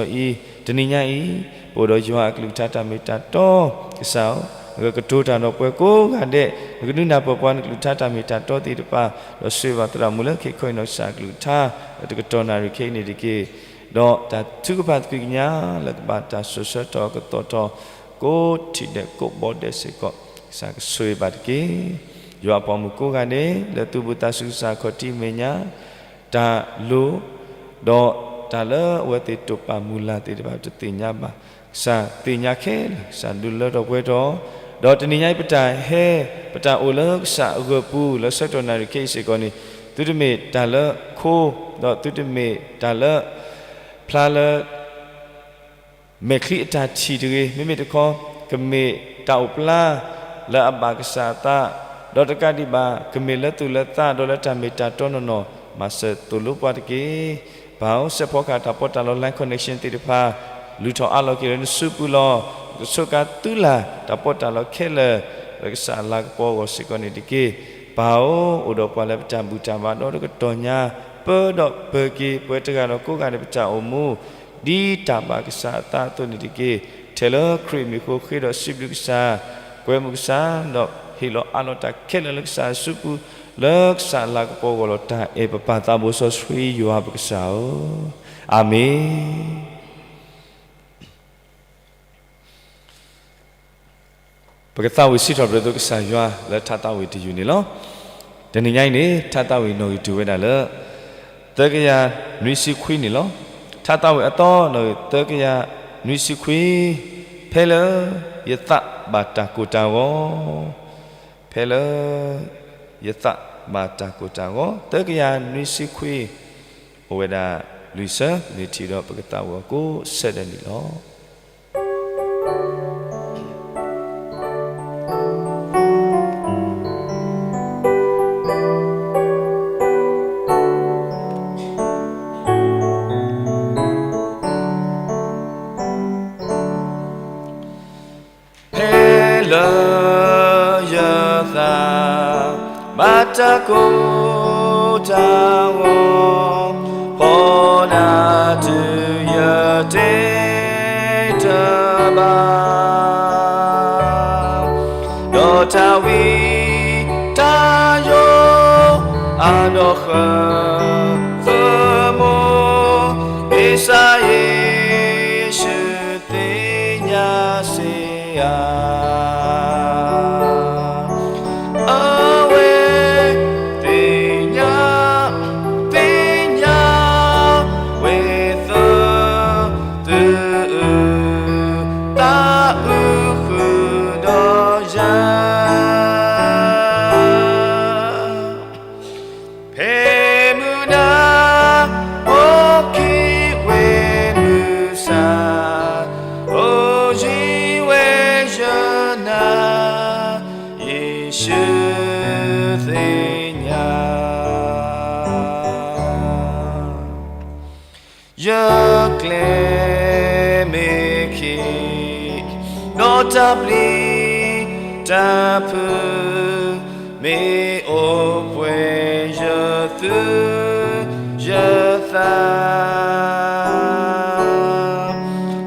အံၤ, တနံၤညါအံၤ, ပအိၣ်ဒီးယွၤအကလုၢ်ကထါတၢ်မ့ၢ်တၢ်တီ, ကစၢ်ဧၢ, နကကတိၤတၢ်ဒီးပှၤကိးဂၤဒဲး, နကဒုးနၢ်ပၢၢ်ပှၤနကလုၢ်ကထါတၢ်မ့ၢ်တၢ်တီသ့ၣ်တဖၣ်, ဒီးဆိၣ်ဂ့ၤဘၣ်သရၣ်မုၣ်လၢခဲခီအံၤနီၢ်ကစၢ်အကလုၢ်ကထါ, လၢတကတီၢ်နၣ်ရံၣ်ခဲအံၤန့ၣ်တက့ၢ်. ဒီးတၢ်ထုကဖၣ်သကွံာ်ကညးလၢကဘၣ်တၢ်စိၤဆၢကတီၢ်အကသီၣ်ထီၣ် ကိးထံၣ်ဒဲးကိးဘီဒဲးစ့ၢ်ကီး, ကစၢ်ကဆိၣ်ဂ့ၤဘၣ်တက့ၢ်. ယွၤအပိာ်မုၣ်ကိးဂၤဒဲး လၢသူၣ်ဘီၣ်သးစူၤကစၢ်ခီၣ်ထံးမဲာ်ညါ တၢ်လိၤ, ဒီးတၢ်လၢအဝဲသ့ၣ်တိာ်ပာ်မုၢ်လၢ်သ့ၣ်တဖၣ်တသ့ၣ်ညါဘၣ်, ကစၢ်သ့ၣ်ညါခဲလၢာ်, ကစၢ်ဒုးလၢထီၣ်ပှဲၤထီၣ်, ဒီးတနံၤညါအံၤပတၢ်ဟဲ, ပတၢ်အိၣ်လၢကစၢ်အဂၢၤပူၤလၢဆၢကတီၢ်နၣ်ရံၣ်ခဲအံၤစ့ၢ်ကီးန့ၣ်, သုတမ့ၢ်တၢ်လၢခိ, ဒီးသုတမ့ၢ်တၢ်လၢ ဖျါလၢ မဲာ်ချံအတၢ်ထံၣ်တဂ့ၤ, မ့မ့ၢ်တခီ, ကမ့ၢ်တၢ်အိၣ်ပျါ လၢအဘၣ်ကစၢ်အသး, ဒီးတကးဒံးဘၣ် ကမ့ၢ်လၢသူၣ်လၢသး ဒီးလၢတၢ်မ့ၢ်တၢ်တီနီၢ်နီၢ်, မၤစၢၤသိၣ်လိပှၤတက့ၢ်. ပၢ်ဧၢ, စဲးဖီကဟၣ်တၢ်ပီးတၢ်လီ line connection သ့ၣ်တဖၣ်, လုၢ်ထီၣ်အးလီၤက့ၤလၢနစုပူၤလီၤ. ကဆိးကါသုလၢ်တၢ်ပီးတၢ်လီခဲလၢာ် လၢကစၢ်အလၤကပီၤအဂီၢ်စ့ၢ်ကီးန့ၣ်တက့ၢ်. ပၢ်ဧၢ, အိၣ်ဒီးပှၤလၢပတၢ်ဘူၣ်တၢ်ဘါဒီးတကတီၢ်ညါ, ပၢဒီးပၢၤက့ၤပှၤတဂၤဒီးကိးဂၤဒဲးပတၢ်အိၣ်မူ ဒ်တၢ်ဘၣ်ကစၢ်အသးအသိးန့ၣ်တက့ၢ်. ထဲလၢခရံာ်အမံၤအဃိ ဃ့ဒီးစံးဘျုးကစၢ်, ကွဲမုာ်ကစၢ်, ဒီးဟ့ၣ်လီၤအးလီၤတၢ်ခဲလၢာ်လၢကစၢ်အစုပူၤ, လၢကစၢ်အလၤကပီၤအဂီၢ်လီၤ. တၢ်အဲၣ်ပပၢ်သးဘိစီဆှံယွၤပကစၢ်ဧၢ, အၤမ့ၣ်. ပကသးဝံၣ်စံးထီၣ်ပတြၢၤသိးကစၢ်ယွၤလၢထါသးဝံၣ်တယုၢ်န့ၣ်လီၤ. တနံၤညါအံၤန့ၣ် ထါသးဝံၣ်နီၣ်ဂံၢ်တုၤဝဲဒၣ်လၢ သၢကယၤနွံဆံခွံန့ၣ်လီၤ. ထါသးဝံၣ်အသီနီၣ်ဂံၢ်သၢကယၤနွံဆံခွံ, ဖဲလၢယသးဘၣ်တၢ်ကိၢ်တၢ်ဂီၤ, ဖဲလၢယသးဘၣ်တၢ်ကိၢ်တၢ်ဂီၤ, သၢကယၤနွံဆံခွံ, အိၣ်ဝဲဒၣ်လွံၢ်ဆၢ, မ့ၢ်ထံၣ်ဒီးပကသးဝံၣ်အီၤကိးဆၢဒဲးန့ၣ်လီၤ. ဖဲလၢယသးဘၣ်တၢ်ကိၢ်တၢ်ဂီၤ, ဖီနၤတုၤယတဲတဘၣ်, ဒီးတၢ်ဝံတၢ်ယိး အနီၢ်ဃၢ်သမိး, ကစၢ်ယ့ၣ်ၡူးသ့ၣ်ညါစ့ၢ်ဧါ. အဝဲသ့ၣ်ညါ, သ့ၣ်ညါဝဲသၢသုး, သးအုးဃုာ်ဒီးယၤ ဖဲမုၢ်နၤအိၣ်က့ၤဝဲမုၢ်ဆါ, အိၣ်ယံၤဝဲယနၤ, ယ့ၣ်ၡူးသ့ၣ်ညါ ယကျဲမ့ၢ်ခံ, ဒီးတၢ်ပျံၤတၢ်ဖုး မ့ၢ်အိၣ်ပှဲၤယသူၣ်ယသး,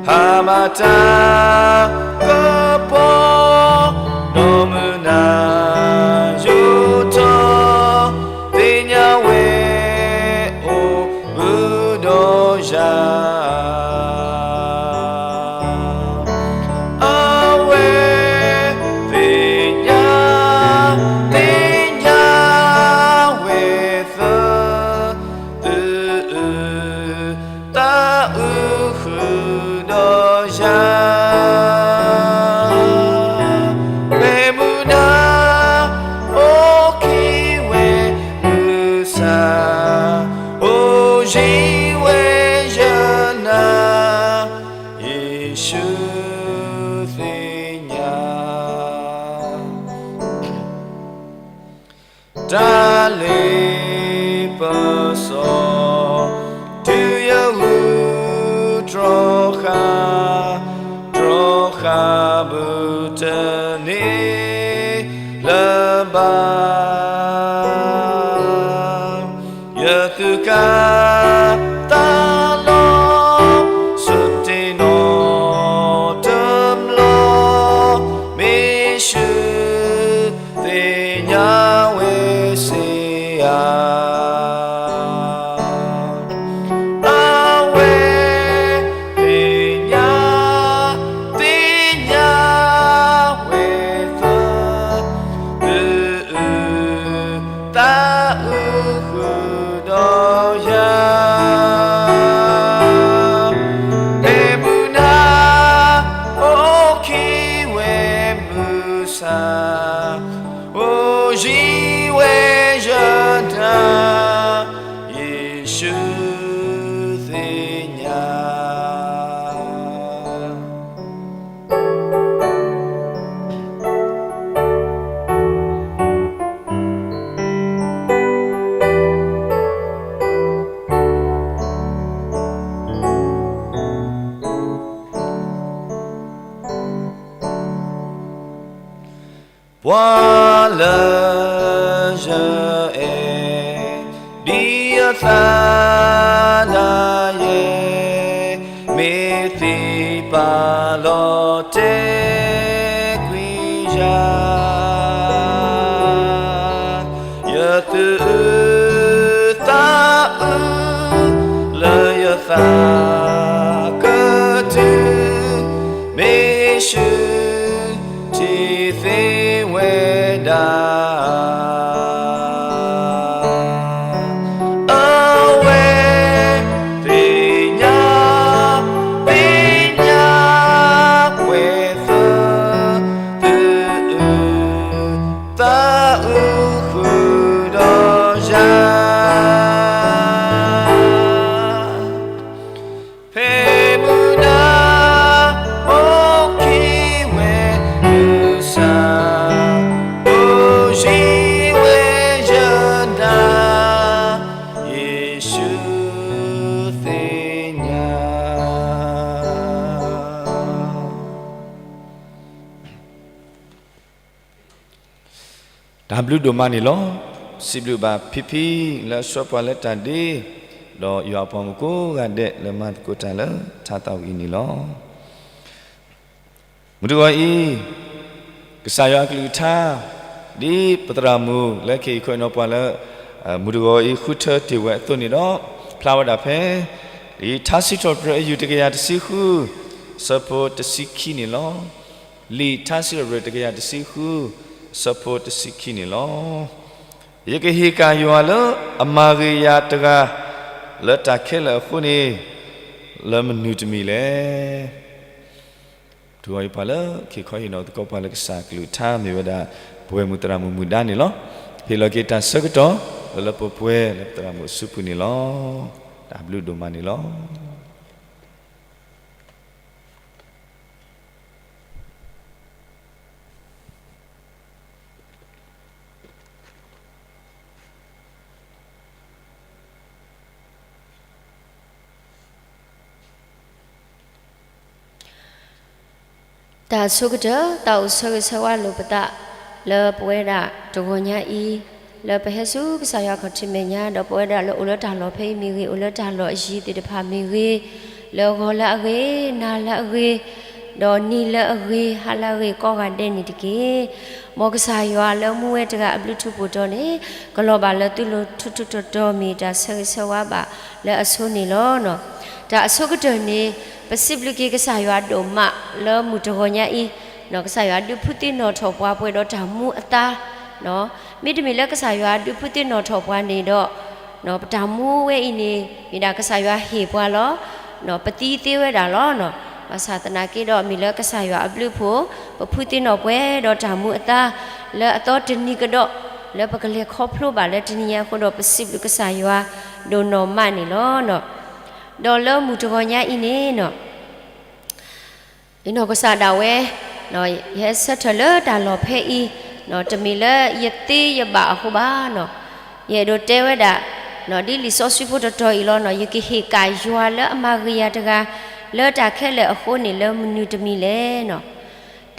ဟးမၤတၢ်ကပီၤ ဒီးမုၢ်နၤယိာ်ထီၣ်, သ့ၣ်ညါဝဲအိၣ် ဃုာ်ဒီးယၤ, အဝဲသ့ၣ်ညါ, သ့ၣ်ညါဝဲသၢသုး, သးအုးဃုာ်ဒီးယၤ, ဖဲမုၢ်နၤအိၣ်က့ၤဝဲမုၢ်ဆါ, အိၣ်ယံၤဝဲယနၤ, ယ့ၣ်ၡူးသ့ၣ်ညါ တၢ်လ့ပစီ, တုၤယဂုာ်တြီဃာ်, တြီဃာ်ဘုတန့ၢ်လၢၤဘၣ်, ယသူၣ်ကါသးလီၤ, ဆိ ပှၤလၢယအဲၣ် ဒ်အသးဒၣ်ယဲ, မ့ၢ်သ့ၣ်ပာ်လီၤတဲာ်ကွံာ်ယၤ, ယသူၣ်အုးသးအုးလၢယသးကတုၤ, မ့ၢ်ဆူၣ် ထံၣ်သ့ဝဲဒၣ်, အဝဲသ့ၣ်ညါ သ့ၣ်ညါပှဲၤသၢ သုးအုးသးအုးဃုာ်ဒီးယၤ ဖဲမုၢ်နၤ မိၢ်ခံဝဲ မုၢ်ဆါ အိၣ်ယံၤဝဲယနၤ, ယ့ၣ်ၡူးသ့ၣ်ညါ. တၢ်ဘျုးဒိၣ်မးန့ၣ်လီၤ. စံးဘျုးဘၣ်ဖံဖံ လၢအဆှၢပှၤလၢတၢ်ဒ့, ဒီးယွၤအပှၤမုၣ်ကိးဂၤဒဲး လၢမၤသကိးတၢ်လၢထါသးဝံၤအံၤန့ၣ်လီၤ. မုၢ်တဂီၤအံၤ ကစၢ်ယွၤအကလုၢ်ကထါ ဒ်ပသရၣ်မုၣ်လၢခံအံၤခိၣ်နီၤပှၤလၢ မုၢ်တဂီၤအံၤဃုထၢတ့ၢ်ဝဲအသိးန့ၣ်ဒီး ဖျါဝဲဒၣ်ဖဲ လံာ်ထါစံးထီၣ်ပတြၢၤအယူၢ်တကယၤတဆံဃု ဆၢဖိတဆံခံန့ၣ်လီၤ. လံာ်ထါစံးထီၣ်ပတြၢၤတကယၤတဆံဃု ဆၢဖိတဆံခံန့ၣ်လီၤ. ယကဟ့ၣ်ကၣ်ယွၤလၢအမၤဂ့ၤယၤတဂၤ လၢတၢ်ခဲလၢာ်အဃိန့ၣ် လၢမနုၤတမံၤလဲၣ်. တဂီၤအံၤပှၤလၢ ခ့ခီဟ့ၣ်နီၤသကိးပှၤလၢကစၢ်ကလုၢ်ကထါမ့ၢ်ဝဲဒၣ် ပဝဲမုၢ်သရၣ်မုၣ်မုၢ်ဒါန့ၣ်လီၤ. ဟ့ၣ်လီၤက့ၤတၢ်ဆၢကတီၢ် လၢလၢပှဲၤပှဲၤလၢပသရၣ်မုၣ်အစုပူၤန့ၣ်လီၤ. တၢ်ဘျုးဒိၣ်မးန့ၣ်လီၤ. တၢ်ဆိကတၢၢ် တၢ်အိၣ်ဆၢဂ့ၤဆၢဝါလိာ်ပသး လၢပဝဲဒၣ်တဂီၤညါအံၤ လၢပဟဲဆူကစၢ်ယွၤခီၣ်ထံးမဲာ်ညါ ဒီးပဝဲဒၣ်လၢအိၣ်လၢတၢ်လီၢ်ဖဲအံၤမ့ၢ်ဂ့ၤ အိၣ်လၢတၢ်လီၢ်အယံၤသ့ၣ်တဖၣ်မ့ၢ်ဂ့ၤ, လၢဂီၤလၢအဂ့ၤ နၤလၢအဂ့ၤ, ဒီးနံၤလၢအဂ့ၤ ဟါလၢအဂ့ၤကိးဂၤဒဲးန့ၣ်တက့ၢ်. မ်ကစၢ်ယွၤလၢမူဝဲတဂၤအဘျုးထူးဖှိၣ်တီၤန့ၣ် ကလီၤဘၣ်လၢသုလိၤထူးထူးတီၤတီၤမ့ၢ်တၢ်ဆၢဂ့ၤဆၢဝါဘၣ်လၢအဆိန့ၣ်လီၤ. တၢ်အဆိကတၢၢ်န့ၣ် ပစံးဘျုးက့ၤကစၢ်ယွၤဒိၣ်မးလၢမုၢ်တဂီၤညါအံၤ, ကစၢ်ယွၤဒုးဖုသ့ၣ်နီၣ်ထီၣ်ပှၤပှဲၤဒီးတၢ်မူအသါ, မ့တမ့ၢ်လၢကစၢ်ယွၤဒုးဖုသ့ၣ်နီၣ်ထီၣ်ပှၤန့ၣ်ဒီး ပတၢ်မူဝဲအံၤန့ၣ် မ့ၢ်ဒၣ်ကစၢ်ယွၤဟ့ၣ်ပှၤလီၤ. ပသံသ့ဝဲဒၣ်လီၤ. ဘၣ်ဆၣ်သနာ်က့ဒီး မ့ၢ်လၢကစၢ်ယွၤအဘျုးအဖှိၣ် ပဖုသ့ၣ်နီၣ်ပှဲၤဒီးတၢ်မူအသါ လၢအသီတနံၤကဒီး လၢပကလဲၤခီဖျိဘၣ်လၢတနံၤညါအဃိဒီး ပစံးဘျုးကစၢ်ယွၤဒိၣ်နီၢ်မးန့ၣ်လီၤ. ဒီးလၢမုၢ်တဂီၤညါအံၤန့ၣ် ယနီၢ်ကစၢ်ဒၣ်ဝဲ ယဟဲဆၢထၢၣ်လၢတၢ်လီၢ်ဖဲအံၤ တမ့ၢ်လၢယသ့ယဘၣ်အဃိဘၣ်. ယအဲၣ်ဒိးတဲဝဲဒၣ် ဒ်လံာ်စီဆှံဖိတတီၤအံၤလီၤ, ယကဟ့ၣ်ကၣ်ယွၤလၢအမၤဂ့ၤယၤတဂၤ လၢတၢ်ခဲလၢာ်အဃိန့ၣ် လၢမနုၤတမံၤလဲၣ်.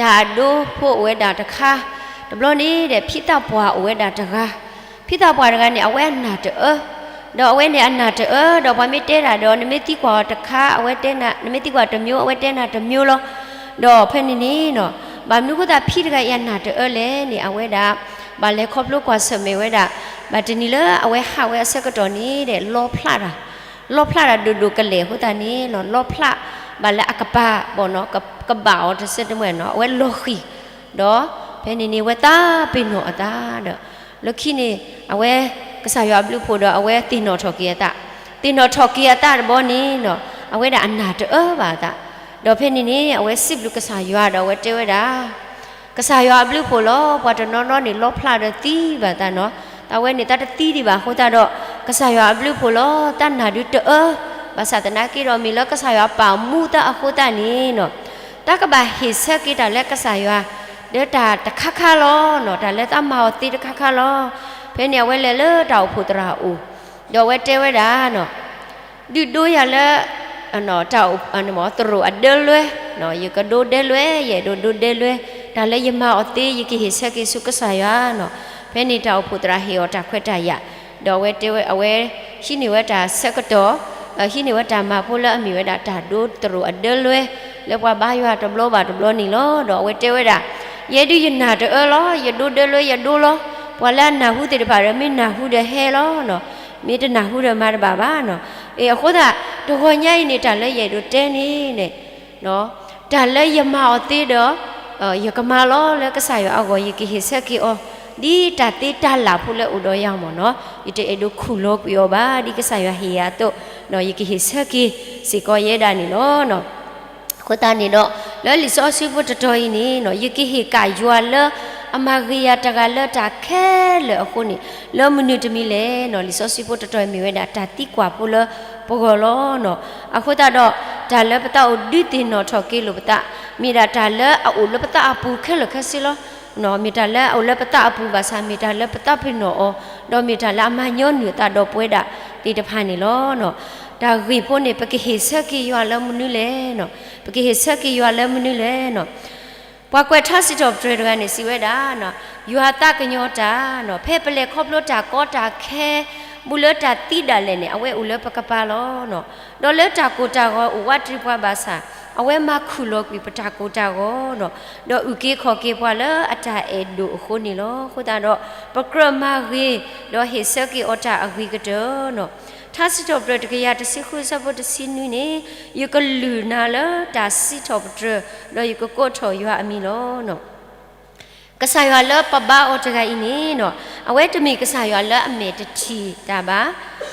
တၢ်အဒိဖိအိၣ်ဝဲဒၣ်တခါ, တဘျီန့ၣ်ဒီး ဖံသးပှၢ်အိၣ်ဝဲဒၣ်တဂၤ, ဖံသးပှၢ်တဂၤန့ၣ် အဝဲအနၢ်တအၢ, ဒီးအဝဲန့ၣ်အနၢ်တအၢ, ဒီးပှၤမ့ၢ်တဲတၢ်ဒီး နမ့ၢ်သံကွၢ်အီၤတခါ အဝဲတဲနၤ, နမ့ၢ်သံကွၢ်တမျိုး အဝဲတဲနၤတမျိုးလီၤ. ဒီးဖဲန့ၣ်န့ၣ် ဘၣ်မနုၤအဃိသတး ဖံတဂၤအံၤအနၢ်တအၢလဲၣ်န့ၣ် အဝဲဒၣ် ဘၣ်လဲၤခီဖျိကွၢ်ဆၢၣ်မဲာ်ဝဲဒၣ်, ဘၣ်တနံၤလၢအဝဲဟးဝဲအဆၢကတီၢ်န့ၣ်ဒီး လီဖျးတၢ်, လီဖျးတၢ်ဒိၣ်ဒိၣ်ကလဲာ်အဃိသတးန့ၣ် လီဖျးဘၣ်လၢအကပၤဘီၣ်နီၤ, ကဘၣ်အီၤတစဲးတမှဲၣ်နီၤ, အဝဲလီၤဃံၤ, ဒီးဖဲန့ၣ်န့ၣ် အဝဲသးပ့ၤနီၣ်အသးဒီး လၢခံန့ၣ် အဝဲ ကစၢ်ယွၤအဘျုးအဖှိၣ်ဒီး အဝဲသ့ၣ်နီၣ်ထီၣ်က့ၤအသး, သ့ၣ်နီၣ်ထီၣ်က့ၤအသးတဘျီန့ၣ်နီၤ, အဝဲဒၣ်အနၢ်တအၢဘၣ်အသး, ဒီးဖဲန့ၣ်န့ၣ် အဝဲစံးဘျုးကစၢ်ယွၤဒီးအဝဲတဲဝဲဒၣ် ကစၢ်ယွၤအဘျုးအဖှိၣ်လီၤ. ပှၤတနီၤနီၤန့ၣ် လီဖျးဒီးသံဘၣ်သးနီၤ, သးဝဲန့ၣ် သးတသံဒံးဘၣ်အဃိသတးဒီး ကစၢ်ယွၤအဘျုးအဖှိၣ်လီၤ. သးနၢ်ဒုးတအၢ, ဘၣ်ဆၣ်သနာ်က့ဒီး မ့ၢ်လၢကစၢ်ယွၤပာ်မူသးအဃိသတးန့ၣ်နီၤ, တၢ်ကဘၣ်ဟ့ၣ်ဆၢက့ၤတၢ်လၢကစၢ်ယွၤ ဒီးတၢ်တခါခါလီၤနီၤ, တၢ်လၢသးမၤအီၤသ့တခါခါလီၤ. ဖဲန့ၣ်အဝဲလဲၤလၢတၢ်အိၣ်ဖှိၣ်သရၣ်အအိၣ်, ဒီးအဝဲတဲဝဲဒၣ်နီၤ ဒုးဒိယၤလၢ တၢ်အိၣ် သရိာ်အဒၢလွဲ, ယကဒိဒၢလွဲ, ယအဲၣ်ဒိးဒိဒၢလွဲ, တၢ်လၢယမၤအီၤသ့ ယကဟ့ၣ်ဆၢက့ၤဆူကစၢ်ယွၤနီၤ. ဖဲန့ၣ်တၢ်အိၣ်ဖှိၣ်သရၣ်ဟ့ၣ်အီၤတၢ်ခွဲးတၢ်ယာ်, ဒီးအဝဲတဲဝဲ အဝဲဟံးန့ၢ်ဝဲတၢ်ဆၢကတီၢ်, ဟံးန့ၢ်ဝဲတၢ်မၤဖိလၢအမ့ၢ်ဝဲဒၣ်တၢ်ဒိတရိာ်အဒၢလွဲ, လၢပှၤဘါယွၤတဘျီဘၣ်တဘျီန့ၣ်လီၤ. ဒီးအဝဲတဲဝဲဒၣ်, ယဲဒုးယနာ်တအၢလီၤ, ယဒိဒၢလွဲယဒိလီၤ. ပှၤလၢအနၢ်ဟူသ့ၣ်တဖၣ်ဒီးမ့ၢ်နၢ်ဟူဒီးဟဲလီၤနီၤ, မ့ၢ်တနၢ်ဟူဒီးမၤတဘၣ်ဘၣ်နီၤ. အဃိသတး တဂီၤညါအံၤန့ၣ် တၢ်လၢယအဲၣ်ဒိးတဲန့ၣ် တၢ်လၢယမၤအီၤသ့ဒီး ယကမၤလီၤလၢကစၢ်ယွၤအဂီၢ် ယကဟ့ၣ်ဆၢက့ၤအီၤ, ဒ်တၢ်သ့တၢ်လၢ်ဖိလၢအိၣ်ဒီးယၤမ့ၢ်နီၤ, ယတအဲၣ်ဒိးခူၣ်လီၤကွံာ်အီၤဘၣ်, ဒ်ကစၢ်ယွၤဟ့ၣ်ယၤအသိး, ယကဟ့ၣ်ဆၢက့ၤစ့ၢ်ကီးယဲဒၣ်န့ၣ်လီၤ. အဃိသတးန့ၣ်ဒီး လၢလံာ်စီဆှံဖိတတီၤအံၤန့ၣ်နီၤ, ယကဟ့ၣ်ကၣ်ယွၤလၢအမၤဂ့ၤယၤတဂၤလၢတၢ်ခဲလၢာ်အဃိန့ၣ်, လၢမနုၤတမံၤလဲၣ်နီၤ, လံာ်စီဆှံဖိတတီၤအံၤမ့ၢ်ဝဲဒၣ်တၢ်သံကွၢ်ဖိလၢပဂီၢ်လီၤနီၤ. အဃိသတးဒီး တၢ်လၢပသးအိၣ်ဒုးသ့ၣ်နီၣ်ထီၣ်က့ၤလိာ်ပသး, မ့ၢ်ဒၣ်တၢ်လၢအအိၣ်လၢပသးအပူၤခဲလၢာ်ခဲဆ့လီၤ. မ့ၢ်တၢ်လၢအအိၣ်လၢပသးအပူၤဘၣ်ဆၣ် မ့ၢ်တၢ်လၢပသးပ့ၤနီၣ်အီၤ, ဒီးမ့ၢ်တၢ်လၢအမၤညီနုၢ်အသးဒီးပဝဲဒၣ်သ့ၣ်တဖၣ်န့ၣ်လီၤ. တၢ်ဂ့ၢ်ဖိန့ၣ် ပကဟ့ၣ်ဆၢက့ၤယွၤလၢမနုၤလဲၣ်နီၤ, ပကဟ့ၣ်ဆၢက့ၤယွၤလၢမနုၤလဲၣ်နီၤ. ပှၤကွဲးထါစံးထီၣ်ပတြၢၤတဂၤန့ၣ် စံးဝဲဒၣ်, ယွၤသးကညီၤတၢ်နီၤ, ဖဲပလဲၤခီဖျိတၢ်ကီတၢ်ခဲ ဘူးလၢတၢ်သံဒၣ်လဲာ်န့ၣ် အဝဲအိၣ်လၢပကပၤလီၤနီၤ. ဒီးလၢတၢ်ကိၢ်တၢ်ဂီၤအိၣ်ဝးတရံးပှၤဘၣ်ဆၣ်, အဝဲမၤခူၣ်လီၤကွံာ်ပတၢ်ကိၢ်တၢ်ဂီၤနီၤ, ဒီးအုၣ်က့ၤခီၣ်က့ၤပှၤလၢအတၢ်အဲၣ်ဒိၣ်အဃိန့ၣ်လီၤ. အဃိသတးဒီး ပကြၢးမၤဂ့ၤ, ဒီးဟ့ၣ်ဆၢက့ၤအီၤတၢ်အဂ့ၤကတၢၢ်နီၤ. ထါစံးထီၣ်ပတြၢၤတကယၤတဆံဃု အဆၢဖိတဆံနွံန့ၣ်, ယကလုၢ်နၤလၢတၢ်စံးထီၣ်ပတြၢၤ, ဒီးယကကိးထီၣ်ယွၤအမံၤလီၤ. ကစၢ်ယွၤလၢပဘါအီၤတဂၤအံၤန့ၣ်နီၤ, အဝဲတမ့ၢ်ကစၢ်ယွၤလၢအမဲာ်တထံၣ်တၢ်ဘၣ်,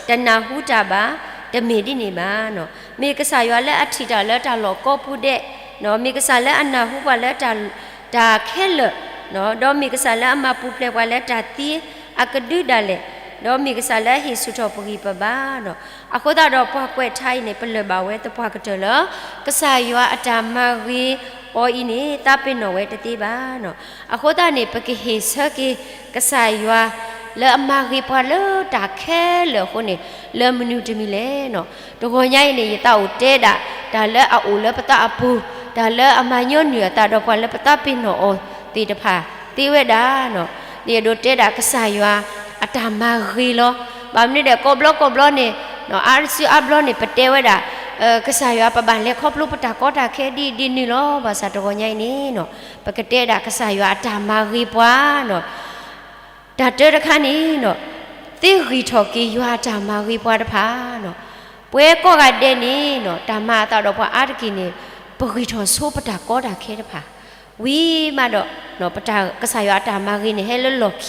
တနၢ်ဟူတၢ်ဘၣ်, တမ့ၢ်ဒ်န့ၣ်ဘၣ်နီၤ. မ့ၢ်ကစၢ်ယွၤလၢအထံၣ်တၢ်လၢတၢ်လီၢ်ကိးပူၤဒဲး, မ့ၢ်ကစၢ်လၢအနၢ်ဟူပှၤလၢ တၢ်ခဲလၢာ်, ဒီးမ့ၢ်ကစၢ်လၢအမၤပူၤဖျဲးပှၤလၢတၢ်သံအကဒုဒၣ်လဲာ်, ဒီးမ့ၢ်ကစၢ်လၢအဟ့ၣ်ဆူၣ်ထီၣ်ပဂံၢ်ပဘါနီၤ. အဃိသတးဒီးပှၤကွဲးထါအံၤန့ၣ် ပလၢၢ်ဘၣ်ဝဲသပှၢ်ကတၢၢ်လၢ ကစၢ်ယွၤအတၢ်မၤဂ့ၤအီၤအံၤန့ၣ် သးပ့ၤနီၣ်ဝဲတသ့ဘၣ်နီၤ. အဃိသတးန့ၣ် ပကဟ့ၣ်ဆၢက့ၤကစၢ်ယွၤ လၢအမၤဂ့ၤပှၤလၢတၢ်ခဲလၢာ်အဃိန့ၣ် လၢမနုၤတမံၤလဲၣ်နီၤ. တဂီၤညါအံၤန့ၣ် ယသးအိၣ်တဲဒၣ် တၢ်လၢအအိၣ်လၢပသးအပူၤ, တၢ်လၢအမၤညီနုၢ်အသးဒီးပှၤလၢပသးပ့ၤနီၣ်အီၤသ့ၣ်တဖၣ်သ့ဝဲဒၣ်နီၤ. ယအဲၣ်ဒိးတဲဒၣ်ကစၢ်ယွၤအတၢ်မၤဂ့ၤလီၤ. ဘၣ်မနုၤဒီး ကိးဘျီကိးဘျီန့ၣ် အါစုအါဘျီန့ၣ် ပတဲဝဲဒၣ် ကစၢ်ယွၤပဘၣ်လဲၤခီဖျိပတၢ်ကီတၢ်ခဲဒ်အံၤဒ်နုၤလီၤ. ဘၣ်ဆၣ်တဂီၤညါအံၤန့ၣ်နီၤ ပကတဲဒၣ်ကစၢ်ယွၤအတၢ်မၤဂ့ၤပှၤနီၤ. တၢ်တၢတခါန့ၣ်နီၤ သ့ဂံၢ်ထီၣ်က့ၤယွၤအတၢ်မၤဂ့ၤပှၤတဖၣ်နီၤ. ပဝဲကိးဂၤဒဲးန့ၣ်နီၤ တၢ်မၤအသးဒီးပှၤအါတက့ၢ်န့ၣ် ပဂံၢ်ထီၣ်ဆိပတၢ်ကီတၢ်ခဲတဖၣ် ဝံၤမးဒီး ပတၢ်ကစၢ်ယွၤအတၢ်မၤဂ့ၤန့ၣ် ဟဲလၢလီၢ်ခံ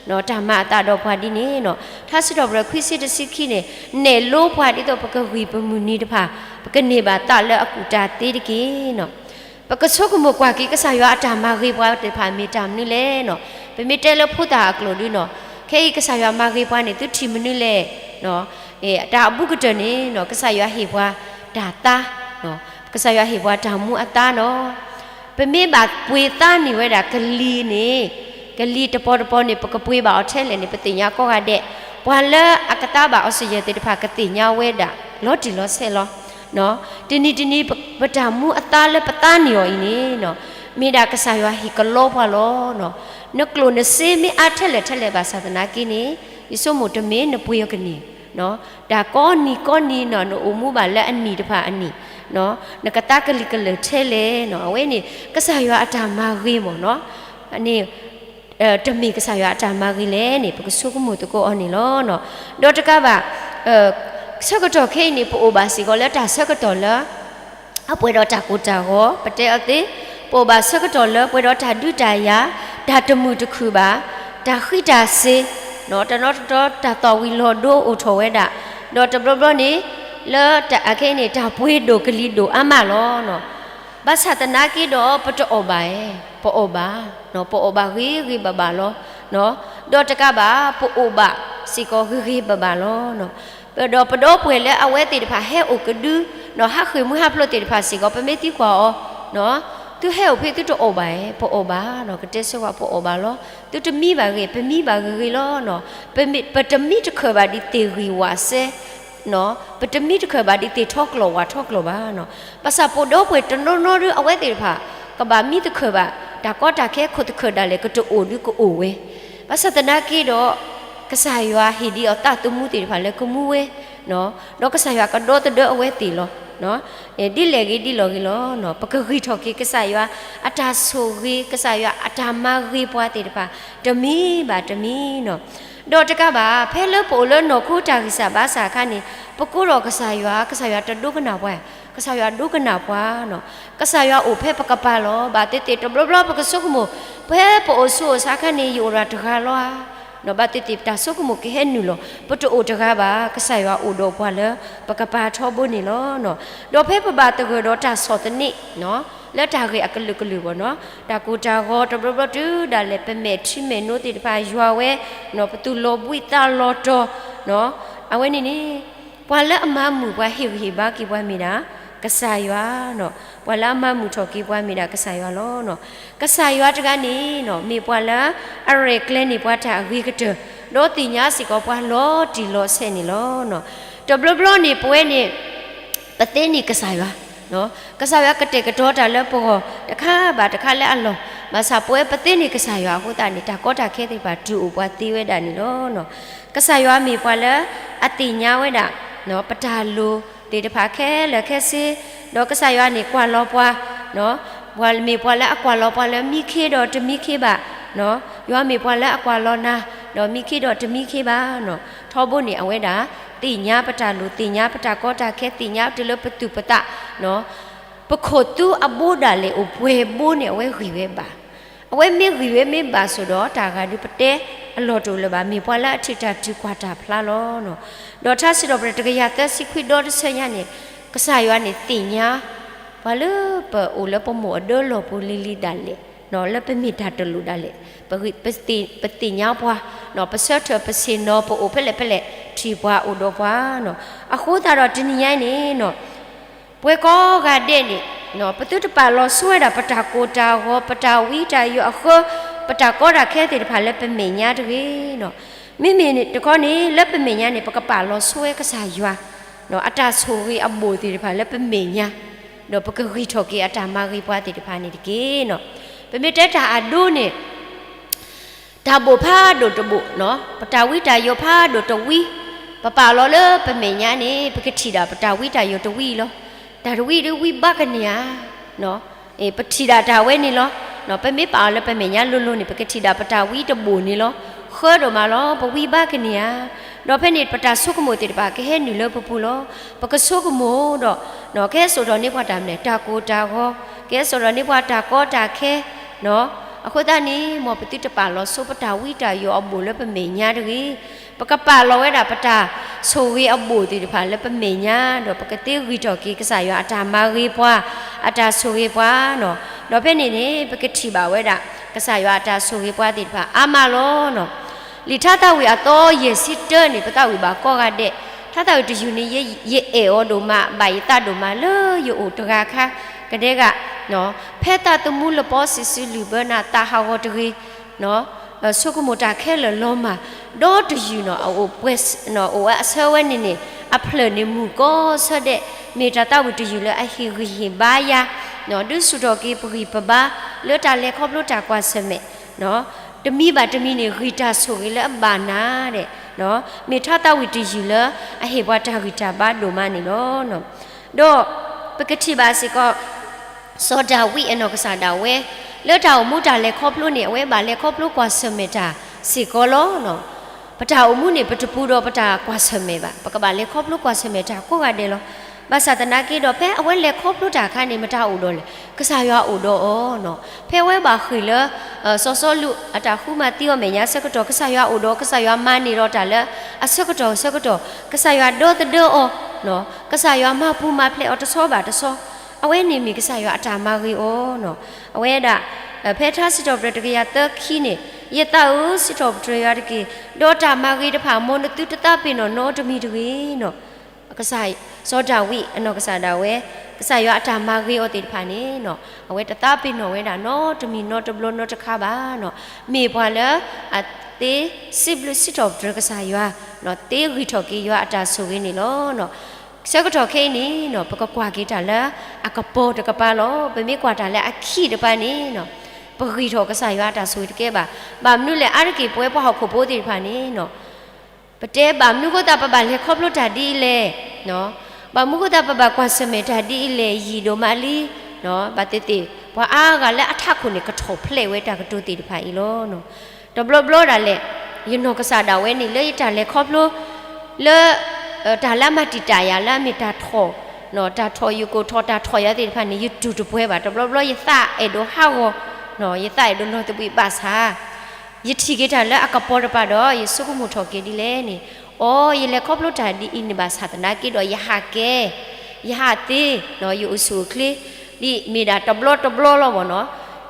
နီၤ တၢ်မၤအသးဒီးပှၤဒ်န့ၣ်နီၤ. ထါစံးထီၣ်ပတြၢၤခွံဆံတဆံခံန့ၣ် နဲၣ်လိပှၤဒ်သိးပကဂံၢ်ပမုၢ်နံၤတဖၣ် ပကန့ၢ်ဘၣ်သးလၢအကူၣ်တၢ်သ့တက့ၢ်နီၤ. ပကဆိကမိၣ်ကွၢ်က့ၤ ကစၢ်ယွၤအတၢ်မၤဂ့ၤပှၤသ့ၣ်တဖၣ် မ့ၢ်တၢ်မနုၤလဲၣ်နီၤ. ပမ့ၢ်တဲလၢဖိသၣ်အကျိာ်ဒုနီၤ ခဲအံၤကစၢ်ယွၤမၤဂ့ၤပှၤန့ၣ် သုထံၣ်မနုၤလဲၣ်. တၢ်အဘူးကတၢၢ်န့ၣ်နီၤ ကစၢ်ယွၤဟ့ၣ်ပှၤတၢ်သါ, ကစၢ်ယွၤဟ့ၣ်ပှၤတၢ်မူအသါနီၤ. ပမ့ၢ်ဘၣ်ပှ့ၤသါန့ၢ်ဝဲဒၣ်ကလံၤန့ၣ် ကလံၤတပီၤတပီၤန့ၣ် ပကပှ့ၤဘၣ်အီၤထဲလဲၣ်န့ၣ် ပသ့ၣ်ညါကိးဂၤဒဲး, ပှၤလၢအကသါဘၣ်အီးစံၣ်ယဲၢ်သ့ၣ်တဖၣ် ကသ့ၣ်ညါဝဲဒၣ်လီၤတံၢ်လီၤဆဲးလီၤ. တနံၤတနံၤ ပတၢ်မူအသါလၢပသါန့ၢ်အီၤအံၤန့ၣ်နီၤ မ့ၢ်ဒၣ်ကစၢ်ယွၤဟ့ၣ်ကလီပှၤလီၤ. နကျိၣ်နစ့မ့ၢ်အါထဲလဲၣ်ထဲလဲၣ်ဘၣ်ဆၣ်သနာ်က့န့ၣ် ယဆိကမိၣ်တမ့ၢ်နပှ့ၤအီၤကန့ၢ်, တၢ်ကိးနံၤကိးနံၤနီၤ နအိၣ်မူဘၣ်လၢအနံၣ်တဖၣ်အနံၣ်, နကသါကလံၤကလၢာ်ထဲလဲၣ်နီၤ အဝဲန့ၣ် ကစၢ်ယွၤအတၢ်မၤဂ့ၤမ့ၢ်နီၤ န့ၣ် တမ့ၢ်ကစၢ်ယွၤအတၢ်မၤဂ့ၤလဲၣ်န့ၣ် ပကဆိကမိၣ်သကိးအီၤန့ၣ်လီၤ. ဒီးတကးဘၣ် ဆၢကတီၢ်ခဲအံၤန့ၣ် ပအိၣ်ဘၣ်စ့ၢ်ကီးလၢတၢ်ဆၢကတီၢ်လၢ အပှဲၤဒီးတၢ်ကိၢ်တၢ်ဂီၤ ပတဲအီၤသ့, ပအိၣ်ဘၣ်ဆၢကတီၢ်လၢပှဲၤဒီးတၢ်ဒုးတၢ်ယၤ, တၢ်တမုာ်တခုၣ်ဘၣ်, တၢ်ဃံးတၢ်စ့ၤ, တနီၤတတီၤတၢ်သီၣ်ဝံၤလီၤဒိအိၣ်ထီၣ်ဝဲဒၣ်, ဒီးတဘျီဘျီန့ၣ် လၢအခဲအံၤန့ၣ် တၢ်ပှ့ၤဒိၣ်ကလံၤဒိၣ်အါမးလီၤ. ဘၣ်ဆၣ်သနာ်က့ဒီး ပတအီၣ်ဘၣ်ဧါ, ပအီၣ်ဘၣ်, ပအီၣ်ဘၣ်ဂ့ၤဂ့ၤဘၣ်ဘၣ်လီၤ. ဒီးတကးဘၣ် ပအိၣ်ဘၣ်စ့ၢ်ကီးဂ့ၤဂ့ၤဘၣ်ဘၣ်လီၤ. ဒီးပဒီပုၢ်ဝဲၢ်လၢအဝဲသ့ၣ်တဖၣ်ဟဲအိၣ်ကဒု, ဟးဃ့ၢ်မှံဟးဖျိးသ့ၣ်တဖၣ်စ့ၢ်ကီး ပမ့ၢ်သံကွၢ်အီၤ, သုဟဲအိၣ်ဖဲသုတအီၣ်ဘၣ်ဧါ, ပအီၣ်ဘၣ်, ကတဲဆၢကွၢ်ပအီၣ်ဘၣ်လီၤ. သုတမံဘၣ်ဂ့ၤ, ပမံဘၣ်ဂ့ၤဂ့ၤလီၤ. ပတမံတခၢၣ်ဘၣ်ဒ်သ့ၣ်ဂံၢ်ဝးစဲ ပတမံတခၢၣ်ဘၣ်ဒ်သ့ၣ်ထီကျိးဝးထီကျိးဘၣ်. ဘၣ်ဆၣ်ပဒီပုၢ်ဝဲၢ်တနီၤနီၤဒီး အဝဲသ့ၣ်တဖၣ် ကဘၣ်မံတခၢၣ်ဘၣ် တၢ်ကီတၢ်ခဲခိၣ်သခၢၣ်ဒၣ်လဲာ်ကတအိၣ်ဒုးကအိၣ်ဝဲ, ဘၣ်ဆၣ်သနာ်က့ဒီး ကစၢ်ယွၤဟ့ၣ်ဒံးအီၤသးသမူသ့ၣ်တဖၣ်လၢကမူဝဲ, ဒီးကစၢ်ယွၤကဒီသဒၢအဝဲသ့ၣ်လီၤ. ဒ်လဲၣ်ဂ့ၤဒ်လဲၣ်ဂ့ၤလီၤ, ပကဂံၢ်ထီၣ်က့ၤကစၢ်ယွၤအတၢ်ဆိၣ်ဂ့ၤ, ကစၢ်ယွၤအတၢ်မၤဂ့ၤပှၤသ့ၣ်တဖၣ် တမံၤဘၣ်တမံၤနီၤ. ဒီးတကးဘၣ် ဖဲလၢပအိၣ်လၢနီၢ်ခိတၢ်ဂံၢ်စၢ်ဘါစၢ်အခါန့ၣ် ပကိးဒီးကစၢ်ယွၤ, ကစၢ်ယွၤတဒိကနၣ်ပှၤ, ကစၢ်ယွၤဒိကနၣ်ပှၤနီၤ. ကစၢ်ယွၤအိၣ်ဖဲပကပၤလီၤ. ဘၣ်သ့ၣ်သ့ၣ်တဘျီဘျီပကဆိကမိၣ်, ဖဲပအိၣ်ဆူၣ်အိၣ်ဆါအခါန့ၣ် ယအိၣ်ဒီးတဂၤလီၤဧါ. ဘၣ်သ့ၣ်သ့ၣ်ပတၢ်ဆိကမိၣ်ကဟဲနုာ်လီၤ, ပတအိၣ်တဂၤဘၣ်, ကစၢ်ယွၤအိၣ်ဒီးပှၤလၢပကပၤထီဘိန့ၣ်လီၤ. ဒီးဖဲပဘၣ်သဂၢၢ်ဒီးတၢ်ဆီၣ်သနံး လၢတၢ်ဂ့ၢ်အကလုာ်ကလုာ်ဘၣ်နီၤ, တၢ်ကိၢ်တၢ်ဂီၤတဘျီဘျီတုၤဒၣ်လဲာ် ပမဲာ်ထံမဲာ်နိသ့ၣ်တဖၣ်ယွၤဝဲ, ပသူၣ်လီၤဘှံးသးလီၤတီၤ, အဝဲန့ၣ်န့ၣ် ပှၤလၢအမၤမုာ်ပှၤဟ့ၣ်ဂံၢ်ဟ့ၣ်ဘါက့ၤပှၤမ့ၢ်ဒၣ် ကစၢ်ယွၤ, ပှၤလၢအမၤမုာ်ထီၣ်က့ၤပှၤမ့ၢ်ဒၣ်ကစၢ်ယွၤလီၤ. ကစၢ်ယွၤတဂၤန့ၣ် မ့ၢ်ပှၤလၢအရဲၣ်ကျဲၤန့ၢ်ပှၤတၢ်အဂ့ၤကတၢၢ်, ဒီးသ့ၣ်ညါစ့ၢ်ကီးပှၤလီၤတံၢ်လီၤဆဲးန့ၣ်လီၤ. တဘျီဘျီန့ၣ် ပဝဲန့ၣ် ပသ့န့ၢ်ကစၢ်ယွၤ, ကစၢ်ယွၤကတဲာ်ကတီၤတၢ်လၢပဂီၢ်တခါဘၣ်တခါလၢအလီၢ်, ဘၣ်ဆၣ်ပဝဲပသ့န့ၢ်ကစၢ်ယွၤအဃိသတးန့ၣ် တၢ်ကီတၢ်ခဲသ့ၣ်တဖၣ်တုၤအိၣ်ပှၤသ့ဝဲဒၣ်န့ၣ်လီၤ. ကစၢ်ယွၤမ့ၢ်ပှၤလၢအသ့ၣ်ညါဝဲဒၣ် ပတၢ်လိၣ်သ့ၣ်တဖၣ်ခဲလၢာ်ခဲဆ့, ဒီးကစၢ်ယွၤန့ၣ်ကွၢ်လီၤပှၤ, ပှၤမ့ၢ်ပှၤလၢအကွၢ်လီၤပှၤလၢမံခ့ဒီးတမံခ့ဘၣ်, ယွၤမ့ၢ်ပှၤလၢအကွၢ်လီၤနၤ ဒီးမံခ့ဒီးတမံခ့ဘၣ်နီၤ. ထီဘိန့ၣ် အဝဲဒၣ်သ့ၣ်ညါပတၢ်လိၣ်, သ့ၣ်ညါပတၢ်ကီတၢ်ခဲ, သ့ၣ်ညါတုၤလၢပသူၣ်ပသး, ပခိၣ်သူအဘိဒၣ်လဲာ်အိၣ်ပှဲၤဘိန့ၣ် အဝဲဂံၢ်ဝဲဘါ. အဝဲမ့ၢ်ဂံၢ်ဝဲမ့ၢ်ဘါဆိၣ်ဒီး တၢ်ဂၤဒုးပတဲအလီၢ်တအိၣ်လၢၤဘၣ်, မ့ၢ်ပှၤလၢအထံၣ်တၢ်ထုကဖၣ်တၢ်ဖျါလီၤ. ဒီးထါစံးထီၣ်ပတြၢၤတကယၤသၢဆံခွံဒီတဆၢညါန့ၣ် ကစၢ်ယွၤန့ၣ်သ့ၣ်ညါ ပှၤလၢပအိၣ်လၢပမိၢ်အဒၢလီၢ်ပူၤလံၤလံၤဒၣ်လဲာ်, လၢပမ့ၢ်တၢ်တလိၣ်ဒၣ်လဲာ်, ပသ့ၣ်ညါပှၤ, ပဆၢထၢၣ်ပဆ့ၣ်နီၤ ပအိၣ်ဖဲလဲၣ်ဖဲလဲၣ် ထံၣ်ပှၤအိၣ်ဒီးပှၤနီၤ. အဃိသတးဒီးတနံၤညါအံၤန့ၣ် ပဝဲကိးဂၤဒဲးန့ၣ် ပသုတပာ်လီၤဆိဝဲဒၣ် ပတၢ်ကိၢ်တၢ်ဂီၤ, ပတၢ်ဝံတၢ်ယိးအဃၢ, ပတၢ်ကီတၢ်ခဲသ့ၣ်တဖၣ်လၢပမဲာ်ညါတဂ့ၤနီၤ. မ့မ့ၢ်တခီန့ၣ် လၢပမဲာ်ညါန့ၣ် ပကပာ်လီၤဆိဝဲကစၢ်ယွၤ အတၢ်ဆိၣ်ဂ့ၤအဘိၣ်သ့ၣ်တဖၣ်လၢပမဲာ်ညါ, ဒီးပကဂံၢ်ထီၣ်က့ၤအတၢ်မၤဂ့ၤပှၤသ့ၣ်တဖၣ်န့ၣ်တက့ၢ်နီၤ. ပမ့ၢ်တဲတၢ်အဒိန့ၣ် တၢ်ဘိၣ်ဖးဒိၣ်တဘိၣ်, ပတၢ်ဝံတၢ်ယိးဖးဒိၣ်တဝံ, ပပာ်လီၤလၢပမဲာ်ညါန့ၣ် ပကထံၣ်ဒၣ်ပတၢ်ဝံတၢ်ယိးတဝံလီၤ. တၢ်တဝံဒုးဝံဘါကန့ၢ်ဧါ ပထံၣ်ဒၣ်တၢ်ဝဲန့ၣ်လီၤ. ပမ့ၢ်ပာ်အီၤလၢပမဲာ်ညါလိၤလိၤန့ၣ် ပကထံၣ်ဒၣ်ပတၢ်ဝံတဘိၣ်န့ၣ်လီၤ. ဃၢဒိၣ်မးလီၤ ပဝံဘါကန့ၢ်ဧါ. ဒီးဖဲန့ၣ် ပတၢ်ဆိကမိၣ်သ့ၣ်တဖၣ်ကဟဲနုာ်လၢပပူၤလီၤ. ပကဆိကမိၣ်ဒီး ကဟဲစိာ်ထီၣ်န့ၢ်ပှၤတၢ်မနုၤလဲၣ်, တၢ်ကိၢ်တၢ်ဂီၤ, ကဟဲစိာ်ထီၣ်န့ၢ်ပှၤတၢ်ကီတၢ်ခဲ, အဃိသတးန့ၣ် မ်ပသုတပာ်လီၤဆိပတၢ်ဝံတၢ်ယိးအဘိၣ်လၢပမဲာ်ညါတဂ့ၤ. ပကပာ်လီၤဝဲဒၣ်ပတၢ်ဆိၣ်ဂ့ၤအဘိၣ်သ့ၣ်တဖၣ်လၢပမဲာ်ညါ, ဒီးပကသ့ဂံၢ်ထီၣ်က့ၤကစၢ်ယွၤအတၢ်မၤဂ့ၤပှၤ, အတၢ်ဆိၣ်ဂ့ၤပှၤနီၤ. ဒီးဖဲန့ၣ်န့ၣ် ပကထံၣ်ဘၣ်ဝဲဒၣ် ကစၢ်ယွၤအတၢ်ဆိၣ်ဂ့ၤပှၤသ့ၣ်တဖၣ်အါမးလီၤနီၤ. လံာ်ထါသးဝံၣ်အသီယဲၢ်ဆံတၢန့ၣ် ပသးဝံၣ်ဘၣ်ကိးဂၤဒဲး, ထါသးဝံၣ်တယုၢ်န့ၣ် ယအဲၣ်အီၤဒိၣ်မး, ဘၣ်ယသးဒိၣ်မးလၢယအိၣ်တဂၤအခါကဒဲက, ဖဲသးသမူလပီစံးစုလုၢ်ဘၢနၤ သးဟးဂီၤတဂ့ၤ ဆိကမိၣ်တၢ်ခဲလၢာ်လီၤမၢ်, ဒီတယုၢ်နီၤ အအိၣ်ပှဲၤ အိၣ်ဝဲအဆၢဝဲန့ၣ်န့ၣ် အဖျၢၣ်န့ၣ်မုၢ်ကီဆၢဒဲး, မ့ၢ်တၢ်သးဝံၣ်တယုၢ်လၢအဟ့ၣ်ဂံၢ်ဟ့ၣ်ဘါယၤ, ဒုးဆူၣ်ထီၣ်က့ၤပဂံၢ်ပဘါ လၢတၢ်လဲၤခီဖျိတၢ်ကွၢ်ဆၢၣ်မဲာ်, တမံၤဘၣ်တမံၤန့ၣ် ဂံၢ်တၢ်ဆိၣ်ဂ့ၤလၢအဘၣ်နၤဒဲး, မ့ၢ်ထါသးဝံၣ်တယုၢ်လၢအဟ့ၣ်ပှၤတၢ်ဂံၢ်တၢ်ဘါဒိၣ်မးန့ၣ်လီၤ. ဒီးပကထံၣ်ဘၣ်စ့ၢ်ကီး စီၤဒၤဝံးအနီၢ်ကစၢ်ဒၣ်ဝဲ လၢတၢ်အိၣ်မူတၢ်လဲၤခီဖျိန့ၣ် အဝဲဘၣ်လဲၤခီဖျိကွၢ်ဆၢၣ်မဲာ်တၢ်စ့ၢ်ကီးလီၤ. ပတၢ်အိၣ်မူန့ၣ် ပတပူၤဒီးပတၢ်ကွၢ်ဆၢၣ်မဲာ်ဘၣ်, ပကဘၣ်လဲၤခီဖျိကွၢ်ဆၢၣ်မဲာ်တၢ်ကိးဂၤဒဲးလီၤ. ဘၣ်ဆၣ်သနာ်က့ဒီး ဖဲအဝဲလဲၤခီဖျိတၢ်အခါန့ၣ် မတၤအိၣ်ဒီးလဲၣ်, ကစၢ်ယွၤအိၣ်ဒီးအီၤနီၤ. ဖဲအဝဲဘၣ်ဃ့ၢ်လၢ စီၤစီလူးအတၢ်ဃုမၤသံအီၤမဲာ်ညါဆၢကတီၢ် ကစၢ်ယွၤအိၣ်ဒီး ကစၢ်ယွၤမၤန့ၢ်ဒီးတၢ်လၢအဆၢကတီၢ်ဆၢကတီၢ်, ကစၢ်ယွၤဒီသဒၢအီၤ, ကစၢ်ယွၤမၤပူၤမၤဖျဲးအီၤတဆီဘၣ်တဆီ, အဝဲန့ၣ်မ့ၢ်ကစၢ်ယွၤအတၢ်မၤဂ့ၤအီၤနီၤ. အဝဲဒၣ် ဖဲထါစံးထီၣ်ပတြၢၤတကယၤသၢခံန့ၣ်, ယသးဧၢ, စံးထီၣ်ပတြၢၤယွၤတက့ၢ်, ဒီးတၢ်မၤဂ့ၤတဖၣ် မ်နသုတသးပ့ၤနီၣ်နီတမံၤတဂ့ၤနီၤ. ကစၢ် စီၤဒၤဝံးအနီၢ်ကစၢ်ဒၣ်ဝဲ ကစၢ်ယွၤအတၢ်မၤဂ့ၤအီၤသ့ၣ်တဖၣ်န့ၣ်နီၤ အဝဲတသးပ့ၤနီၣ်ဝဲဒၣ်နီတမံၤနီတဘျီနီတခါဘၣ်နီၤ. မ့ၢ်ပှၤလၢ အသ့စံးဘျုးစံးထီၣ်ပတြၢၤကစၢ်ယွၤ, သ့ဂံၢ်ထီၣ်က့ၤယွၤအတၢ်ဆိၣ်ဂ့ၤန့ၣ်လီၤ. ဆၢကတီၢ်ခဲအံၤန့ၣ်နီၤ ပကကွၢ်က့ၤတၢ်လၢအကပီၤတကပၤလီၤ. ပမ့ၢ်ကွၢ်တၢ်လၢအခံးတကပၤန့ၣ်နီၤ ပဂံၢ်ထီၣ်ကစၢ်ယွၤအတၢ်ဆိၣ်ဂ့ၤတကဲဘၣ်. ဘၣ်မနုၤလဲၣ် အါတက့ၢ်ပဝဲပှၤဟီၣ်ခိၣ်ဖိသ့ၣ်တဖၣ်န့ၣ် ပတဲဘၣ်မနုၤဃိသတး ပဘၣ်လဲၤခီဖျိတၢ်ဒ်အံၤလဲၣ်, ဘၣ်မနုၤဃိသတး ပဘၣ်ကွၢ်ဆၢၣ်မဲာ်တၢ်ဒ်အံၤလဲၣ် ယံာ်ဒိၣ်မးလံ. ဘၣ်သ့ၣ်သ့ၣ် ပှၤအါဂၤလၢအထးခိၣ်န့ၣ် ကထီၣ်ဖျဲးဝဲတၢ်ကတိၤသ့ၣ်တဖၣ်အံၤလီၤ. တဘျီဘျီဒၣ်လဲာ် ယနီၢ်ကစၢ်ဒၣ်ဝဲန့ၣ် လၢယတၢ်လဲၤခီဖျိ လၢ တၢ်လၢအမၤတံာ်တာ်ယၤ လၢအမ့ၢ်တၢ်ထီၣ်, တၢ်ထီၣ်ယိာ်ကိၢ်ထီၣ် တၢ်ထီၣ်ယၤသ့ၣ်တဖၣ်န့ၣ် ယတူၢ်တပှဲၤဘၣ်. တဘျီဘျီယသးအဲၣ်ဒိးဟးဂီၤ, ယသးအဲၣ်ဒိးလီၤသဘှံးဘၣ်ဆၣ် ယထံၣ်က့ၤတၢ်လၢအကပီၤတပၤဒီး ယဆိကမိၣ်ထီၣ်က့ၤဒ်လဲၣ်န့ၣ်, အိ ယလဲၤခီဖျိတၢ်ဒ်အံၤန့ၣ် ဘၣ်ဆၣ်သနာ်က့ဒီး ယဟးကဲ, ယဟးသ့, ယအိၣ်ဆူၣ်အိၣ်ချ့, ဒ်မ့ၢ်ဒၣ်တဘျီတဘျီလီၤဘၣ်နီၤ,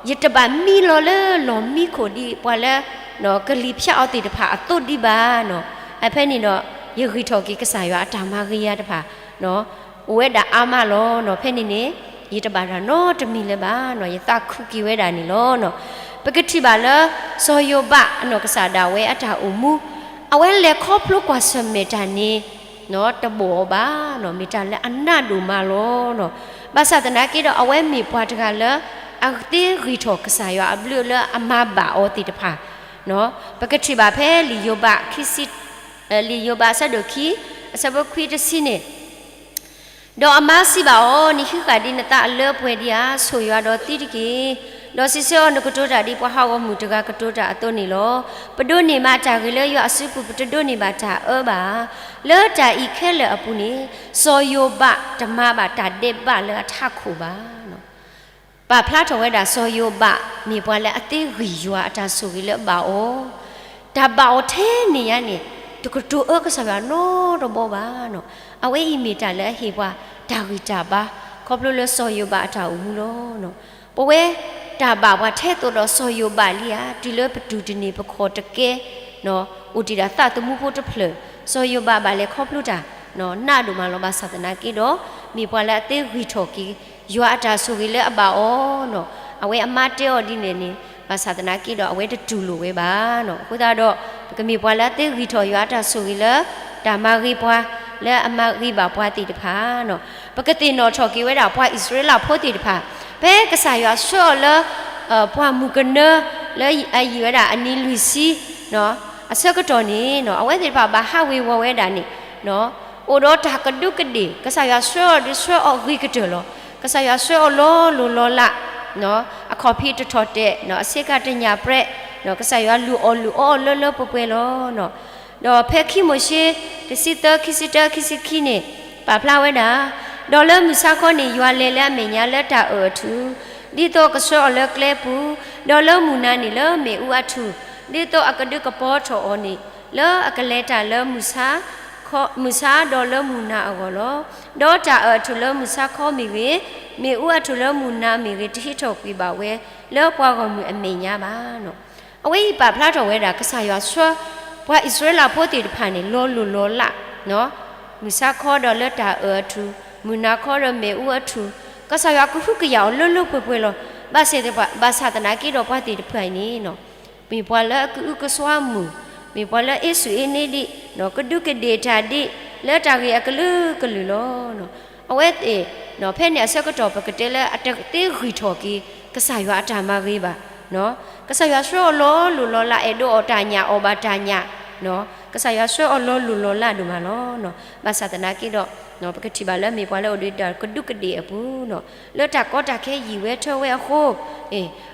ယတဘၣ်မံလီၤလၢလီၢ်မံခိၣ်ဒ်ပှၤလၢ ကလံၤဖၠးအီၤသ့ၣ်တဖၣ်အသိးဒံးဘၣ်နီၤ. အဖဲန့ၣ်ဒီး ယဂံၢ်ထီၣ်က့ၤကစၢ်ယွၤအတၢ်မၤဂ့ၤယၤတဖၣ် အိၣ်ဝဲဒၣ်အါမးလီၤနီၤ. ဖဲန့ၣ်န့ၣ် ယတဘၣ်တၢ်နီတမံၤလၢၤဘၣ်နီၤ, ယသးခုက့ၤဝဲဒၣ်န့ၣ်လီၤ. ပကထံၣ်ဘၣ်လၢ စီၤယိၤဘးအနီၢ်ကစၢ်ဒၣ်ဝဲအတၢ်အိၣ်မူ, အဝဲလဲၤခီဖျိကွၢ်ဆၢၣ်မဲာ်တၢ်န့ၣ် တဘီၣ်အီၤဘၣ်နီၤ, မ့ၢ်တၢ်လၢအနးဒိၣ်မးလီၤနီၤ. ဘၣ်ဆၣ်သနာ်က့ဒီး အဝဲမ့ၢ်ပှၤတဂၤလၢ အသ့ဂံၢ်ထီၣ်ကစၢ်ယွၤအဘျုးလၢအမၤဘၣ်အီၤသ့ၣ်တဖၣ် ပကထံၣ်ဘၣ်ဖဲလံာ်ယိၤဘး လံာ်ယိၤဘးအဆၢဒိၣ်ခံ အဆၢဖိခွံတဆံန့ၣ်, ဒီးအမါစံးဘၣ်အီၤ, နဟံးဃာ်ဒံးနသးအလၢပှဲၤဒံးဧါ, ဆိၣ်ယွၤဒီးသံတက့ၢ်. ဒီးစံးဆၢအီၤ, နကတိၤတၢ်ဒ်ပှၤဟးဂီၤမုၢ်တဂၤကတိၤတၢ်အသိးန့ၣ်လီၤ. ပဒိးန့ၢ်မးတၢ်ဂ့ၤလၢယွၤအစုပူၤ, ပတဒိးန့ၢ်ဘၣ်တၢ်အၢဘၣ်. လၢတၢ်အံၤခဲလၢာ်အပူၤန့ၣ် စီၤယိၤဘးတမၤဘၣ်တၢ်ဒဲးဘးလၢအထးခိၣ်ဘၣ်. ပာ်ဖျါထီၣ်ဝဲဒၣ်စီၤယိၤဘး မ့ၢ်ပှၤလၢအသ့ဂံၢ်ယွၤအတၢ်ဆိၣ်ဂ့ၤလၢအဘၣ်အီၤ, တၢ်ဘၣ်အီၤထဲန့ၣ်ညါန့ၣ် တကတိၤအၢကစၢ်ယွၤနီတဘီဘၣ်နီၤ. အဝဲအံၤမ့ၢ်တၢ်လၢအဟ့ၣ်ပှၤတၢ်ဂံၢ်တၢ်ဘါ ခီဖျိလၢစီၤယိၤဘးအတၢ်အိၣ်မူလီၤ. ပဝဲတၢ်ဘၣ်ပှၤထဲသိးဒီးစီၤယိၤဘးလံဧါ, တုၤလၢပတူၢ်တန့ၢ်ပခီၣ်တကဲ အိၣ်တ့ၢ်ဒၣ်သးသမူဖိတဖျၢၣ်, စီၤယိၤဘးဘၣ်လဲၤခီဖျိတၢ် နးဒိၣ်မးလီၤ. ဘၣ်ဆၣ်သနာ်က့ဒီး မ့ၢ်ပှၤလၢအသ့ဂံၢ်ထီၣ်က့ၤ ယွၤအတၢ်ဆိၣ်ဂ့ၤလၢအဘၣ်အီၤနီၤ. အဝဲအမါတဲအီၤဒ်န့ၣ်န့ၣ် ဘၣ်ဆၣ်သနာ်က့ဒီး အဝဲတတူၢ်လိာ်ဝဲဘၣ်နီၤ. အဃိသတးဒီး ပကမ့ၢ်ပှၤလၢအသ့ဂံၢ်ထီၣ်ယွၤအတၢ်ဆိၣ်ဂ့ၤလၢ တၢ်မၤဂ့ၤပှၤ လၢအမၤဂ့ၤဘၣ်ပှၤသ့ၣ်တဖၣ်နီၤ. ပကသ့ၣ်နီၣ်ထီၣ်က့ၤဝဲဒၣ်ပှၤအံၣ်စရ့လးဖိသ့ၣ်တဖၣ် ဖဲကစၢ်ယွၤဆှၢအီၤလၢ ပှၢ်မုၢ်ကနၢ လၢအယံာ်ဝဲဒၣ်အနံၤလွံၢ်ဆံ အဆၢကတီၢ်န့ၣ်နီၤ, အဝဲသ့ၣ်တဖၣ်ဘၣ်ဟးဝ့ၤဝီၤဝဲဒၣ်န့ၣ် အိၣ်ဒီးတၢ်ကဒူးကဒ့ၣ်, ကစၢ်ယွၤဆှၢအီၤဒီးဆှၢအီၤဂ့ၤကတၢၢ်လီၤ. ကစၢ်ယွၤဆှၢအီၤလီၤလိၤလီၤလး, အခီၣ်ဖံးတထီၣ်တဲာ်, အဆ့ကၤတညၣ်ပြဲး, ကစၢ်ယွၤလုၢ်အီၣ်လုၢ်အီအီၤလၢလၢပှဲၤပှဲၤလီၤ. ဒီးဖဲခံမိၤၡ့ တဆံသၢ ခံဆံတၢ ခံဆံခံန့ၣ် ပာ်ဖျါဝဲဒၣ်, ဒီးလၢမုၢ်ဆါခီန့ၣ် ယွၤလဲၤလၢအမဲာ်ညါလၢတၢ်အၢၣ်အထူၣ်, ဒ်သိးကဆှၢအီၤလၢကျဲပူၤ, ဒီးလၢမုၢ်နၤန့ၣ်လၢမ့ၣ်အူအထူၣ်, ဒ်သိးအကဒုးကပီၤထီၣ်အီၤန့ၣ် လၢအကလဲၤတၢ်လၢမုၢ်ဆါ, မုၢ်ဆါဒီးလၢမုၢ်နၤအဂီၢ်လီၤ. ဒီးတၢ်အၢၣ်အထူၣ်လၢမုၢ်ဆါခီမ့ၢ်ဂ့ၤ, မ့ၣ်အူအထူၣ်လၢမုၢ်နၤမ့ၢ်ဂ့ၤ, တဟံးထီၣ်ကွံာ်ဘၣ်ဝဲ လၢပှၤဂီၢ်မုၢ်အမဲာ်ညါဘၣ်နီၤ. အဝဲအံၤပာ်ဖျါထီၣ်ဝဲဒၣ် ကစၢ်ယွၤဆှၢ ပှၤအံၣ်စရ့လးဖိသ့ၣ်တဖၣ်န့ၣ် လီၤလိၤလီၤလး, မုၢ်ဆါခီဒီးလၢတၢ်အၢၣ်အထူၣ်, မုၢ်နၤခီဒီးမ့ၣ်အူအထူၣ်, ကစၢ်ယွၤကဟုကယာ်အီၤလၢလၢပှဲၤပှဲၤလီၤ. ဘၣ်ဆၣ်သနာ်, ဘၣ်ဆၣ်သနာ်က့ဒီးပှၤသ့ၣ်တဖၣ်အံၤန့ၣ် မ့ၢ်ပှၤလၢအကအုကစွါမုၢ်, မ့ၢ်ပှၤလၢအ့ၣ်ဆူၣ်အ့ၣ်န့ၢ်ဒံး, ကဒူးကဒ့ၣ်တၢ်ဒံး လၢတၢ်ဂ့ၢ်အကလုာ်ကလုာ်လီၤ. အဝဲသ့ၣ် ဖဲန့ၣ်အဆၢကတီၢ် ပကတဲလၢအတသ့ဂံၢ်ထီၣ်က့ၤ ကစၢ်ယွၤအတၢ်မၤဂ့ၤဘၣ်. ကစၢ်ယွၤဆှၢအီၤလီၤလိၤလီၤလး အဲၣ်ဒိးအီၣ်တၢ်ညၣ် အီၣ်ဘၣ်တၢ်ညၣ်, ကစၢ်ယွၤဆှၢအီၤလီၤလိၤလီၤလးဒိၣ်မးလီၤ. ဘၣ်ဆၣ်သနာ်က့ဒီး ပကထံၣ်ဘၣ်လၢမ့ၢ်ပှၤလၢအိၣ်ဒီးတၢ်ကဒူးကဒ့ၣ်အပူၤ, လၢတၢ်ကီတၢ်ခဲယံာ်ဝဲထၢဝဲအဃိ,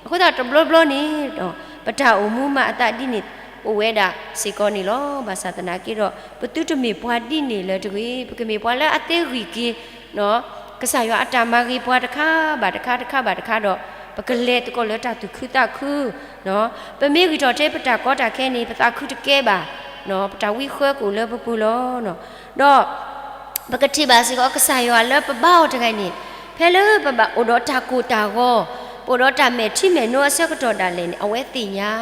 အဃိသတးတဘျီဘျီန့ၣ် ပတၢ်အိၣ်မူမၤအသးဒ်န့ၣ် အိၣ်ဝဲဒၣ်စ့ၢ်ကီးန့ၣ်လီၤ. ဘၣ်ဆၣ်သနာ်က့ဒီး ပသုတမ့ၢ်ပှၤဒ်န့ၣ်လၢၤတဂ့ၤ, ပကမ့ၢ်ပှၤလၢအသ့ဂံၢ်က့ၤ ကစၢ်ယွၤအတၢ်မၤဂ့ၤပှၤတခါဘၣ်တခါ တခါဘၣ်တခါဒီး ပကလဲၤသကိးလၢတၢ်သူၣ်ခုသးခု, ပမ့ၢ်ဂံၢ်ထီၣ်ထဲပတၢ်ကီတၢ်ခဲန့ၣ် ပသးခုတကဲဘၣ်, ပတၢ်ဝံဃၢကအိၣ်လၢပပူၤလီၤ. ဒီး ပကထံၣ်ဘၣ်စ့ၢ်ကီး ကစၢ်ယွၤလၢပဘါအီၤတဂၤန့ၣ် ဖဲလၢပဘၣ်အိၣ်ဒီးတၢ်ကိၢ်တၢ်ဂီၤ, ပအိၣ်ဒီးတၢ်မဲာ်ထံမဲာ်နိအဆၢကတီၢ်ဒၣ်လဲာ်န့ၣ် အဝဲသ့ၣ်ညါ,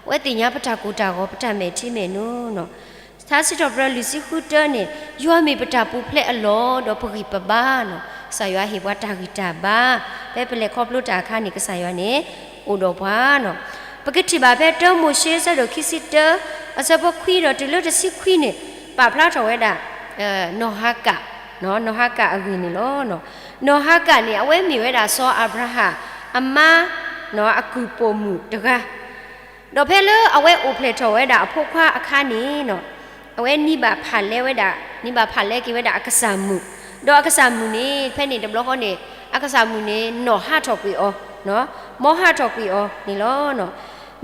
အဝဲသ့ၣ်ညါပတၢ်ကိၢ်တၢ်ဂီၤ ပတၢ်မဲာ်ထံမဲာ်နိနီၤ. ထါစံးထီၣ်ပတြၢၤလွံၢ်ဆံဃုတၢန့ၣ် ယွၤမ့ၢ်ပတၢ်ပူၤဖျဲးအလီၢ် ဒီးပဂံၢ်ပဘါနီၤ. ကစၢ်ယွၤဟ့ၣ်ပှၤတၢ်ဂံၢ်တၢ်ဘါ, ဖဲပလဲၤခီဖျိတၢ်အခါန့ၣ် ကစၢ်ယွၤန့ၣ် အိၣ်ဒီးပှၤနီၤ. ပကထံၣ်ဘၣ်ဖဲတၢမိၤၡ့ အဆၢဒိၣ်ခံဆံတၢ အဆၢဖိခွံဒီးတုၤလၢတဆံခွံန့ၣ် ပာ်ဖျါထီၣ်ဝဲဒၣ် နီၢ်ဟၤကၣ်, နီၢ်ဟၤကၣ်အဂ့ၢ်န့ၣ်လီၤ. နီၢ်ဟၤကၣ်န့ၣ် အဝဲမ့ၢ်ဝဲဒၣ်စီၤအၤဘြၤဟၣ်အမါ အကုၢ်ပိာ်မုၣ်တဂၤ, ဒီးဖဲလၢအဝဲအိၣ်ဖျဲၣ်ထီၣ်ဝဲဒၣ်အဖိခွါအခါန့ၣ်, အဝဲနံၤဘၣ်ဖးလဲဝဲဒၣ်, နံၤဘၣ်ဖးလဲက့ၤဝဲဒၣ်အကစၢ်မုၣ်, ဒီးအကစၢ်မုၣ်န့ၣ် ဖဲန့ၣ်တဘျီဃီန့ၣ် အကစၢ်မုၣ်န့ၣ် နီၢ်ဟးထီၣ်ကွံာ်အီၤ, မ်ဟးထီၣ်ကွံာ်အီၤန့ၣ်လီၤ.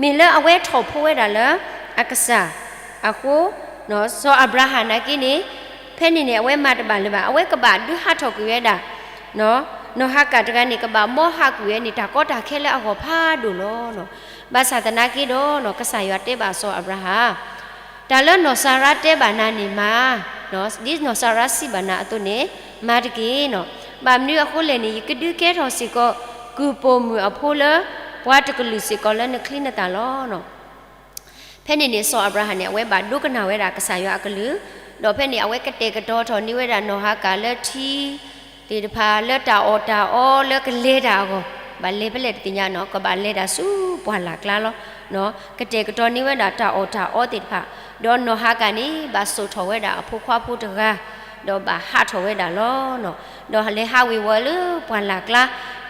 မ့ၢ်လၢအဝဲထီၣ်ဖိဝဲဒၣ်လၢ အကစၢ်အဃိ, စီၤအၤဘြၤဟၣ်နာ်က့န့ၣ်, ဖဲန့ၣ်န့ၣ် အဝဲမၤတဘၣ်လၢၤဘၣ်, အဝဲကဘၣ်ဒုးဟးထီၣ်ကွံာ်ဝဲဒၣ် နီၢ်ဟၤကၣ်တဂၤန့ၣ် ကဘၣ်မ်ဟးကွံာ်ဝဲန့ၣ် တၢ်ကီတၢ်ခဲလၢအဂီၢ်ဖးဒိၣ်လီၤ. ဘၣ်ဆၣ်သနာ်က့ဒီး ကစၢ်ယွၤတဲဘၣ်စီၤအၤဘြၤဟၣ်, တၢ်လၢနီၢ်စၤရါတဲဘၣ်နၤန့ၣ်မၤ, ဒ်နီၢ်စၤရါစံးဘၣ်နၤအသိးန့ၣ် မၤတက့ၢ်နီၤ. ဘၣ်မနုၤအဃိလဲၣ်န့ၣ် ယကဒုးကဲထီၣ်စ့ၢ်ကီး ကုၢ်ပိာ်မုၣ်အဖိလၢ ပှၤတကလုာ်စ့ၢ်ကီးလၢနချံနသၣ်လီၤ. ဖဲန့ၣ်န့ၣ် စီၤအၤဘြၤဟၣ်န့ၣ် အဝဲဘၣ်ဒိကနၣ်ဝဲဒၣ်ကစၢ်ယွၤအကလုၢ်, ဒီးဖဲန့ၣ် အဝဲကတဲာ်ကတီၤထီၣ်န့ၢ်ဝဲဒၣ်နီၢ်ဟၤကၣ်လၢထံသ့ၣ်တဖၣ် လၢတၢ်အီၣ်တၢ်အီလၢကလဲၤတၢ်အဂီၢ်, ဘၣ်လဲၤဖဲလဲၣ်တသ့ၣ်ညါနီၤ, ကဘၣ်လဲၤဒၣ်ဆူပှၢ်လၢ်ကျါလီၤ. ကတဲာ်ကတီၤန့ၢ်ဝဲဒၣ်တၢ်အီၣ်တၢ်အီသ့ၣ်တဖၣ်, ဒီးနီၢ်ဟၤကၣ်န့ၣ် ဘၣ်စိာ်ထီၣ်ဝဲဒၣ်အဖိခွါဖိတဂၤ, ဒီးဘၣ်ဟးထီၣ်ဝဲဒၣ်လီၤ. ဒီးလဲၤဟးဝ့ၤဝီၤလၢပှၢ်လၢ်ကျါ,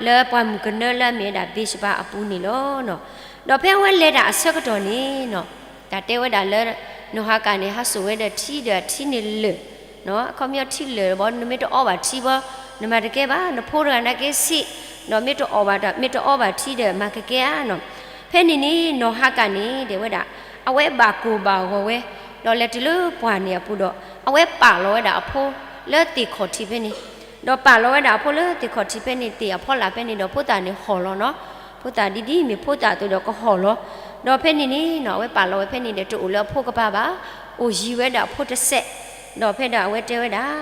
လၢပှၢ်မုၢ်ကနၢလၢအမ့ၢ်ဝဲဒၣ်ဘ့းၡဘၤအပူၤန့ၣ်လီၤ. ဒီးဖဲအဝဲလဲၤတၢ်အဆၢကတီၢ်န့ၣ်နီၤ, တၢ်တဲဝဲဒၣ်လၢ နီၢ်ဟၤကၣ်န့ၣ် ဟးစိာ်ဝဲဒီးထံဒီးအထံန့ၣ်လၢာ်, အခီပညီထံလၢာ်ဘီ နမ့ၢ်တအီဘၣ်ထံဘီ, နမၤတကဲဘၣ်, နဖိတဂၤနာ်က့စံး, ဒီးမ့ၢ်တအီၣ်ဘၣ်တၢ် မ့ၢ်တအီဘၣ်ထံဒီး မၤကကဲဧါနီၤ. ဖဲန့ၣ်န့ၣ် နီၢ်ဟၤကၣ်န့ၣ် တဲဝဲဒၣ်, အဝဲဘၣ်ကိၢ်ဘၣ်ဂီၤဝဲ, ဒီးလဲၤတုၤလၢပှၢ်န့ၣ်အပူၤဒီး အဝဲပာ်လီၤဝဲဒၣ်အဖိလၢသ့ၣ်ခီၣ်ထံးဖဲန့ၣ်, ဒီးပာ်လီၤဝဲဒၣ်အဖိလၢသ့ၣ်ခီၣ်ထံးဖဲန့ၣ် သ့ၣ်အဖီလာ်ဖဲန့ၣ်ဒီး ဖိသၣ်န့ၣ်ဟီၣ်လီၤနီၤ. ဖိသၣ်ဒ်ဒ်မ့ၢ်ဖိသၣ်အသိးဒီးကဟီၣ်လီၤ. ဒီးဖဲန့ၣ်န့ၣ်နီၤ အဝဲပာ်လီၤဝဲဖဲန့ၣ်ဒီး တအိၣ်လၢအဖိကပၤဘၣ်, အိၣ်ယံၤဝဲဒၣ်အဖိတစဲး, ဒီးဖဲဒၣ်အဝဲတဲဝဲဒၣ်,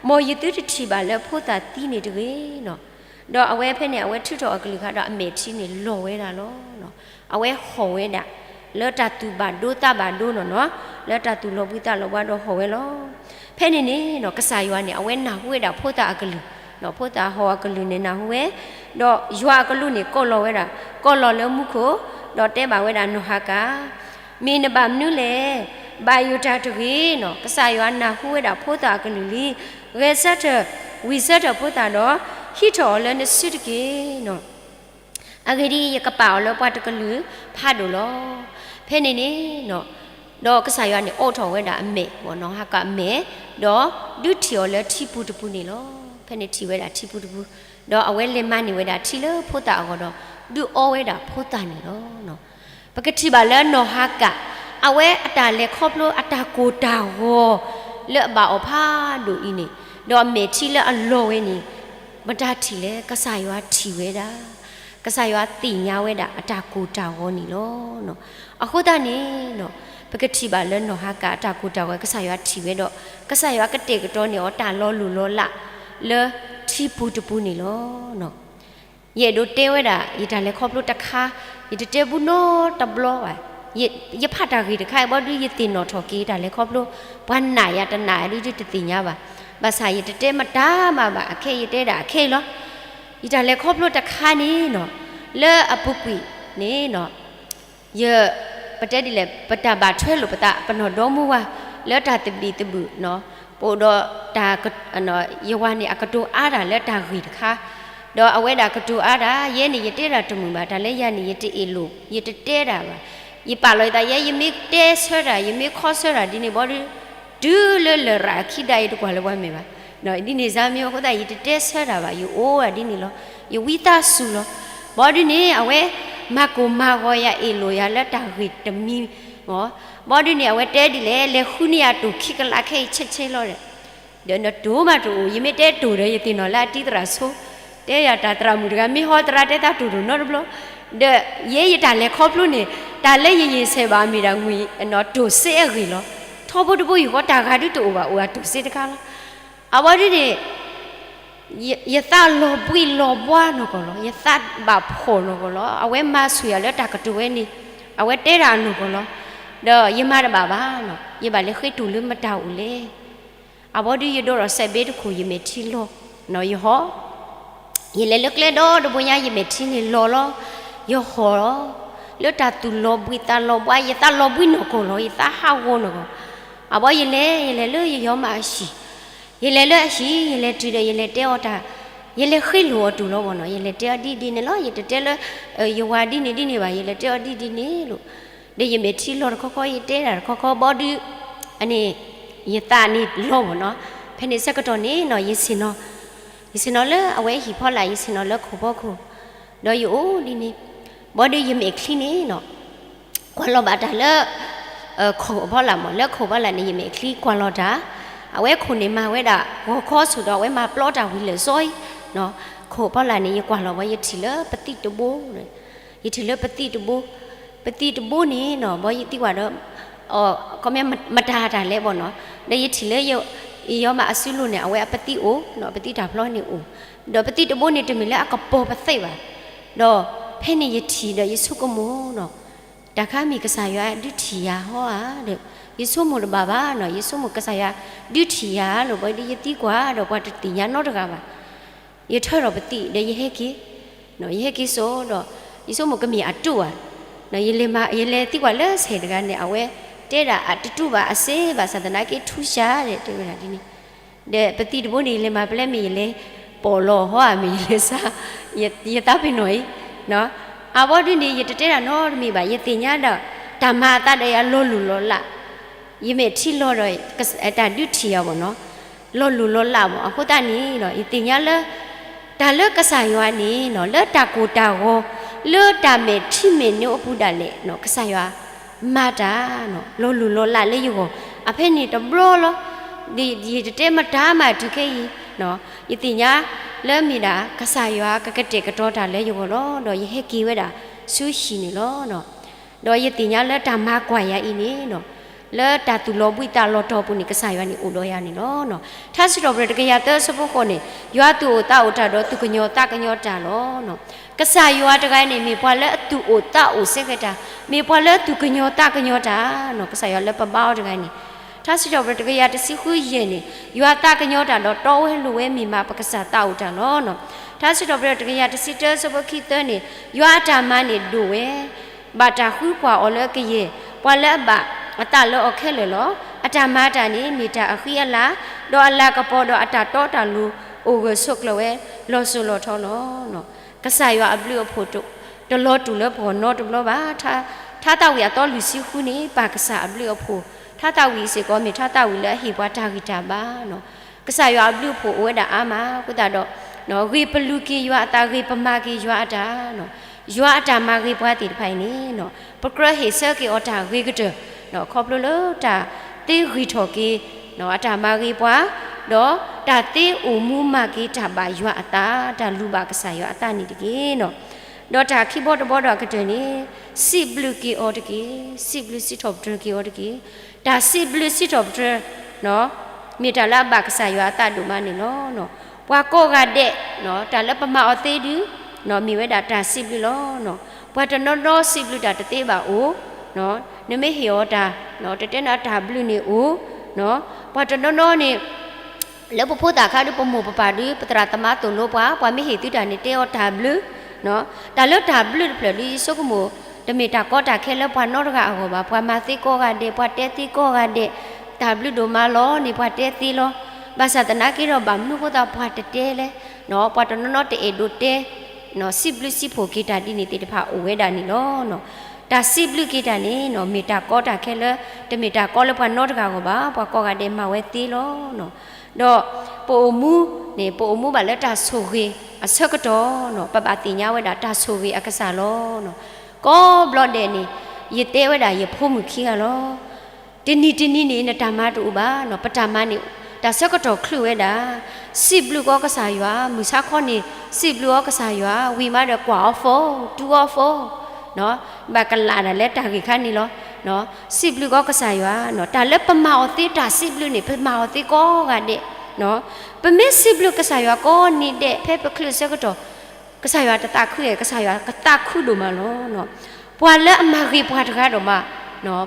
မ်ယသုတထံၣ်ဘၣ်လၢဖိသၣ်သံန့ၣ်တဂ့ၤနီၤ. ဒီးအဝဲဖဲန့ၣ် အဝဲထုးထီၣ်အကလုၢ်ကထါဒီး အမဲာ်ထံန့ၣ်လီၤဝဲဒၣ်လီၤ. အဝဲဟီၣ်ဝဲဒၣ် လၢတၢ်သူၣ်ဘၣ်ဒိသးဘၣ်ဒိနီၤနီၤ, လၢတၢ်သူၣ်လီၤဘှံးသးလီၤဘှါဒီးဟီၣ်ဝဲလီၤ. ဖဲန့ၣ်န့ၣ်နီၤ ကစၢ်ယွၤန့ၣ် အဝဲနၢ်ဟူဝဲဒၣ်ဖိသၣ်အကလုၢ်, ဒီးဖိသၣ်ဟီၣ်အကလုၢ်န့ၣ်နၢ်ဟူဝဲ, ဒီးယွၤအကလူးန့ၣ် ကိးလီၤဝဲဒၣ်, ကိးလီၤလၢမူခိၣ်, ဒီးတဲဘၣ်ဝဲဒၣ်နီၢ်ဟၤကၤ မ့ၢ်နဘၣ်မနုၤလဲၣ်. ဘၣ်ယိၣ်တၢ်တဂ့ၤနီၤ, ကစၢ်ယွၤနၢ်ဟူဝဲဒၣ်ဖိသၣ်အကလုၢ်လံ. ဂဲၤဆၢထၢၣ်, ဝံၢ်ဆၢထၢၣ်ဖိသၣ်ဒီး ဟံးထီၣ်အီၤလၢနစုတက့ၢ်နီၤ. အဂ့ၢ်ဒ်အံၤ, ယကပာ်အီၤလၢပှၤတကလုာ်ဖးဒိၣ်လီၤ. ဖဲန့ၣ်န့ၣ်, ဒီးကစၢ်ယွၤန့ၣ်အိးထီၣ်ဝဲဒၣ်အမဲာ်, နီၢ်ဟၤကၤအမဲာ်, ဒီးဒုးထံၣ်အီၤလၢထံပူၤတပူၤန့ၣ်လီၤ. ဖဲန့ၣ်ထံၣ်ဝဲဒၣ်ထံပူၤတပူၤ, ဒီးအဝဲလဲၤမၤန့ၢ်ဝဲဒၣ်ထံလၢဖိသၣ်အဂီၢ်ဒီး ဒုးအီဝဲဒၣ်ဖိသၣ်န့ၣ်လီၤ. ပကထံၣ်ဘၣ်လၢနီၢ်ဟၤကၤ အဝဲအတၢ်လဲၤခီဖျိအတၢ်ကိၢ်တၢ်ဂီၤ လၢအဘၣ်အီၤဖးဒိၣ်အံၤန့ၣ်, ဒီးအမဲာ်ထံလၢအလီၤဝဲန့ၣ်, မတၤထံၣ်လဲၣ်, ကစၢ်ယွၤထံၣ်ဝဲဒၣ်, ကစၢ်ယွၤသ့ၣ်ညါဝဲဒၣ်အတၢ်ကိၢ်တၢ်ဂီၤန့ၣ်လီၤ. အဃိသတးန့ၣ်, ပကထံၣ်ဘၣ်လၢနီၢ်ဟၤကၤအတၢ်ကိၢ်တၢ်ဂီၤ ကစၢ်ယွၤထံၣ်ဝဲဒီး ကစၢ်ယွၤကတဲာ်ကတီၤန့ၢ်အီၤတၢ်လီၤလိၢ်လီၤလး လၢထံပူၤတပူၤန့ၣ်လီၤ. ယအဲၣ်ဒိးတဲဝဲဒၣ် ယတၢ်လဲၤခီဖျိတခါ, ယတတဲဘူးနီတဘျီဘၣ်. ယဖးတၢ်ဂ့ၢ်တခါအံၤ ဘီဒုးယသ့ၣ်နီၣ်ထီၣ်က့ၤယတၢ်လဲၤခီဖျိ, ပှၤနာ်ယၤတနာ်ယၤဒုးတသ့ၣ်ညါဘၣ်. ဘၣ်ဆၣ်ယတတဲမတၤမးဘၣ်, အခဲအံၤယတဲဒၣ်အခဲအံၤလီၤ. ယတၢ်လဲၤခီဖျိတခါန့ၣ်နီၤ, လၢအပူၤကွံာ်န့ၣ်နီၤ ယ, ပတဲဒ်လဲၣ်, ပတၢ်ဘၣ်ထွဲလိာ်ပသး ပနီၢ်ဒီမါဝၤ လၢတၢ်သဘံၣ်သဘုၣ်နီၤ, ပအိၣ်ဒီးတၢ်, ယဝၤန့ၣ် အကတိၤအါတၢ်လၢတၢ်ဂ့ၢ်တခါ, ဒီးအဝဲဒၣ်ကတိၤအါတၢ်, ယဲန့ၣ် ယတဲတၢ်တမုာ်ဘၣ်, တၢ်လၢယၤန့ၣ် ယတအ့ၣ်လိာ်, ယတတဲတၢ်ဘၣ်. ယပာ်လီၤယသးယဲ, ယမ့ၢ်တဲဆၢတၢ်, ယမ့ၢ်ခီဆၢတၢ်ဒ်န့ၣ် ဘီဒုး တုၤလၢလရာ်အခံဒါ ယတကွၢ်လၢပှၤမဲာ်ဘၣ်. ဒ်န့ၣ်စါမ့ၢ်အဃိသတး ယတတဲဆၢတၢ်ဘၣ်, ယအိၣ်ဝဲဒၣ်ဒ်န့ၣ်လီၤ. ယဝံသးစူၤလီၤ. ဘီဒုးန့ၣ် အဝဲမၤကိၢ်မၤဂီၤယၤ အ့ၣ်လိာ်ယၤလၢတၢ်ဂ့ၢ်တမံၤ, ဘီဒုးန့ၣ် အဝဲတဲဒ်လဲၣ်, လဲၤဃုန့ၢ်ယၤတိၢ်ခံကလးခဲအံၤဆဲးဆဲးလီၤဒီး, ဒီးနတိၢ်မးတအိၣ်, ယမ့ၢ်တဲတိၢ်ဒီး ယသ့ၣ်နီၣ်လၢအတံၤသရၣ်ဆိ, တဲယၤတၢ်သရၣ်မုၣ်တဂၤ မ့ၢ်ဟီသရၣ်တဲသးတိၢ်တအိၣ်နီတဘျီ, ဒီးယဲယတၢ်လဲၤခီဖျိန့ၣ် တၢ်လၢယယံာ်ဆဲးဘၣ်မ့ၢ်ဒၣ် တိၢ်စ့အဂ့ၢ်လီၤ. ထီဘိတဘိယူၢ်ဃီ တၢ်ဂၤဒုးတအိၣ်ဘၣ်, အိၣ်ဒၣ်တိၢ်စ့တခါလီၤ. အဝဲဒ်န့ၣ် ယသးလီၤဘှံးလီၤဘှါနီၢ်ကီၢ်လီၤ, ယသးဘၣ်ဖှီၣ်နီၢ်ကီၢ်လီၤ. အဝဲမၤဆူၣ်ယၤလၢတၢ်ကတိၤဝဲန့ၣ်, အဝဲတဲဒၣ်အနီၢ်ကီၢ်လီၤ. ဒီးယမၤတဘၣ်ဘၣ်နီၤ, ယဘၣ်လဲၤဃ့တိၢ်လၢမတၤအိၣ်လဲၣ်. အဘီဒုးယဒိးထီၣ်စဲးဘ့တခိၣ် ယမဲာ်ထံလီၤ, ယဟီၣ်, ယလဲၤလၢကျဲဒီတဘိညါ ယမဲာ်ထံန့ၣ်လီၤလီၤ, ယဟီၣ်လီၤ. လၢတၢ်သူၣ်လီၤဘှံးသးလီၤဘှါ ယသးလီၤဘှံးနီၢ်ကီၢ်လီၤ, ယသးဟးဂီၤနီၢ်ကီၢ်. အဘီယလဲၤ, ယလဲၤလၢယယီၤမးအဟံၣ်, ယလဲၤလၢအဟံၣ် ယလဲၤတုၤဒီး ယလဲၤတဲအီၤတၢ် ယလဲၤဃ့လိာ်အီၤတုၤလီၤဘၣ်နီၤ, ယလဲၤတဲအီၤဒ်ဒ်န့ၣ်လီၤ, ယတတဲလၢ ယဝၤဒ်န့ၣ်ဒ်န့ၣ်ဘၣ်, ယလဲၤတဲအီၤဒ်ဒ်န့ၣ်လိၤ, ဒီးယမဲာ်ထံလီၤတခီခီ ယတဲဒၣ်တခီခီဘီဒုး, အန့ၣ် ယသးန့ၣ်လီၤဘၣ်နီၤ, ဖဲန့ၣ်ဆၢကတီၢ်န့ၣ်နီၤ ယဆ့ၣ်နီၤ, ယဆ့ၣ်နီၤလၢအဝဲဟံၣ်ဖီလာ်, ယဆ့ၣ်နီၤလၢခိၣ်ဖီခိၣ်, ဒီးယအိၣ်ဒ်န့ၣ်, ဘီဒုးယမဲာ်ချံန့ၣ်နီၤ ကွၢ်လီၤဘၣ်တၢ်လၢ ခိၣ်ဖီလာ်မး, လၢခိၣ်ဖီလာ်န့ၣ် ယမဲာ်ချံကွၢ်လီၤတၢ်, အဝဲခိၣ်န့ၣ်မၤဝဲဒၣ်ဂီၤခီဆူၣ်ဒီး အဝဲမၤပျီတၢ်ဝံၤလၢာ်စီအံၤ, ခိၣ်ဖီလာ်န့ၣ် ယကွၢ်လီၤဘီ ယထံၣ်လၢပသံၣ်တဘိ, ယထံၣ်လၢပသံၣ်တဘိ, ပသံၣ်တဘိန့ၣ်နီၤ ဘီယသံကွၢ်ဒီး ခီမ့ၢ်မတၤတၢ်လဲၣ်ဘၣ်နီၤ, ဒီးယထံၣ်လၢ ယယီမးအစုလိၤန့ၣ် အဝဲအပသံၣ်အိၣ်, ပသံၣ်တၢ်ဖျီန့ၣ်အိၣ်, ဒီးပသံၣ်တဘိန့ၣ် တမ့ၢ်လၢအကပီၤပသ့ၣ်ဘၣ်, ဒီးဖဲန့ၣ်ယထံၣ်ဒီးယဆိကမိၣ်နီၤ, တၢ်ခါမ့ၢ်ကစၢ်ယွၤဒုးထံၣ်ယၤဟီဧါဒီး, ယဆိကမိၣ်တဘၣ်ဘၣ်နီၤ, ယဆိကမိၣ်ကစၢ်ယွၤဒုးထံၣ်ယၤလီၤ, ဘီဒုးယသံကွၢ်ဒီးပှၤတသ့ၣ်ညါနီတဂၤဘၣ်, ယထၢထီၣ်ပသံၣ်ဒီးယဟဲက့ၤ, ယဟဲက့ၤစိဒီး ယဆိကမိၣ်ကမ့ၢ်အတူၢ်ဧါ, ယလဲၤသံကွၢ်လၢဆဲးတဂၤန့ၣ် အဝဲတဲဒၣ်အတတူၢ်ဘၣ်အစ့ဘၣ်, ဘၣ်ဆၣ်သနာ်က့ထူစှၤဒီး တဲဝဲဒၣ်ဒ်န့ၣ်, ဒီးပသံၣ်တဘိန့ၣ် ယလဲၤမၤပလဲမ့ၢ်ယလဲၤပိာ်လီၤဟီဧါ မ့ၢ်ယလဲၤစါ ယသးပ့ၤနီၣ်အံၤ, အဘီဒုးန့ၣ် ယတတဲဒၣ်နီတမံၤဘၣ်, ယသ့ၣ်ညါဒီး တၢ်မၤအသးဒီးယၤလီၤလိၢ်လီၤလး, ယမဲာ်ထံလီၤဒီး တၢ်ဒုးထံၣ်ယၤဘၣ်နီၤ, လီၤလိၢ်လီၤလးမး, အဃိသတးန့ၣ်ဒီး ယသ့ၣ်ညါလၢ တၢ်လၢကစၢ်ယွၤန့ၣ်နီၤ လၢတၢ်ကိၢ်တၢ်ဂီၤ လၢတၢ်မဲာ်ထံမဲာ်နိအပူၤဒၣ်လဲာ်နီၤ ကစၢ်ယွၤမၤတၢ်နီၤ လီၤလိၢ်လီၤလးလၢယဂီၢ်, အဖဲန့ၣ်တဘျီလီၤ. ယတတဲမတၤမးတုၤခဲအံၤ, ယသ့ၣ်ညါလၢမ့ၢ်ဒၣ် ကစၢ်ယွၤကကတဲာ်ကတီၤတၢ်လၢယဂီၢ်လီၤ. ဒီးယဟဲက့ၤဝဲဒၣ်ဆူဟံၣ်န့ၣ်လီၤ. ဒီးယသ့ၣ်ညါလၢတၢ်မၤကွၢ်ယၤအံၤန့ၣ်နီၤ လၢတၢ်သူၣ်လီၤဘှံးသးလီၤတီၤပူၤန့ၣ် ကစၢ်ယွၤန့ၣ်အိၣ်ဒီးယၤန့ၣ်လီၤ. ထါစံးထီၣ်ပတြၢၤတကယၤသၢဆၢဖိဃိးန့ၣ် ယွၤသူၣ်အိၣ်သးအိၣ်တၢ်ဒီးသူၣ်ကညီၤသးကညီၤတၢ်လီၤ. ကစၢ်ယွၤတဂၤန့ၣ် မ့ၢ်ပှၤလၢအသူၣ်အိၣ်သးအိၣ်စ့ၢ်ကီးတၢ်, မ့ၢ်ပှၤလၢသူၣ်ကညီၤသးကညီၤတၢ်နီၤ. ကစၢ်ယွၤလၢပဘါအီၤတဂၤန့ၣ် ထါစံးထီၣ်ပတြၢၤတကယၤတဆံဃုယဲၢ်န့ၣ် ယွၤသးကညီၤတၢ်ဒီးတီဝဲလိၤဝဲမ့ၢ်မး ပကစၢ်သးအိၣ်တၢ်လီၤ. ထါစံးထီၣ်ပတြၢၤတကယၤတဆံတၢဆၢဖိခံသၢန့ၣ် ယွၤအတၢ်မၤန့ၣ်ဒိၣ်ဝဲ ဘၣ်တၢ်ဃုကွၢ်အီၤလၢကယဲၢ် ပှၤလၢအဘၣ်အသးလၢအီၤခဲလၢာ်လီၤ. အတၢ်မၤတၢ်န့ၣ် မ့ၢ်တၢ်အဃံအလၤ ဒီးအလၤကပီၤဒီးအတၢ်တီတၢ်လိၤ အိၣ်ဂၢၢ်ဆိးကျၢၤဝဲလီၤစိၤလီၤထီလီၤ. ကစၢ်ယွၤအဘျုးအဖှိၣ်တလီၤတူာ်လၢပဂီၢ်နီတဘျီဘၣ်. ထါသးဝံၣ်အသီလွံၢ်ဆံဃုန့ၣ် ပၢ်ကစၢ်အဘျုးအဖှိၣ်, ထါသးဝံၣ်စ့ၢ်ကီးမ့ၢ်ထါသးဝံၣ်လၢအဟ့ၣ်ပှၤတၢ်ဂံၢ်တၢ်ဘါနီၤ. ကစၢ်ယွၤအဘျုးအဖှိၣ်အိၣ်ဝဲဒၣ်အါမးအဃိသတးဒီး ဂ့ၤပလူၤက့ၤယွၤအသး ဂ့ၤပမၤက့ၤယွၤအတၢ်နီၤ. ယွၤအတၢ်မၤဂ့ၤပှၤသ့ၣ်တဖၣ်အံၤန့ၣ်နီၤ ပကြၢးဟ့ၣ်ဆၢက့ၤအီၤတၢ်ဂ့ၤကတၢၢ် ခီဖျိလၢတၢ်သ့ဂံၢ်ထီၣ်က့ၤ အတၢ်မၤဂ့ၤပှၤ ဒီးတၢ်သ့အိၣ်မူမၤက့ၤတၢ်ဘၣ်ယွၤအသး တၢ်လူၤဘၣ်ကစၢ်ယွၤအသးန့ၣ်တက့ၢ်နီၤ. ဒီးတၢ်ခံဘီတဘီဒီးအကတၢၢ်န့ၣ် စံးဘျုးက့ၤအီၤတက့ၢ်. စံးဘျုးစံးထီၣ်ပတြၢၤက့ၤအီၤတက့ၢ်. တၢ်စံးဘျုးစံးထီၣ်ပတြၢၤ မ့ၢ်တၢ်လၢအဘၣ်ကစၢ်ယွၤအသးဒိၣ်မးန့ၣ်လီၤ. ပှၤကိးဂၤဒဲး တၢ်လၢပမၤအီၤသ့ဒုး မ့ၢ်ဝဲဒၣ်တၢ်စံးဘျုးလီၤ. ပှၤတနီၤနီၤစံးဘျုးတၢ်တသ့ဘၣ်အိၣ်, နမ့ၢ်ဟ့ၣ်အီၤတၢ် တတဲနၤတၢ်ဘျုးန့ၣ်အိၣ်, ပှၤတနီၤနီၤန့ၣ် လၢပဖိသၣ်ခါဒုး ပမိၢ်ပပၢ်ဒုး ပသရၣ်သမါသိၣ်လိပှၤ, ပှၤမ့ၢ်ဟ့ၣ်သုတၢ်န့ၣ် တဲအီၤတၢ်ဘျုး, တၢ်လၢတၢ်ဘျုးတဖျၢၣ်ဒုး ယဆိကမိၣ် တမ့ၢ်တၢ်ကီတၢ်ခဲလၢပှၤနီတဂၤအဂီၢ်ဘၣ်. ပှၤမၤသ့ကိးဂၤဒဲး, ပှၤတဲသ့ကိးဂၤဒဲး, တၢ်ဘျုးဒိၣ်မးလီၤန့ၣ် ပှၤတဲသ့လီၤ. ဘၣ်ဆၣ်သနာ်က့ဒီး ဘၣ်မနုၤအဃိသတးပှၤတတဲလဲၣ်, ပှၤတနီၤနီၤတအဲၣ်ဒိးတဲ စံးဘျုးစံးဖှိၣ်က့ၤတၢ်ဒ်န့ၣ်သ့ၣ်တဖၣ်အိၣ်ဝဲဒၣ်န့ၣ်လီၤ. တၢ်စံးဘျုးက့ၤတၢ်န့ၣ် မ့ၢ်တၢ်ကီတၢ်ခဲလၢ တမ့ၢ်တၢ်ကီလၢပှၤနီတဂၤအဂီၢ်ဘၣ်, ပှၤကိးဂၤဒဲးမၤဝဲသ့လီၤ. ဒီးပအိၣ်မူန့ၣ် ပအိၣ်မူဘၣ်လၢတၢ်ဆိၣ်ဂ့ၤအဆၢကတီၢ်နီၤ ပဘၣ်သ့ၣ်ညါဝဲဒၣ်တၢ်ဆိၣ်ဂ့ၤအကစၢ်လီၤ. ကိးဘျီဒဲးန့ၣ် ယတဲဝဲဒၣ်ယဖိမုၣ်ခံဂၤလီၤ. တနံၤတနံၤန့ၣ် နတၢ်မၤတအိၣ်ဘၣ်နီၤ, ပတၢ်မၤန့ၣ် တၢ်ဆၢကတီၢ်ချုးဝဲဒၣ်, စံးဘျုးကအီၤကစၢ်ယွၤ, မုၢ်ဆါခီန့ၣ် စံးဘျုးအီၤကစၢ်ယွၤ, ဝံၤမးဒီးကွၢ်အီၤ phone, တူအီၤ phone, ဘၣ်ကလးဒၣ်လၢတၢ်ဂ့ၢ်ခါန့ၣ်လီၤ. စံးဘျုးကအီၤကစၢ်ယွၤ, တၢ်လၢပမၤအီၤသ့တၢ်စံးဘျုးန့ၣ် ပမၤအီၤသ့ကိးဂၤဒဲး, ပမ့ၢ်စံးဘျုးကစၢ်ယွၤကိးနံၤဒဲး ဖဲပချုးဆၢကတီၢ် ကစၢ်ယွၤတသးခုဧါ, ကစၢ်ယွၤကသးခုဒိၣ်မးလီၤ. ပှၤလၢအမၤဂ့ၤပှၤတဂၤဒီးမး,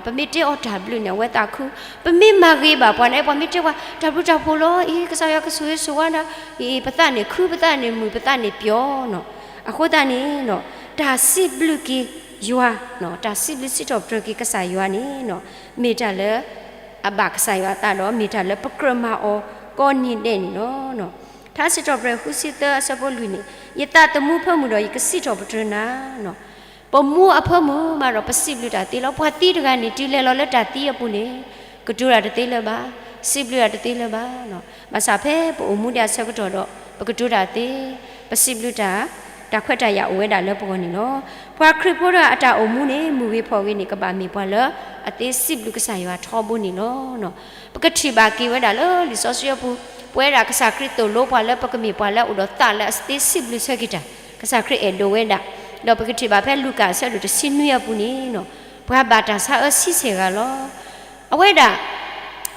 ပမ့ၢ်တဲအီၤတၢ်ဘျုးန့ၣ် အဝဲသးခု, ပမ့ၢ်မၤဂ့ၤဘၣ်ပှၤန့ၣ် ပှၤမ့ၢ်တဲပှၤ တၢ်ဘျုးတၢ်ဖှိၣ်လီၤ, အ့ ကစၢ်ယွၤကဆိၣ်ဂ့ၤဆိၣ်ဝါဒၣ်, အ့ ပသးန့ၣ်ခု ပသးန့ၣ်မုာ် ပသးန့ၣ်ပျီၤနီၤ. အဃိသတးန့ၣ် တၢ်စံးဘျုးက့ၤယွၤ, တၢ်စံးဘျုးစံးထီၣ်ပတြၢၤက့ၤကစၢ်ယွၤန့ၣ် မ့ၢ်တၢ်လၢအဘၣ်ကစၢ်ယွၤအသးဒီး မ့ၢ်တၢ်လၢပကြၢးမၤအီၤကိးနံၤဒဲးန့ၣ်လီၤ. ထါစံးထီၣ်ပတြၢၤဃုဆံသၢအဆၢဖိလွံၢ်န့ၣ်, ယသးသမူအဖၢမုၢ်ဒီးယကစံးထီၣ်ပတြၢၤနၤ, ပမူအဖၢမုၢ်မးဒီးပစံးဘျုးတၢ်သ့လီၤ. ပှၤသံတဂၤန့ၣ် တုၤလဲၤလီၤလၢတၢ်သံအပူၤန့ၣ်, ကတိၤတၢ်တသ့လၢၤဘၣ်, စံးဘျုးတၢ်တသ့လၢၤဘၣ်. ဘၣ်ဆၣ်ဖဲပအိၣ်မူဒံးအဆၢကတီၢ်ဒီး ပကတိၤတၢ်သ့, ပစံးဘျုးတၢ်, တၢ်ခွဲးတၢ်ယာ်အိၣ်ဝဲဒၣ်လၢပဂီၢ်န့ၣ်လီၤ. ပှၤခရံာ်ဖိတဂၤအတၢ်အိၣ်မူန့ၣ် မုၢ်ဂ့ၤဖှီၣ်ဂ့ၤန့ၣ် ကဘၣ်မ့ၢ်ပှၤလၢအသ့စံးဘျုးကစၢ်ယွၤထီဘိန့ၣ်လီၤ. ပကထံၣ်ဘၣ်က့ၤဝဲဒၣ်လၢလံာ်စီဆှံအပူၤ, ပဝဲဒၣ်ကစၢ်ခရံာ်သိၣ်လိပှၤလၢပကမ့ၢ်ပှၤလၢအအိၣ်ဒီးသးလၢအသ့စံးဘျုးဆၢက့ၤတၢ်, ကစၢ်ခရံာ်အဲၣ်ဒိးဝဲဒၣ်, ဒီးပကထံၣ်ဘၣ်ဖဲလူၤကၣ်အဆၢဒိၣ်တဆံနွံအပူၤန့ၣ်, ပှၤဘၣ်တၢ်ဆါအၢဆံဆဲၣ်ဂၤလီၤ. အဝဲဒၣ်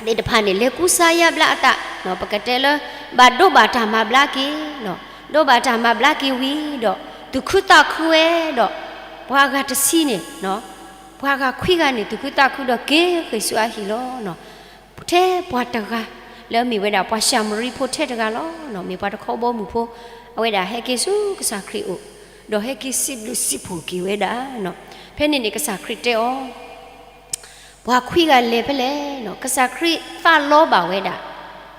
သ့ၣ်တဖၣ်န့ၣ် လဲၤကူစါယါဘျါအသး, ပကတဲလၢ ဘၣ်ဒိဘၣ်တၢ်မၤဘျါက့ၤ, ဒိဘၣ်တၢ်မၤဘျါက့ၤဝံၤဒီး သူၣ်ခုသးခုဝဲဒီး ပှၤဂၤတဆံန့ၣ်, ပှၤဂၤခွံဂၤန့ၣ် သူၣ်ခုသးခုဒီးက့ၤဃ့ၢ်ဆူအဟံၣ်လီၤ. ထဲပှၤတဂၤ လၢအမ့ၢ်ဝဲဒၣ်ပှၤၡၤမရံဖိထဲတဂၤလီၤ. မ့ၢ်ပှၤတခီဘီမုၢ်ဖိ, အဝဲဒၣ်ဟဲက့ၤဆူကစၢ်ခရံာ်အအိၣ်, ဒီးဟဲက့ၤစံးဘျုးစံးဖှိၣ်က့ၤဝဲဒၣ်. ဖဲန့ၣ်န့ၣ် ကစၢ်ခရံာ်တဲအီၤ, ပှၤခွံဂၤလဲၤဖဲလဲၣ်. ကစၢ်ခရံာ်သးလီဘၣ်ဝဲဒၣ်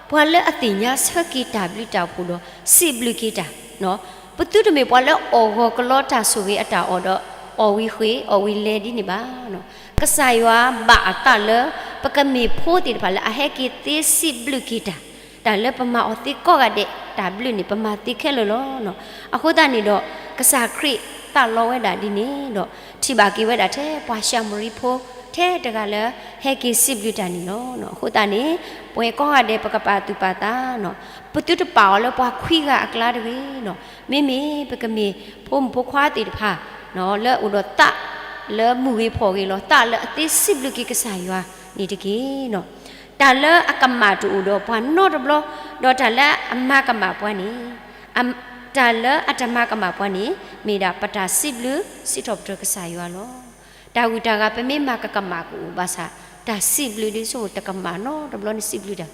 ပှၤလၢအသ့ၣ်ညါဆၢက့ၤတၢ်ဘျုးတၢ်ဖှိၣ်ဒီးစံးဘျုးက့ၤတၢ်, ပသုတမ့ၢ်ပှၤလၢအီၣ်ဂီၤကလီတၢ်ဆိၣ်ဂ့ၤအတၢ်အီၣ်ဒီး အီၣ်ဝံၤဃ့ၢ် အီၣ်ဝံၤလဲၤဒ်န့ၣ်ဘၣ်. ကစၢ်ယွၤဘၣ်အသးလၢ ပကမ့ၢ်ဖိသ့ၣ်တဖၣ်လၢအဟဲက့ၤသ့စံးဘျုးက့ၤတၢ်, တၢ်လၢပမၤအီၤသ့ကိးဂၤဒဲး တၢ်ဘျုးန့ၣ် ပမၤသ့ခဲလၢာ်လီၤ. အဃိသတးန့ၣ်ဒီး ကစၢ်ခရံာ်သးလီဝဲဒၣ်ဒ်န့ၣ်ဒီး ထံၣ်ဘၣ်က့ၤဝဲဒၣ်ထဲပှၤၡၤမရံဖိ ထဲတဂၤလၢ ဟဲက့ၤစံးဘျုးတၢ်န့ၣ်လီၤ. အဃိသတးန့ၣ် ပဝဲကိးဂၤဒဲး ပကပာ်သူၣ်ပာ်သး, ပသုတပာ်အီၤလၢပှၤခွံဂၤအကျါတဂ့ၤ. မ့မ့ၢ်ပကမ့ၢ်ဖိမုၣ်ဖိခွါသ့ၣ်တဖၣ် လၢအအိၣ်ဒီးသးလၢမုၢ်ဂ့ၤဖှီၣ်ဂ့ၤလီၤ, သးလၢအသ့စံးဘျုးက့ၤကစၢ်ယွၤန့ၣ်တက့ၢ်. တၢ်လၢအကမၣ်တအိၣ်ဒီးပှၤနီတဘျီ, ဒီးတၢ်လၢအမၤကမၣ်ပှၤန့ၣ်, တၢ်လၢအတမၤကမၣ်ပှၤန့ၣ် မ့ၢ်ဒၣ်ပတၢ်စံးဘျုးစံးထီၣ်ပတြၢၤကစၢ်ယွၤလီၤ. တၢ်ဂုၤတၢ်ဂၤ ပမ့ၢ်မၤကကမၣ်ကအိၣ်ဘၣ်ဆၣ်, တၢ်စံးဘျုးဒ်ဆိတကမၣ်နီတဘျီန့ၣ်စံးဘျုးတၢ်,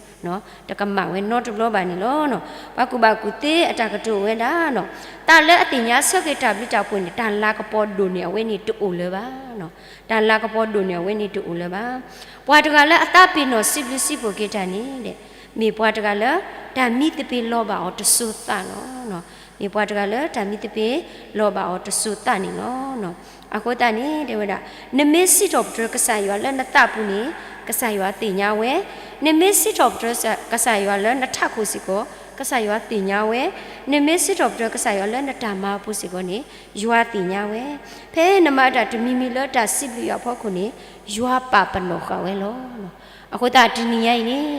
တကမၣ်ဝဲနီတဘျီဘၣ်န့ၣ်လီၤ. ပှၤကူၣ်ဘၣ်ကူၣ်သ့အတၢ်ကတိၤဝဲဒၣ်, သးလၢအသ့ၣ်ညါဆၢက့ၤတၢ်ဘျုးတၢ်ဖှိၣ်န့ၣ် တၢ်လၤကပီၤဒိၣ်န့ၢ်အဝဲန့ၣ်တအိၣ်လၢၤဘၣ်. တၢ်လၤကပီၤဒိၣ်န့ၢ်အဝဲန့ၣ်တအိၣ်လၢၤဘၣ်. ပှၤတဂၤလၢအသးပ့ၤနီၣ်စံးဘျုးစံးဖှိၣ်က့ၤတၢ်န့ၣ်, မ့ၢ်ပှၤတဂၤလၢ တၢ်မံသပ့ၤလီၤဘၣ်အီၤတစိၤသးလီၤ. မ့ၢ်ပှၤတဂၤလၢတၢ်မံသပ့ၤလီၤဘၣ်အီၤတစိၤသးန့ၣ်လီၤ. အဃိသတးန့ၣ် တဲဝဲဒၣ်, နမ့ၢ်စံးထီၣ်ပတြၢၤကစၢ်ယွၤလၢနသးပူၤန့ၣ်, ကစၢ်ယွၤသ့ၣ်ညါဝဲ, နမ့ၢ်စံးထီၣ်ပတြၢၤကစၢ်ယွၤလၢနထးခိၣ်စ့ၢ်ကီး, ကစၢ်ယွၤသ့ၣ်ညါဝဲ, နမ့ၢ်စံးထီၣ်ပတြၢၤကစၢ်ယွၤလၢနတၢ်မၤအပူၤစ့ၢ်ကီးန့ၣ်, ယွၤသ့ၣ်ညါဝဲ, ဖဲနမၤတၢ်တမံၤမံၤလၢတၢ်စံးဘျုးယွၤအဖီခိၣ်န့ၣ်, ယွၤပာ်ပနီၣ်ဃာ်ဝဲလီၤ. အဃိသတးတနံၤညါအံၤန့ၣ်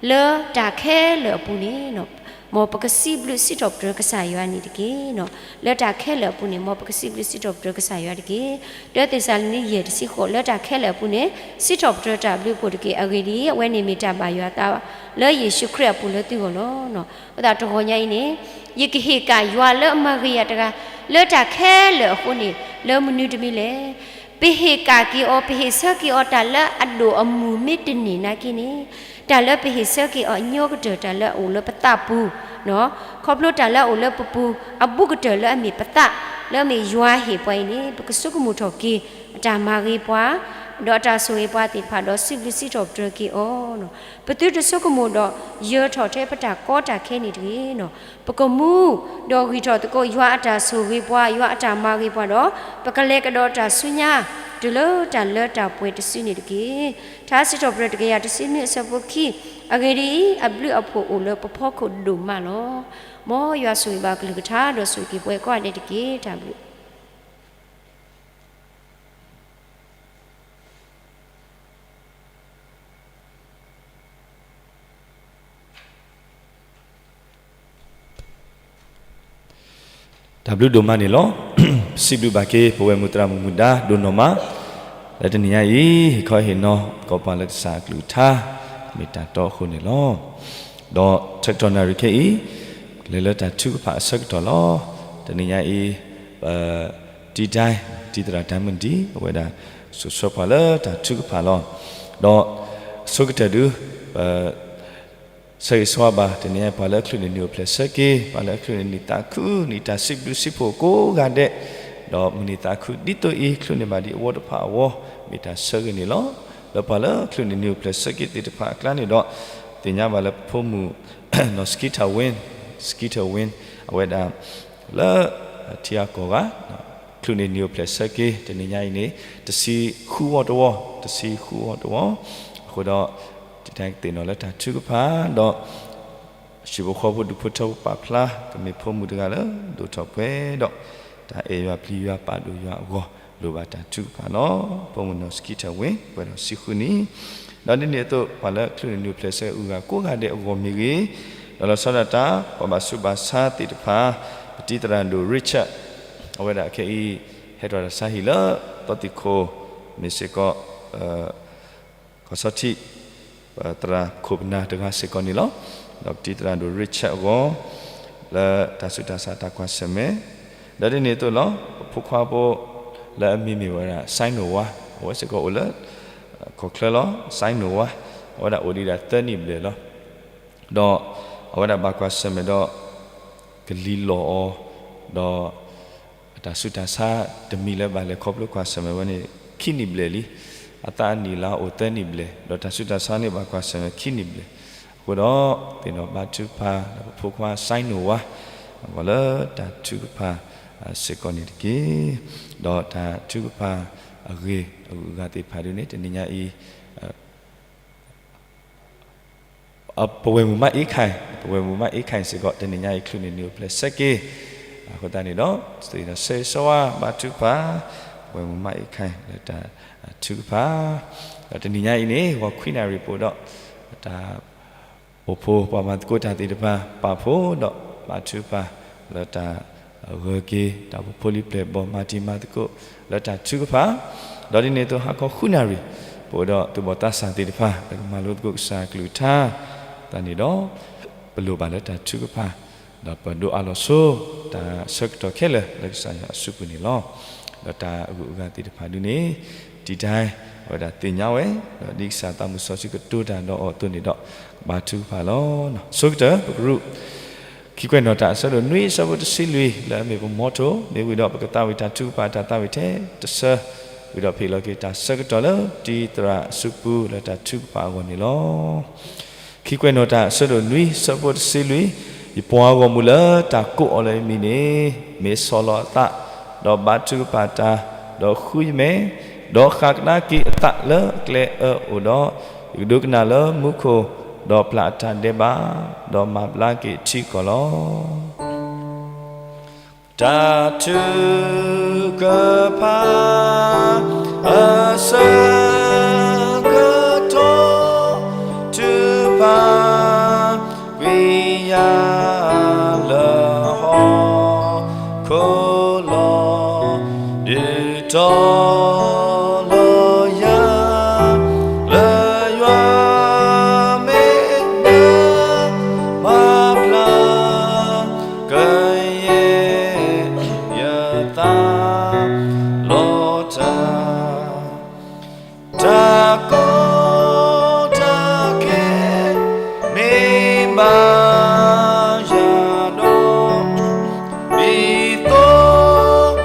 လၢတၢ်ခဲလၢာ်အပူၤန့ၣ်, မ်ပကစံးဘျုးစံးထီၣ်ပတြၢၤကစၢ်ယွၤန့ၣ်တက့ၢ်. လၢတၢ်ခဲလၢာ်အပူၤန့ၣ် မ်ပကစံးဘျုးစံးထီၣ်ပတြၢၤကစၢ်ယွၤတက့ၢ်. တၢသ့းစၤလနံ ယဲၢ်တဆံဃိး, လၢတၢ်ခဲလၢာ်အပူၤန့ၣ် စံးထီၣ်ပတြၢၤတၢ်ဘျုးဖှိၣ်တက့ၢ်. အဂ့ၢ်ဒ်အံၤ, အဝဲန့ၣ်မ့ၢ်တၢ်ဘၣ်ယွၤအသး လၢယ့ၣ်ၡူးခရံာ်အပူၤလၢသုဂီၢ်လီၤ. အဃိသတးတဂီၤညါအံၤန့ၣ်, ယကဟ့ၣ်ကၣ်ယွၤလၢအမၤဂ့ၤယၤတဂၤ, လၢတၢ်ခဲလၢာ်အဃိန့ၣ်, လၢမနုၤတမံၤလဲၣ်. ပဟ့ၣ်ကၣ်က့ၤအီၤ, ပဟ့ၣ်ဆၢက့ၤအီၤ တၢ်လၢအဒိၣ်အမုၢ်မ့ၢ်တန့ၢ်နာ်က့န့ၣ်, တၢ်လၢပဟ့ၣ်ဆၢက့ၤအီၤအညီကတၢၢ် တၢ်လၢအအိၣ်လၢပသးပူၤ, ခီဖျိတၢ်လၢအအိၣ်လၢပပူၤ အဘူးကတၢၢ်လၢအမ့ၢ်ပသး, လၢအမ့ၢ်ယွၤဟ့ၣ်ပှၤအံၤန့ၣ်, ပကဆိကမိၣ်ထီၣ်က့ၤ အတၢ်မၤဂ့ၤပှၤ ဒီးအတၢ်ဆိၣ်ဂ့ၤပှၤသ့ၣ်တဖၣ်ဒီးစံးဘျုးစံးထီၣ်ပတြၢၤက့ၤအီၤ. ပသုတဆိကမိၣ်ဒီးယၢၤထီၣ်ထဲပတၢ်ကီတၢ်ခဲန့ၣ်တဂ့ၤ. ပကမူဒီးဂံၢ်ထီၣ်သကိး ယွၤအတၢ်ဆိၣ်ဂ့ၤပှၤ, ယွၤအတၢ်မၤဂ့ၤပှၤဒီး, ပကလဲၤကဒီးတၢ်ဆူညါ တုၤလၢတၢ်လၢတၢ်ပှဲၤတစုန့ၣ်တက့ၢ်. ထါစံးထီၣ်ပတြၢၤတကယၤတဆံနွံအဆၢဖိခံ, အဂ့ၢ်ဒ်အံၤ, အဘျုးအဖှိၣ်အိၣ်လၢပဖီခိၣ်ဒိၣ်မးလီၤ. မ်ယွၤဆိၣ်ဂ့ၤဘၣ်အကလုၢ်ကထါ ဒီးဆိၣ်ဂ့ၤက့ၤပဝဲကိးဂၤဒဲးတက့ၢ်. တၢ်ဘျုး တၢ်ဘျုးဒိၣ်မးန့ၣ်လီၤ. ပစံးဘျုးဘၣ်က့ၤ ပဝဲမုၢ်သရၣ်မုၣ်မုၢ်ဒါဒိၣ်နီၢ်မး လၢတနံၤညါအံၤ ဟ့ၣ်ခီဟ့ၣ်နီၤ ကိးပှၤလၢကစၢ်အကလုၢ်ကထါ မ့ၢ်တၢ်တီအဃိန့ၣ်လီၤ. ဒီးဆၢကတီၢ်နၣ်ရံၣ်ခဲအံၤ ကလဲၤလၢတၢ်ထုကဖၣ်အဆၢကတီၢ်လီၤ. တနံၤညါအံၤ ပ တံၤဒဲ တံၤသရၣ်တၢ်မုၢ်ဒံး အဝဲဒၣ် စိာ်ဆှၢပှၤလၢတၢ်ထုကဖၣ်လီၤ. ဒီးဆိကတၢၢ်ဒုး ပ ဆၢဂ့ၤဆၢဝါဘၣ် တနံၤညါအံၤ ပှၤလၢအချုးန့ၢ်နံၣ်အိၣ်ဖျဲၣ်ဆၢက့ၤ, ပှၤလၢအချုးန့ၢ်နံၣ်သးခု နံၣ်တၢ်စံးဘျုးစံးဖှိၣ်ကိးဂၤဒဲး, ဒီးမုၢ်နံၤသးခုဒ်သိးအံၤ ချုးန့ၢ်ဘၣ်ဒံးအဝီတဖၣ်အဂီၢ် မ့ၢ်တၢ်ဆၢဂ့ၤန့ၣ်လီၤ. လၢပှၤလၢအချုးန့ၢ်နံၣ်အိၣ်ဖျဲၣ်ဆၢက့ၤသ့ၣ်တဖၣ်အကျါန့ၣ်ဒီး သ့ၣ်ညါဘၣ်လၢပဖိမုၣ် နီၢ်စကံထၢၣ်ဝ့ၣ်, စကံထၢၣ်ဝ့ၣ် အဝဲဒၣ် လၢ ထံဂၤကီၢ်ဂၤ ချုးန့ၢ်နံၣ်အိၣ်ဖျဲၣ်ဆၢက့ၤ တနံၤညါအံၤန့ၣ် တဆံဃုဝီတဝီ, တဆံဃုဝီတဝီ, အဃိဒီး တနံၤညါကသ့ၣ်နီၣ်လၢတၢ်ထုကဖၣ်ဒီး ဟံၣ်ဖိဃီဖိဒူၣ်ဖိထၢဖိပာ်ဖျါ ကမ့ၢ်ဖိမုၣ်တဂၤလၢ ဒိၣ်ထီၣ်ပှဲၤဒီး တၢ်အဲၣ်ယွၤပျံၤယွၤပာ်ဒိၣ်ယွၤအဂီၢ် လိၣ်ဘၣ်တၢ်ထုကဖၣ်လီၤ. ဖိမုၣ်နီၢ်စကံထၢၣ်ဝ့ၣ် ပှဲၤဒီးတဆံဃုနံၣ်, ဒီးဒ်န့ၣ်အသိး ပှၤလၢချုးန့ၢ်နံၣ်အိၣ်ဖျဲၣ်ဆၢက့ၤ အဂၤကိးဂၤဒဲးအဂီၢ်မ့ၢ်ဂ့ၤ, ဒီးလီၤဆီဒၣ်တၢ် ပှၤဘၣ်ဆူးဘၣ်ဆါသ့ၣ်တဖၣ် ပတံၤသရၣ်ဒိၣ် Richard အဝဲဒၣ်ခဲအံၤ ဟဲထီၣ်တၢ်ဆါဟံၣ်လၢ သီသံၣ်ခိၣ် မ့ၢ်စ့ၢ်ကီး ကီၢ်ဆီထံး သရၣ်ခိၣ်ပနၢ်တဂၤစ့ၢ်ကီးန့ၣ်လီၤ. ဒီးပတံၤသရၣ်ဒိၣ် Richard အဂီၢ် လၢတၢ်ဆူးတၢ်ဆါတၢ်ကွၢ်ဆၢၣ်မဲာ်, ဒီးဒ်န့ၣ်အသိးလီၤ ပဖိခွါဖိ လၢအမံၤမ့ၢ်ဝဲဒၣ် စဲနိၣ်ဝါ, အဝဲစ့ၢ်ကီးအိၣ်လၢ ကီၢ်ချၢလီၤ. စဲနိၣ်ဝါ အဝဲဒၣ်အိၣ်ဒံးဒၣ်သၢနံၣ်ဘျဲၣ်လီၤ. ဒီးအဝဲဒၣ်ဘၣ်ကွၢ်ဆၢၣ်မဲာ်ဒီး ကလံၤလီၤအီၤ, ဒီး အတၢ်ဆူးတၢ်ဆါတမံၤလၢဘၣ်လဲၤခီဖျိကွၢ်ဆၢၣ်မဲာ်ဝဲန့ၣ် ခံနံၣ်ဘျဲၣ်လံ. အသးအနံၣ်လၢအအိၣ်သၢနံၣ်ဘျဲၣ်, ဒီးတၢ်ဆူးတၢ်ဆါန့ၣ်ဘၣ်ကွၢ်ဆၢၣ်မဲာ်ခံနံၣ်ဘျဲၣ်. အဃိဒီး သ့ၣ်နီၣ်ဘါထုကဖၣ် ဒီးပဖိခွါ စဲနိၣ်ဝါ အဂီၢ်လၢတၢ်ထုကဖၣ်စ့ၢ်ကီးန့ၣ်တက့ၢ်. ဒီးတၢ်ထုကဖၣ်အဂ့ၢ်အဂုၤအဂၤသ့ၣ်တဖၣ်ဒ်န့ၣ် တနံၤညါအံၤ ပဝဲၢ်မုၣ်မါအ့ခၢၣ်, ပဝဲၢ်မုၣ်မါအ့ခၢၣ်စ့ၢ်ကီး တနံၤညါအံၤ ချုးန့ၢ်နံၣ်အိၣ်ဖျဲၣ်ဆၢက့ၤ. အဃိသတးန့ၣ်ဒီး သ့ၣ်နီၣ်ဆၢဂ့ၤဆၢဝါဘါထုကဖၣ် ပဝဲၢ်မုၣ်မါအ့ခၢၣ်လၢတၢ်ထုကဖၣ်, ဒီးတနံၤညါအံၤန့ၣ် ဂီၤခွံနၣ်ရံၣ်ပအိၣ်ဒီး တၢ်အိၣ်ဖှိၣ်ပှၤမၤသကိးတၢ်သ့ၣ်တဖၣ် ပာ်ဖှိၣ်ဒီးဘါထုကဖၣ် လၢတၢ်ဂၢၢ်က့ၤ တၢ်အိၣ်ဖှိၣ်ဖိလံၤပျဲၢ်ဘီၣ် မၤတံၤမၤသကိးလၢတၢ်ထုကဖၣ်, ဒီးဒ်န့ၣ်အသိးဟါခီဃုနၣ်ရံၣ် ပအိၣ်ဒီးသူၣ်ဘီၣ်သးစၢ်သ့ၣ်တဖၣ် လၢကမၤလိသကိးကစၢ်အကလုၢ်ကထါ, သတးန့ၣ်ဒီး ပလိၣ်ဘၣ်လၢတၢ်ထုကဖၣ်, ဒီးပဒိးအးလီၤဆိ တၢ်ဆၢကတီၢ်ခဲလၢာ်လၢကစၢ်ယွၤအစုပူၤန့ၣ်လီၤ. ဒီးတၢ်အဂုၤအဂၤသ့ၣ်တဖၣ်ဒ်န့ၣ် တံာ်တာ် အဝဲဒၣ်သ့ၣ်ညါဝဲ, ဒီးဒ်ကစၢ်သးမုၢ်စီဆှံကတိၤတၢ်ဒီးအီၤအသိးန့ၣ်ဒီး ကဘါထုကဖၣ်လီၤ. ဆိကတၢၢ် ပကရူၢ် ခံကွဲးနီၣ်တၢ်အဆၢဒိၣ်နွံအဆၢဖိတဆံလွံၢ် လၢအမ့ၢ်ပမီထိၣ်, မ့ၢ်ဝံၤဒီးပကသးဝံၣ်တၢ်ထုကဖၣ်တၢ်သးဝံၣ်ထဲတဆၢ, ဝံၤဒီးဖဲအံၤလီၤက့ၤတၢ်ဆၢကတီၢ်လၢတံၤသရၣ်အစုပူၤလၢတၢ်ထုကဖၣ်အဂီၢ်န့ၣ်လီၤ. ခံကွဲးနီၣ်တၢ်အဆၢဒိၣ်နွံဆၢဖိတဆံလွံၢ်, ယပှၤဂီၢ်မုၢ်လၢတၢ်ကိးအီၤလၢယမံၤန့ၣ် မ့ၢ်ဆီၣ်လီၤအသး, ဒီးဘါထုကဖၣ်တၢ်, ဒီးဃုယမဲာ်, ဒီးဃၣ်ကဒါက့ၤအသးလၢအကျဲအၢအိၣ်ဒီး, ယကဒိကနၣ်လၢမူခိၣ်, ဒီးပျၢ်အတၢ်ဒဲးဘး, ဒီးမၤဘျါက့ၤအထံအကီၢ်လီၤ. တၢ်ထုကဖၣ်အဆၢကတီၢ် ထုကဖၣ် ကွံာ်ယၤလၢဟီၣ်ခိၣ်လီၤ. ဒုးတီၤလီၤယၤ လၢယွၤမ့ၢ်နၢၤ မၤဘျါ ကယဲၢ်ယသးလီၤတၢ်, တၢ်ကီတၢ်ခဲ မ့ၢ်ဘၣ်ယၤဒီး, ဒ်သိးကဘုး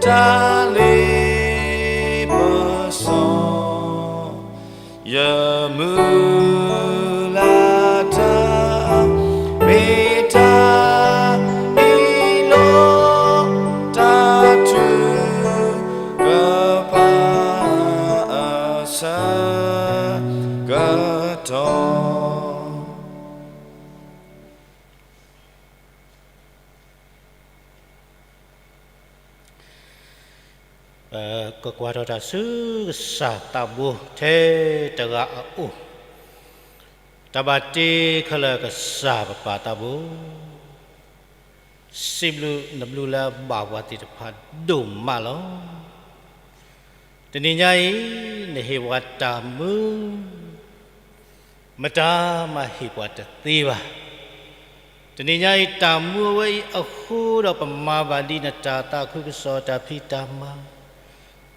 တၢ်လ့ပစီ ယမုၢ်လၢ်တၢ် မ့ၢ်တၢ်အ့ၣ်လိာ် တၢ်ထုကဖၣ်အဆၢကတီၢ်. ပကကွၢ်ထီၣ်တၢ်ဆူကစၢ်သးဘိထဲတဂၤအအိၣ်, တၢ်ဘၣ်တ့ခဲလၢာ်ကစၢ်ပပၢ်သးဘိ, စံးဘျုးနဘျုးလၢအဘၣ်ပှၤသ့ၣ်တဖၣ်ဒိၣ်မးလီၤ. တနံၤညါအံၤ နဟ့ၣ်ပှၤတၢ်မူ မတၤမၤဟ့ၣ်ပှၤတသ့ဘၣ်. တနံၤညါအံၤ တၢ်မူအဝဲအံၤအဃိဒီး ပမၤဘၣ်ဒ်နတၢ်သးခုကစီၣ်တၢ်ဖံးတၢ်မၤ,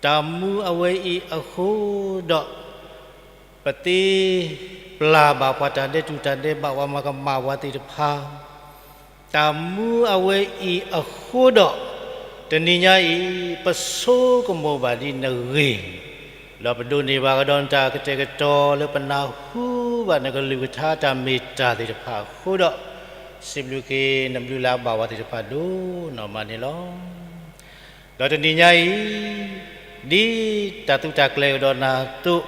တၢ်မူအဝဲအံၤအဃိဒီး ပသ့ပျၢ်ဘၣ်ပှၤတၢ်ဒဲးတူၢ်တၢ်ဒဲးဘး ပှၤမၤကမၣ်ပှၤသ့ၣ်တဖၣ်, တၢ်မူအဝဲအံၤအဃိဒီး တနံၤညါအံၤ ပဆိကမိၣ်ဘၣ်ဒ်နဂ့ၢ်, ဒီးပဒိးန့ၢ်ဘၣ်ကဒီးနတၢ်ကတဲာ်ကတီၤလၢပနၢ်ဟူ နကလုၢ်ကထါတၢ်မ့ၢ်တၢ်သ့ၣ်တဖၣ်အဃိဒီး, စံးဘျုးက့ၤနဘျုးလၢအဘၣ်ဝဲသ့ၣ်တဖၣ်ဒိၣ်နီၢ်မးန့ၣ်လီၤ. ဒီးတနံၤညါအံၤ, ဒ်တၢ်သူၣ်တၢ်ကျဲၤကဒီးနၤအသိး,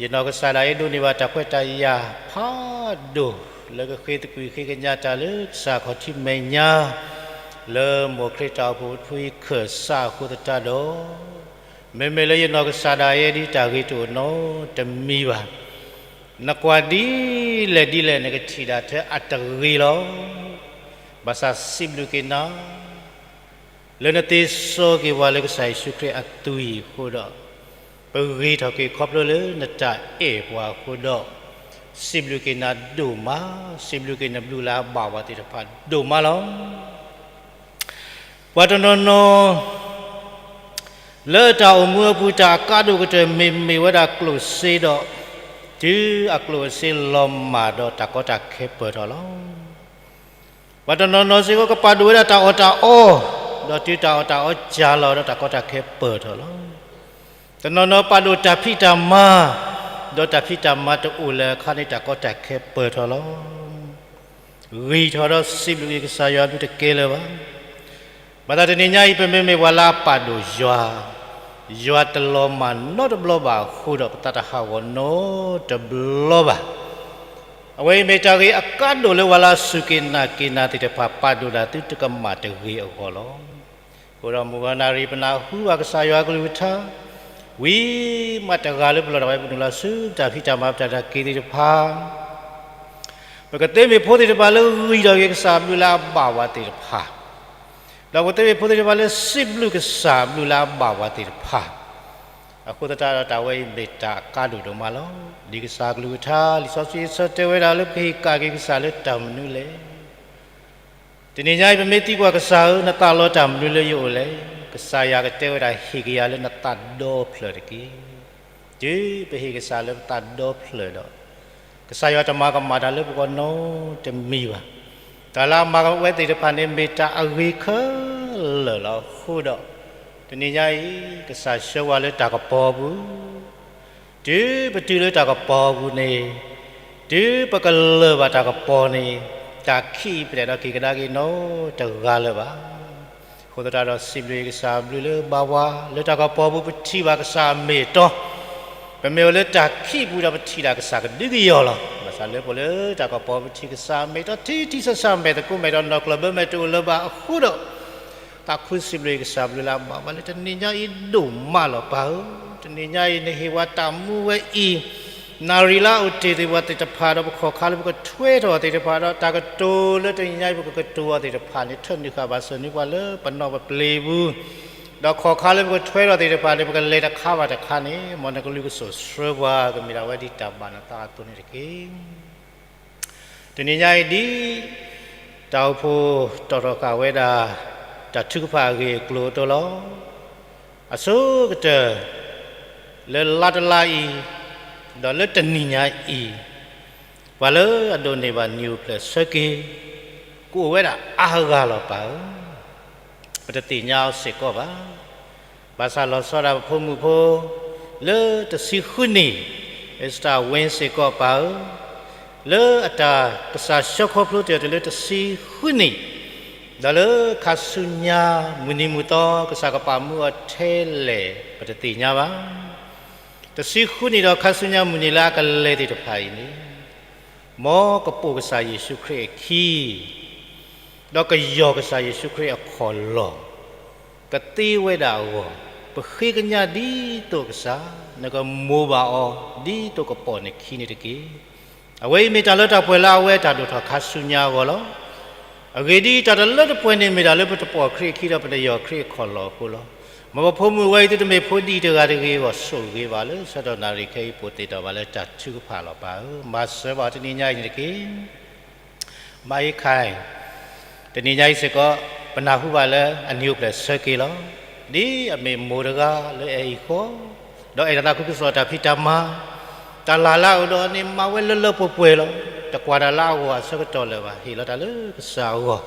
ယနီၢ်ကစၢ်ဒၣ်ယဲဒိးန့ၢ်ဘၣ်တၢ်ခွဲးတၢ်ယာ်ဖးဒိၣ် လၢကဃ့သကွံာ်ဃ့ကညးတၢ်လၢကစၢ်ခီၣ်ထံးမဲာ်ညါ လၢမိၢ်ခရံာ်တၢ်အိၣ်ဖှိၣ်ဖုအံၤခၢၣ်စးအဃိသတးဒီး, မ့မ့ၢ်လၢယနီၢ်ကစၢ်ဒၣ်ယဲဒ်တၢ်ဂ့ၤတအိၣ်နီတမံၤဘၣ်. နကွၢ်ဒ်လဲၣ်ဒ်လဲၣ် နကထံၣ်ဒၣ်ထဲအတဂ့ၤလီၤ. ဘၣ်ဆၣ်စံးဘျုးက့ၤနၤ လၢနသ့စီက့ၤပှၤလၢကစၢ်ယ့ၣ်ၡူးခရံာ်အသွံၣ်အဃိဒီး, ပဂ့ၤထီၣ်က့ၤခီဖျိလၢနတၢ်အဲၣ်ပှၤအဃိဒီး, စံးဘျုးက့ၤနၤဒိၣ်မး, စံးဘျုးက့ၤနဘျုးလၢအဘၣ်ပှၤသ့ၣ်တဖၣ်ဒိၣ်မးလီၤ. ပှၤတနီၤနီၤ လၢတၢ်အိၣ်မူအပူၤ တၢ်အကါဒိၣ်ကတၢၢ်မ့ၢ်မ့ၢ်ဝဲဒၣ်ကျိၣ်စ့ဒီး, တုၤအကျိၣ်အစ့လီၤမၢ်ဒီးတၢ်ကီတၢ်ခဲပၢၢ်ထီၣ်လီၤ. ပှၤတနီၤနီၤစ့ၢ်ကီးကပာ်ဒိၣ်ဝဲဒၣ်တၢ်အီၣ်တၢ်အီ, ဒီးတုၤတၢ်အီၣ်တၢ်အီစှၤလီၤဒီးတၢ်ကီတၢ်ခဲပၢၢ်ထီၣ်လီၤ. တနီၤနီၤပာ်ဒိၣ်တၢ်ဖံးတၢ်မၤ, ဒီးတၢ်ဖံးတၢ်မၤတအိၣ်လၢၤအခါန့ၣ် တၢ်ကီတၢ်ခဲပၢၢ်ထီၣ်လီၤ. ဂံၢ်ထီၣ်ဒီးစံးဘျုးက့ၤကစၢ်ယွၤအဘျုးတကဲလၢၤဘၣ်. ဘၣ်ဆၣ်တနံၤညါအံၤ ပမ့မ့ၢ်ပှၤလၢအပာ်ဒိၣ်ယွၤ, ယွၤတလီၤမၢ်နီတဘျီဘၣ်အဃိဒီး ပသးတဟးဂီၤနီတဘျီဘၣ်. အဝဲအံၤမ့ၢ်တၢ်ဂ့ၢ်အကါဒိၣ်လၢပှၤလၢအစူၢ်က့ၤနာ်က့ၤနၤသ့ၣ်တဖၣ် ပာ်ဒိၣ်ဒၣ်သုတကမၣ်တဂ့ၤအဂီၢ်လီၤ. အဃိဒီးမုၢ်ဂီၤနၣ်ရံၣ် ပနၢ်ဟူဘၣ်ကစၢ်ယွၤအကလုၢ်ကထါ, ဝံၤမးတဂၤလၢပလီၢ်တၢ်ဝဲပနုာ်လီၤဆူတၢ်ဖံးတၢ်မၤပတၢ်နာ်က့ၤသ့ၣ်တဖၣ် ပကသ့မ့ၢ်ဖိသ့ၣ်တဖၣ်လၢဂံၢ်ထီၣ်က့ၤကစၢ်အဘျုးလၢအဘၣ်ဝဲသ့ၣ်တဖၣ်, ဒီးပကသ့မ့ၢ်ဖိသ့ၣ်တဖၣ်လၢစံးဘျုးကစၢ်အဘျုးလၢအဘၣ်ဝဲသ့ၣ်တဖၣ်, အဃိသတးဒီးတၢ်ဝဲအံၤမ့ၢ်တၢ်အကါဒိၣ်ဒိၣ်မးလီၤ. ဒ်ကစၢ်အကလုၢ်ကထါ လံာ်စီဆှံအဆၢတဲဝဲဒၣ်လၢပကဟ့ၣ်ကၣ်က့ၤကစၢ်လၢတၢ်မနုၤလဲၣ်. တနံၤညါအံၤ ပမ့ၢ်သံကွၢ်ကစၢ်ဧၢ, နသးလီတၢ်မနုၤလၢယအိၣ်လဲၣ်. ကစၢ်ယွၤကတဲဝဲဒၣ်ဟ့ၣ်က့ၤယၤလၢနသးဒီဖျၢၣ်တက့ၢ်. တုၤပဟ့ၣ်ကစၢ်လၢပသးဒီဖျၢၣ်ဒီး, ကစၢ်ယွၤတမၤကမၣ်တၢ်လၢပဂီၢ်နီတမံၤဘၣ်. တၢ်လၢအမၤဝဲသ့ၣ်တဖၣ်န့ၣ် မ့ၢ်တၢ်အဂ့ၤခဲလၢာ်လီၤ. အဃိဒီး, တနံၤညါအံၤ ကစၢ်ဆှၢပှၤလၢတၢ်ကပီၤအပူၤ တုၤပတုၤလၢတၢ်ကပီၤအပူၤန့ၣ်, တုၤပကလၢၢ်ဘၣ်တၢ်ကပီၤန့ၣ်, တၢ်ခံးအံၤပတအဲၣ်ဒိးက့ၤကဒါက့ၤနီတဂၤလၢၤဘၣ်. အဃိသတးဒီးစံးဘျုးကစၢ်အဘျုးလၢအဘၣ်ပှၤ လၢတၢ်ကပီၤပူၤပထံၣ်ဘၣ်ကစၢ်အမ့ၢ်အတီ, ပမ့ၢ်အိၣ်လၢတၢ်ခံးပူၤဒီးပထံၣ်ဒၣ်ကစၢ်ကဒုကယီၤလီၤ. ဘၣ်ဆၣ်လၢပအိၣ်လၢတၢ်ကပီၤပထံၣ်ကစၢ်အမ့ၢ်အတီ ထံထံဆးဆးမဲာ်သကိးမဲာ်ဒီး နီၢ်ကျၢၢ်ဘၢမဲာ်တအိၣ်လၢၤဘၣ်အဃိဒီး သးခုစံးဘျုးကစၢ်အဘျုးလၢအဘၣ်ပှၤလၢတနံၤညါအံၤဒိၣ်မးလီၤပၢ်ဧၢ. တနံၤညါအံၤနဟ့ၣ်ပှၤတၢ်မူဝဲအံၤ, နၣ်ရံၣ်လၢအအိၣ်တ့ၢ်သ့ၣ်ပှၤသ့ၣ်တဖၣ်ဒီးပခီၣ်ခါလၢပကထွဲထီၣ်သ့ၣ်တဖၣ်ဒီး တၢ်ကတိၤလၢတနံၤညါအံၤပကကတိၤအီၤသ့ၣ်တဖၣ်န့ၣ် ထၢနုာ်ဃာ်ဘၣ်စၢၤန့ၢ်ပှၤလၢပနီၢ်ပပျ့ၤပူၤ, ဒီးခီၣ်ခါလၢပကထွဲထီၣ်သ့ၣ်တဖၣ်န့ၣ် ပကလဲၤတခါဘၣ်တခါန့ၣ် မ်နကလုၢ်ကစိာ်ဆှၢပှၤ ကမ့ၢ်ဒၣ်ဝဲဒ်တၢ်ဘၣ်နသးအသိးန့ၣ်တက့ၢ်. တနံၤညါအံၤဒ် တၢ်အိၣ်ဖှိၣ်တီၣ်ထီၣ်ဃာ်ဝဲဒၣ် တၢ်ထုကဖၣ်အဂ့ၢ်အကျိၤအသိးလီၤ. အဆိကတၢၢ် လၢလါတလါအံၤ, ဒီးလၢတနံၤညါအံၤ, ပှၤလၢအဒိးန့ၢ်ဘၣ်နံၣ်အိၣ်ဖျဲၣ်ဆၢက့ၤ ကအိၣ်ဝဲဒၣ်အါဂၤလီၤပၢ်ဧၢ. ပတသ့ၣ်ညါအီၤစ့ၢ်ကီးဘၣ်. ဘၣ်ဆၣ်လီၤဆီဒၣ်ပဖိမုၣ်ဖိ လၢတဆံဃုနံၣ် Esther Wynn စ့ၢ်ကီးပၢ်ဧၢ, လၢအတၢ်ကစၢ်ဆှၢခီဖျိတ့ၢ်အီၤတုၤလၢတဆံဃုနံၣ်, ဒီးလၢခါဆူညါမုၢ်နံၤမုၢ်သီ ကစၢ်ကပာ်မူအီၤထဲလဲၣ် ပတသ့ၣ်ညါဘၣ်. တဆံဃုနံၣ်ဒီးခါဆူညါမုၢ်နံၤလၢအကလဲၤသ့ၣ်တဖၣ်အံၤန့ၣ်, မ်ကပိာ်ကစၢ်ယ့ၣ်ၡူးခရံာ်အခံ ဒီးကယီၤကစၢ်ယ့ၣ်ၡူးခရံာ်အခီၣ်လီၢ် ကသ့ဝဲဒၣ်အဂီၢ်, ပဃ့ကညးဒ်သိးကစၢ်, နကမိၣ်ဘၣ်အီၤဒ်သိးကပိာ်နခံန့ၣ်တက့ၢ်. အဝဲအံၤမ့ၢ်တၢ်လၢတၢ်ပှဲၤလၢအဝဲတၢ်ဒိၣ်ထီၣ်ခါဆူညါအဂီၢ်လီၤ. အဂ့ၢ်ဒ်အံၤ, တၢ်တလၢတပှဲၤန့ၣ် မ့ၢ်ဒၣ်လၢပတပိာ်ခရံာ်အခံဒီးပတယီၤခရံာ်အခီၣ်လီၢ်အဃိလီၤ. မ်ပဖိမုၣ်ဝဲအံၤသုတမ့ၢ်ဖိဒံၣ်တဂၤတဂ့ၤအဂီၢ် ဆိၣ်ဂ့ၤဘၣ်လၢဆၢကတီၢ်နၣ်ရံၣ်ခဲအံၤ ပိာ်သ့ၣ်နီၣ်ဘၣ်လၢတၢ်ထုကဖၣ်လီၤပၢ်ဧၢ, မၤစၢၤဘၣ်တနံၤညါအံၤန့ၣ်တက့ၢ်. မၤအံၤခါအံၤ, တနံၤညါအံၤစ့ၢ်ကီး ပနၢ်ဟူဘၣ်လၢအနံၣ်အိၣ်ဖျဲၣ်ဆၢက့ၤလီၤ. ဒ်အမ့ၢ်မိၢ်တဂၤလၢအဲၣ်အံၤဃီ, ဒီးအဲၣ်ဒိးသးခုကစီၣ်တၢ်ဖံးတၢ်မၤ, တၢ်လၢ်လၢအအိၣ်ဒီးအီၤန့ၣ် မၤဝဲလၢလၢပှဲၤပှဲၤလီၤ. တကွၢ်တၢ်လၢအဂီၢ်အဆၢကတီၢ်လၢၤဘၣ်, ဟ့ၣ်လီၤတၢ်လၢကစၢ်အဂီၢ်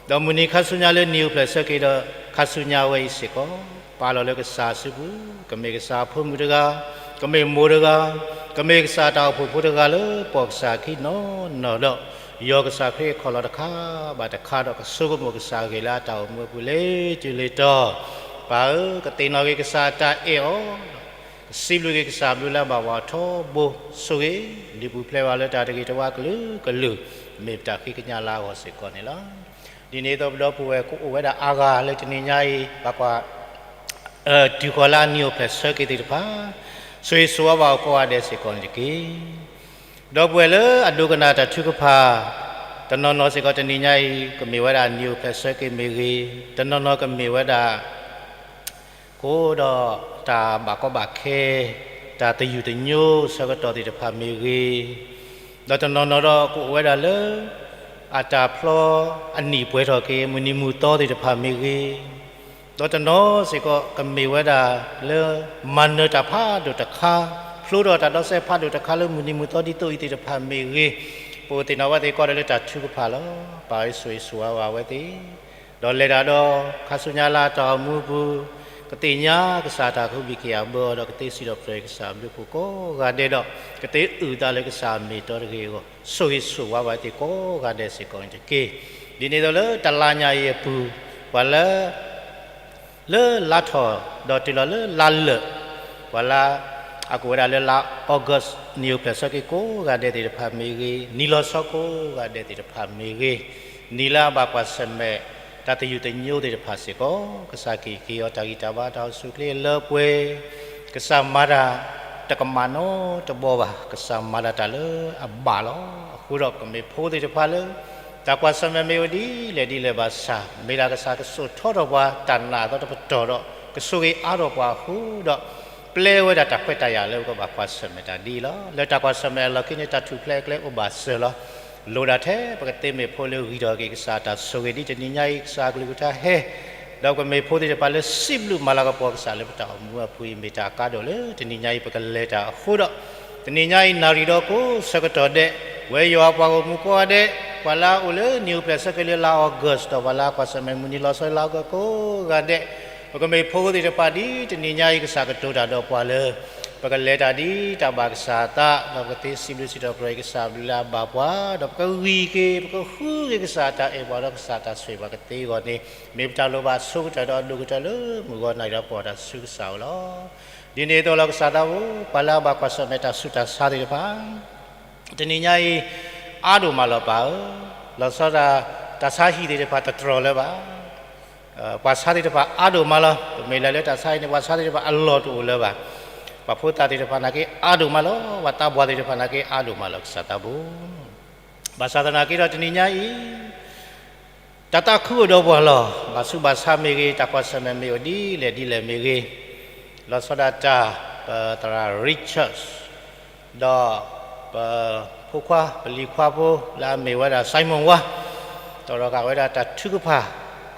ဒီးမုၢ်နံၤခါဆူညါလၢနံၣ်အိၣ်ဖျဲၣ်ဆၢက့ၤဒီး ခါဆူညါဝဲအံၤစ့ၢ်ကီး, ပာ်လီၤလၢကစၢ်အစုပူၤ, ကမ့ၢ်ကစၢ်အဖိမုၣ်တဂၤ, ကမ့ၢ်မိၢ်တဂၤ, ကမ့ၢ်ကစၢ်တၢ်အိၣ်ဖှိၣ်ဖိတဂၤလၢပှၤကစၢ်ခံနီၢ်နီၢ်ဒီး, ယီၤကစၢ်ခရံာ်အခီၣ်လီၤတခါဘၣ်တခါဒီး ကဆိကမိၣ်ကစၢ်အဂ့ၢ်လၢအတၢ်အိၣ်မူအပူၤလၢတုၤလၢတီၤ, ပၢ်ဧၢ, ကသ့ၣ်နီၣ်က့ၤကစၢ်အတၢ်အဲၣ်အီၤ, ကစံးဘျုးက့ၤကစၢ်ဘျုးလၢအဘၣ်ပှၤထီဘိ, ဆိၣ်ဂ့ၤ, ဒုးပူၤဖျဲးဘၣ်လၢတၢ်တဂ့ၤတဝါကလုာ်ကလုာ်, မ့ၢ်ပတၢ်ဃ့ကညးလၢအဂီၢ်စ့ၢ်ကီးန့ၣ်လီၤ. ဒ်န့ၣ်အသိးပဒီပုၢ်ဝဲၢ်ကအိၣ်ဝဲဒၣ်အါဂၤလၢတနံၤညါအံၤ ဘၣ်ကွၢ် တုၤဃီၤလၢအနံၤအိၣ်ဖျဲၣ်ဆၢက့ၤသ့ၣ်တဖၣ်, ဆိၣ်ဂ့ၤဆိၣ်ဝါဘၣ်အီၤကိးဂၤဒဲးစ့ၢ်ကီးန့ၣ်တက့ၢ်. ဒီပုၢ်ဝဲၢ်လၢအဒိကနၣ်တၢ်ထုကဖၣ်, တနီၤနီၤစ့ၢ်ကီးတနံၤညါအံၤ ကမ့ၢ်ဝဲဒၣ်နံၤအိၣ်ဖျဲၣ်ဆၢက့ၤမ့ၢ်ဂ့ၤ, တနီၤနီၤကမ့ၢ်ဝဲဒၣ် ကအိၣ်ဒီးတၢ်ဘၣ်ကီဘၣ်ခဲ, တၢ်သယုၢ်သညိဆၢကတီၢ်သ့ၣ်တဖၣ်မ့ၢ်ဂ့ၤ, ဒီးတနီၤနီၤဒီးကအိၣ်ဝဲဒၣ်လၢ အတၢ်ဖျီအနံၣ်ပှဲၤထီၣ်က့ၤ မုၢ်နံၤမုၢ်သီသ့ၣ်တဖၣ်မ့ၢ်ဂ့ၤ, ဒီးတနီၤစ့ၢ်ကီးကမ့ၢ်ဝဲဒၣ်လၢ မၤနၢၤတၢ်ဖးဒိၣ်တခါ, ဖျိထီၣ်တၢ်ဒီးစဲးဖးဒိၣ်တခါလၢမုၢ်နံၤမုၢ်သီဒ်သိးအံၤသ့ၣ်တဖၣ်မ့ၢ်ဂ့ၤ, ပအိၣ်သ့ၣ်နီၣ်ဝဲသ့ၣ်ကိးဂၤဒဲးလၢတၢ်ထုကဖၣ်လီၤ. ပၢ်ဧၢ ဆိၣ်ဂ့ၤဆိၣ်ဝါဘၣ်ဝဲသ့ၣ် ဒီးလဲၤတၢ်ဒီး ခါဆူညါလၢအတၢ်အိၣ်မူအပူၤ, ကသ့ၣ်ညါကစၢ်အတၢ်ကဟုဘံၣ်ကယာ်ဘၢအီၤဒီး ကသ့စံးထီၣ်ပတြၢၤကစၢ်အဘျုးအဖှိၣ်ကိးဂၤဒဲးဒီး ကသ့အုၣ်အသးလၢကစၢ်အမ့ၢ်အတီတဂ့ၤအဂီၢ်, ဆိၣ်ဂ့ၤဆိၣ်ဝါဘၣ်သ့ၣ်ကိးဂၤဒဲးစ့ၢ်ကီးန့ၣ်တက့ၢ်. ဒ်န့ၣ်အသိးလၢတလါညါအံၤအပူၤ, ပှၤလၢ လၢလါထီၣ်ဒီးတုၤလီၤလၢလါလၢာ်, ပှၤလၢ အကဝဲဒၣ်လၢလါ August နံၤအိၣ်ဖျဲၣ်ဆၢက့ၤကိးဂၤဒဲးသ့ၣ်တဖၣ်မ့ၢ်ဂ့ၤ, နံၤလီၤဆီကိးဂၤဒဲးသ့ၣ်တဖၣ်မ့ၢ်ဂ့ၤ, နံၤလၢအဘၣ်ကွၢ်ဆၢၣ်မဲာ် တၢ်သယုၢ်သညိသ့ၣ်တဖၣ်စ့ၢ်ကီး, ကစၢ်ကဟ့ၣ်က့ၤအီၤတၢ်ဂံၢ်တၢ်ဘါတၢ်အိၣ်ဆူၣ်အိၣ်ချ့အလၢအပှဲၤ, ကစၢ်မၤတၢ်တကမၣ်နီတဘီဘၣ်, ကစၢ်မၤတၢ်တၢ်လၢအဘၣ်လီၤ. အဃိဒီးပကမ့ၢ်ဖိသ့ၣ်တဖၣ်လၢ တၢ်ကွၢ်ဆၢၣ်မဲာ်မ့ၢ်အိၣ်ဒ်လဲၣ်ဒ်လဲၣ်ဘၣ်ဆၣ်, မ့ၢ်ဒၣ်ကစၢ်ကစိာ်ထီထီၣ်ပှၤတၢ်နာ်အသီတပတီၢ်ဒီး ကဆိၣ်ဂ့ၤအါထီၣ်ပှၤအဃိဒီး, ပျဲဝဲဒၣ်တၢ်ခွဲးတၢ်ယာ်လၢပကဘၣ်ကွၢ်ဆၢၣ်မဲာ်တၢ်ဒ်အံၤလီၤ. လၢတၢ်ကွၢ်ဆၢၣ်မဲာ်အလီၢ်ခံန့ၣ် တၢ်ထူၣ်ဖျဲးအကျဲအိၣ်ဘၣ်စၢၤလီၤ. လိၣ်ဒၣ်ထဲပကသ့မ့ၢ်ဖိလၢဂံၢ်ထီၣ်က့ၤကစၢ်တၢ်ဆိၣ်ဂ့ၤဒ်တနံၤညါအံၤ ကစၢ်အကလုၢ်ကထါဟဲ ဒီးပကမ့ၢ်ဖိသ့ၣ်တဖၣ်လၢစံးဘျုးမၤလၤကပီၤကစၢ်လၢပတၢ်အိၣ်မူအပူၤအံၤ မ့ၢ်တၢ်အကါဒိၣ်လၢတနံၤညါအံၤပကလဲၤတၢ်အဃိဒီး, တနံၤညါအံၤနၣ်ရံၣ်ဒီးကိးဆၢကတီၢ်ဒဲး, ဝဲယွၤအပှၤဂီၢ်မုၢ်ကိးဂၤဒဲး, ပှၤလၢအအိၣ်လၢနံၤအိၣ်ဖျဲၣ်ဆၢက့ၤလၢလါ August ဒီးပှၤလၢအကွၢ်ဆၢၣ်မဲာ်မုၢ်နံၤလီၤဆီလါ August ကိးဂၤဒဲး, ပကမ့ၢ်ဖိသ့ၣ်တဖၣ်ဒ်တနံၤညါအံၤ ကစၢ်ကတိၤတၢ်ဒီးပှၤလၢ ပကလဲၤတၢ်ဒ်တၢ်ဘၣ်ကစၢ်အသး, ဒီးပကသ့စံးဘျုးစံးထီၣ်ပတြၢၤကစၢ်အဘျုးလၢအဘၣ်ပှၤ, ဒီးပကဂံၢ်က့ၤ ပကဃုက့ၤကစၢ်အတၢ်အဲၣ်ပှၤဒီးကစၢ်အတၢ်ဆိၣ်ဂ့ၤပှၤကသ့အဂီၢ်န့ၣ်, မ့ၢ်ပတၢ်လိၣ်ဘၣ်ဆိကတၢၢ်ဒီးအဒိၣ်ကတၢၢ်လၢမုၢ်ဂီၤနၣ်ရံၣ်ဒီးပှၤတၢ်ဆူကစၢ်အအိၣ်လီၤ. ဒ်န့ၣ်အသိးလီၤ ကစၢ်သးဘိ, ပှၤလၢအဘၣ်ကွၢ်ဆၢၣ်မဲာ်တၢ်ဆူးတၢ်ဆါသ့ၣ်တဖၣ် တနံၤညါအံၤ အါဒိၣ်မးလီၤပၢ်ဧၢ, လီၤဆီဒၣ် တၢ်ဆါဟံၣ်သ့ၣ်တဖၣ်တတြီၢ်လၢၤဘၣ်. ပှၤဆါသ့ၣ်တဖၣ်အါဒိၣ်မးလီၤ. ပမ့ၢ်လဲၤလၢတၢ်ဆါဟံၣ်န့ၣ် ပှၤဆါသ့ၣ်တဖၣ်အလီၢ်တအိၣ်လၢၤဘၣ်. ပှၤဖိသၣ်သ့ၣ်တဖၣ်နာ်က့အါဒိၣ်မးလီၤ. ပှၤသးပှၢ်သ့ၣ်တဖၣ်နာ်က့အါဒိၣ်မးလီၤ ကစၢ်သးဘိ. ဘၣ်ဆၣ်သနာ်က့ဒီးတနံၤညါအံၤ တၢ်သးခုအိၣ်ဒီးပှၤလီၤ. ဘၣ်ဆူးဘၣ်ဆါမ့ၢ်ဂ့ၤ, တၢ်ကွၢ်ဆၢၣ်မဲာ်မ့ၢ်အိၣ်ဒ်လဲၣ်ဒ်လဲၣ်မ့ၢ်ဂ့ၤ, လီၤဆီဒၣ်တၢ် ပသရၣ် Richard ဒီး ပဖိခွါ ပလံၤခွါဖိလၢအမ့ၢ်ဝဲဒၣ် Simon ဝါ တီၣ်ထီၣ်ဃာ်ဝဲဒၣ်တၢ်ထုကဖၣ်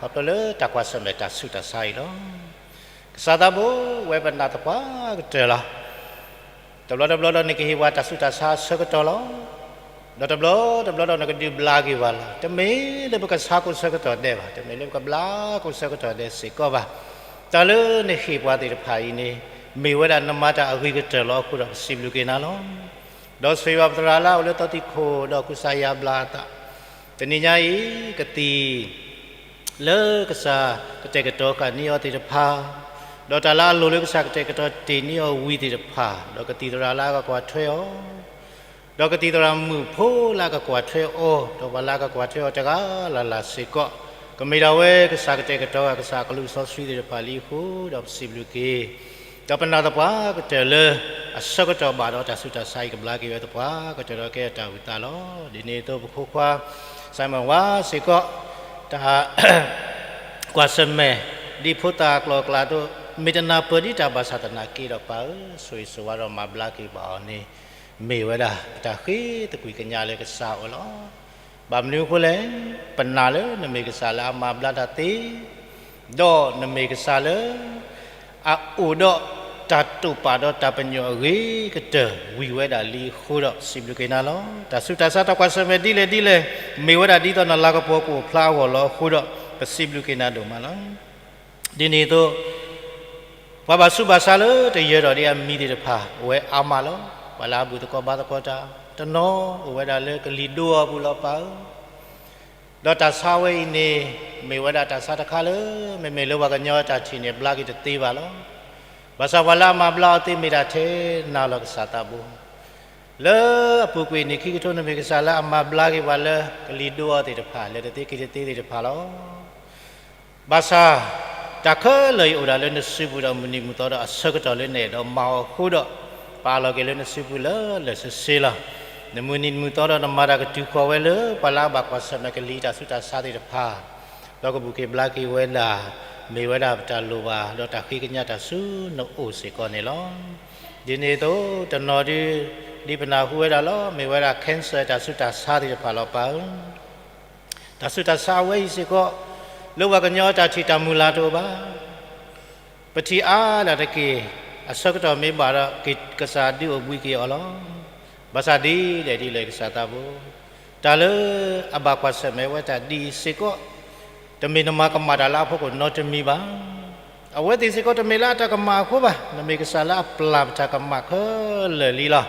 ခီဖျိလၢတၢ်ကွၢ်ဆၢၣ်မဲာ်တၢ်ဆူးတၢ်ဆါအံၤလီၤ. ကစၢ်သးဘိ, ဝဲပနာ်သပှၢ်ကတၢၢ်လီၤ. တဘျီတဘျီဒီးနကဟ့ၣ်ပှၤတၢ်ဆူးတၢ်ဆါအဆၢကတီၢ်လီၤ. ဒီးတဘျီတဘျီဒီးနကဒုးဘျါက့ၤပှၤလီၤ. တမ့ၢ်လၢပကဆါကိးဆၢကတီၢ်ဒဲးဘၣ်, တမ့ၢ်လၢပကဘျါကိးဆၢကတီၢ်ဒဲးစ့ၢ်ကီးဘၣ်. တၢ်လၢနဟ့ၣ်ပှၤသ့ၣ်တဖၣ်အံၤန့ၣ် မ့ၢ်ဝဲဒၣ်နမၤတၢ်အဂ့ၤကတၢၢ်လီၤအဃိဒီး ပစံးဘျုးက့ၤနၤလီၤ. ဒီးဆိၣ်ဂ့ၤဘၣ်ပသရၣ်လၢအအိၣ်လၢသီသံၣ်ခိၣ်ဒီးကူစါယါဘျါအသး, တနံၤညါအံၤ ကသံၣ် လၢကစၢ်ကတဲာ်ကတီၤဃာ်န့ၢ်အီၤသ့ၣ်တဖၣ်, ဒီးတၢ်လၢအလိၤလၢကစၢ်ကတဲာ်ကတီၤတ့ၢ်န့ၢ်အီၤဝံၤသ့ၣ်တဖၣ်, ဒီးကသံၣ်သရၣ်လၢအကကွၢ်ထွဲအီၤ, ဒီးကသံၣ်သရၣ်မုၣ်ဖိလၢအကကွၢ်ထွဲအီၤ, ဒီးပှၤလၢအကကွၢ်ထွဲအီၤတဂၤလၢ်လၢ်စ့ၢ်ကီး, ကမ့ၢ်ဒၣ်ဝဲကစၢ်ကတဲာ်ကတီၤဃာ်ကစၢ်ကလူးစီဆှံသ့ၣ်တဖၣ်လံအဃိ, ဒီးပစံးဘျုးက့ၤ ဒီးပနာ်သပှၢ်ကတၢၢ်လၢ အဆၢကတီၢ်ဘၣ်ဒီးတၢ်ဆူးတၢ်ဆါအံၤကဘျါက့ၤဝဲသပှၢ်ကတၢၢ်ဒီးကဲတၢ်အုၣ်သးလီၤ. ဒ်န့ၣ်အသိးပဖိခွါ Simon ဝါစ့ၢ်ကီး တၢ် ကွၢ်ဆၢၣ်မဲာ် ဒ်ဖိသၣ်အကျိၤအကျဲအသိး မ့ၢ်တနၢ်ပၢၢ်ဒ်တၢ်ဘၣ်ဆၣ်သနာ်က့ဒီးပၢ်ဧၢ, ဆိၣ်ဂ့ၤဆိၣ်ဝါဒီးမၤဘျါက့ၤဘၣ်အီၤန့ၣ် မ့ၢ်ဝဲဒၣ်ပတၢ်ဃ့သကွံၢ်ကညးလၢကစၢ်အအိၣ်လီၤ. ဘၣ်မနုၤအဃိလဲၣ်, ပနာ်လၢနမ့ၢ်ကစၢ်လၢအမၤဘျါတၢ်သ့ ဒီးနမ့ၢ်ကစၢ်လၢ အအိၣ်ဒီးတၢ်တိာ်ပာ်ဒီးတၢ်ပညိၣ်အဂ့ၤကတၢၢ်ဝံၤဝဲဒၣ်လံအဃိဒီး ပစံးဘျုးက့ၤနၤလီၤ. တၢ်ဆူးတၢ်ဆါတၢ်ကွၢ်ဆၢၣ်မဲာ်ဒ်လဲၣ်ဒ်လဲၣ် မ့ၢ်ဝဲဒၣ်ဒ်သိးနလၤကပီၤကအိၣ်ဖျါအဂီၢ်လီၤအဃိဒီး ပစံးဘျုးက့ၤနၤဒိၣ်မးလီၤ. ဒ်န့ၣ်အသိး ပှၤဘၣ်ဆူးဘၣ်ဆါလၢတယၢၤထီၣ်ဒံးအမံၤသ့ၣ်တဖၣ် အိၣ်ဝဲအါမးလီၤ. ပှၤလၢအဘူၣ်သကိးဘါသကိးတၢ် တနီၤအိၣ်ဝဲဒၣ်လၢကလံၤဒိအပူၤလီၤပၢ်ဧၢ. ဒီးတၢ်ဆါဝဲအံၤန့ၣ် မ့ၢ်ဝဲဒၣ်တၢ်ဆါတခါလၢ မ့မ့ၢ်လၢပှၤကညီတၢ်ထံၣ်န့ၣ် ဘျါက့ၤတသ့ဘၣ်လီၤ. ဘၣ်ဆၣ်ပှၤလၢအမၤဘျါအီၤသ့မ့ၢ်ဒၣ်ထဲနၤလီၤကစၢ်သးဘိ လၢအပူၤကွံာ်နံၣ်ခံကထိ နမ့ၢ်ကစၢ်လၢအမၤဘျါက့ၤပှၤလၢကလံၤဒိအီၤသ့ၣ်တဖၣ် လဲၤတသ့က့ၤတသ့သ့ၣ်တဖၣ်လီၤ. ဘၣ်ဆၣ် တၢ်ခဲလၢာ်အံၤအိၣ်ဒၣ်လၢနစုပူၤဒီးမုၢ်နံၤမုၢ်သီဒီးအဆၢကတီၢ်လၢနအဲၣ်ဒိးမၤအီၤအဃိဒီး ပာ်လီၤက့ၤလၢနစုပူၤလၢလၢာ်ဆ့ဆ့လီၤ. နမုၢ်နံၤမုၢ်သီဒီးနမၤတၢ်ကတုၤဃီၤဝဲလၢပှၤလၢအဘၣ်ကွၢ်ဆၢၣ်မဲာ်ကလံၤတၢ်ဆူးတၢ်ဆါသ့ၣ်တဖၣ် ဒီးကဘူၣ်က့ၤဘျါက့ၤဝဲဒၣ် မ့ၢ်ဝဲဒၣ်ပတၢ်လိၣ်ဘၣ် ဒီးတၢ်ဃ့ကညးတၢ်ဆူနအိၣ်စ့ၢ်ကီးန့ၣ်လီၤ. ဒ်န့ၣ်အသိး တနီၤဒု ဒ်ပနၢ်ဟူဝဲဒၣ်လီၤ မ့ၢ်ဝဲဒၣ် cancer တၢ်ဆူးတၢ်ဆါသ့ၣ်တဖၣ်လီၤပၢ်ဧၢ. တၢ်ဆူးတၢ်ဆါအဝဲအံၤစ့ၢ်ကီး လၢပှၤကညီတၢ်ထံၣ်တၢ်မုၢ်လၢ်တအိၣ်ဘၣ်. ပထံၣ်အါဒၣ်တက့ၢ် အဆၢကတီၢ်မ့ၢ်ဘၣ်ဒီး ကစၢ်ဒုးအိၣ်ဘှံးက့ၤအီၤလီၤ. ဘၣ်ဆၣ်ဒ်လဲၣ်ဒ်လဲၣ်ကစၢ်သးဘိ တၢ်လၢအဘၣ်ကွၢ်ဆၢၣ်မဲာ်ဝဲတၢ်ဒ်အံၤစ့ၢ်ကီး တမ့ၢ်နမၤကမၣ်တၢ်လၢအဖီခိၣ်နီတမံၤဘၣ်. အဝဲသ့ၣ်စ့ၢ်ကီးတမ့ၢ်လၢအတၢ်ကမၣ်အဃိဘၣ်. နမ့ၢ်ကစၢ်လၢအပျၢ်ပတၢ်ကမၣ်ခဲလၢာ်လံလီၤ.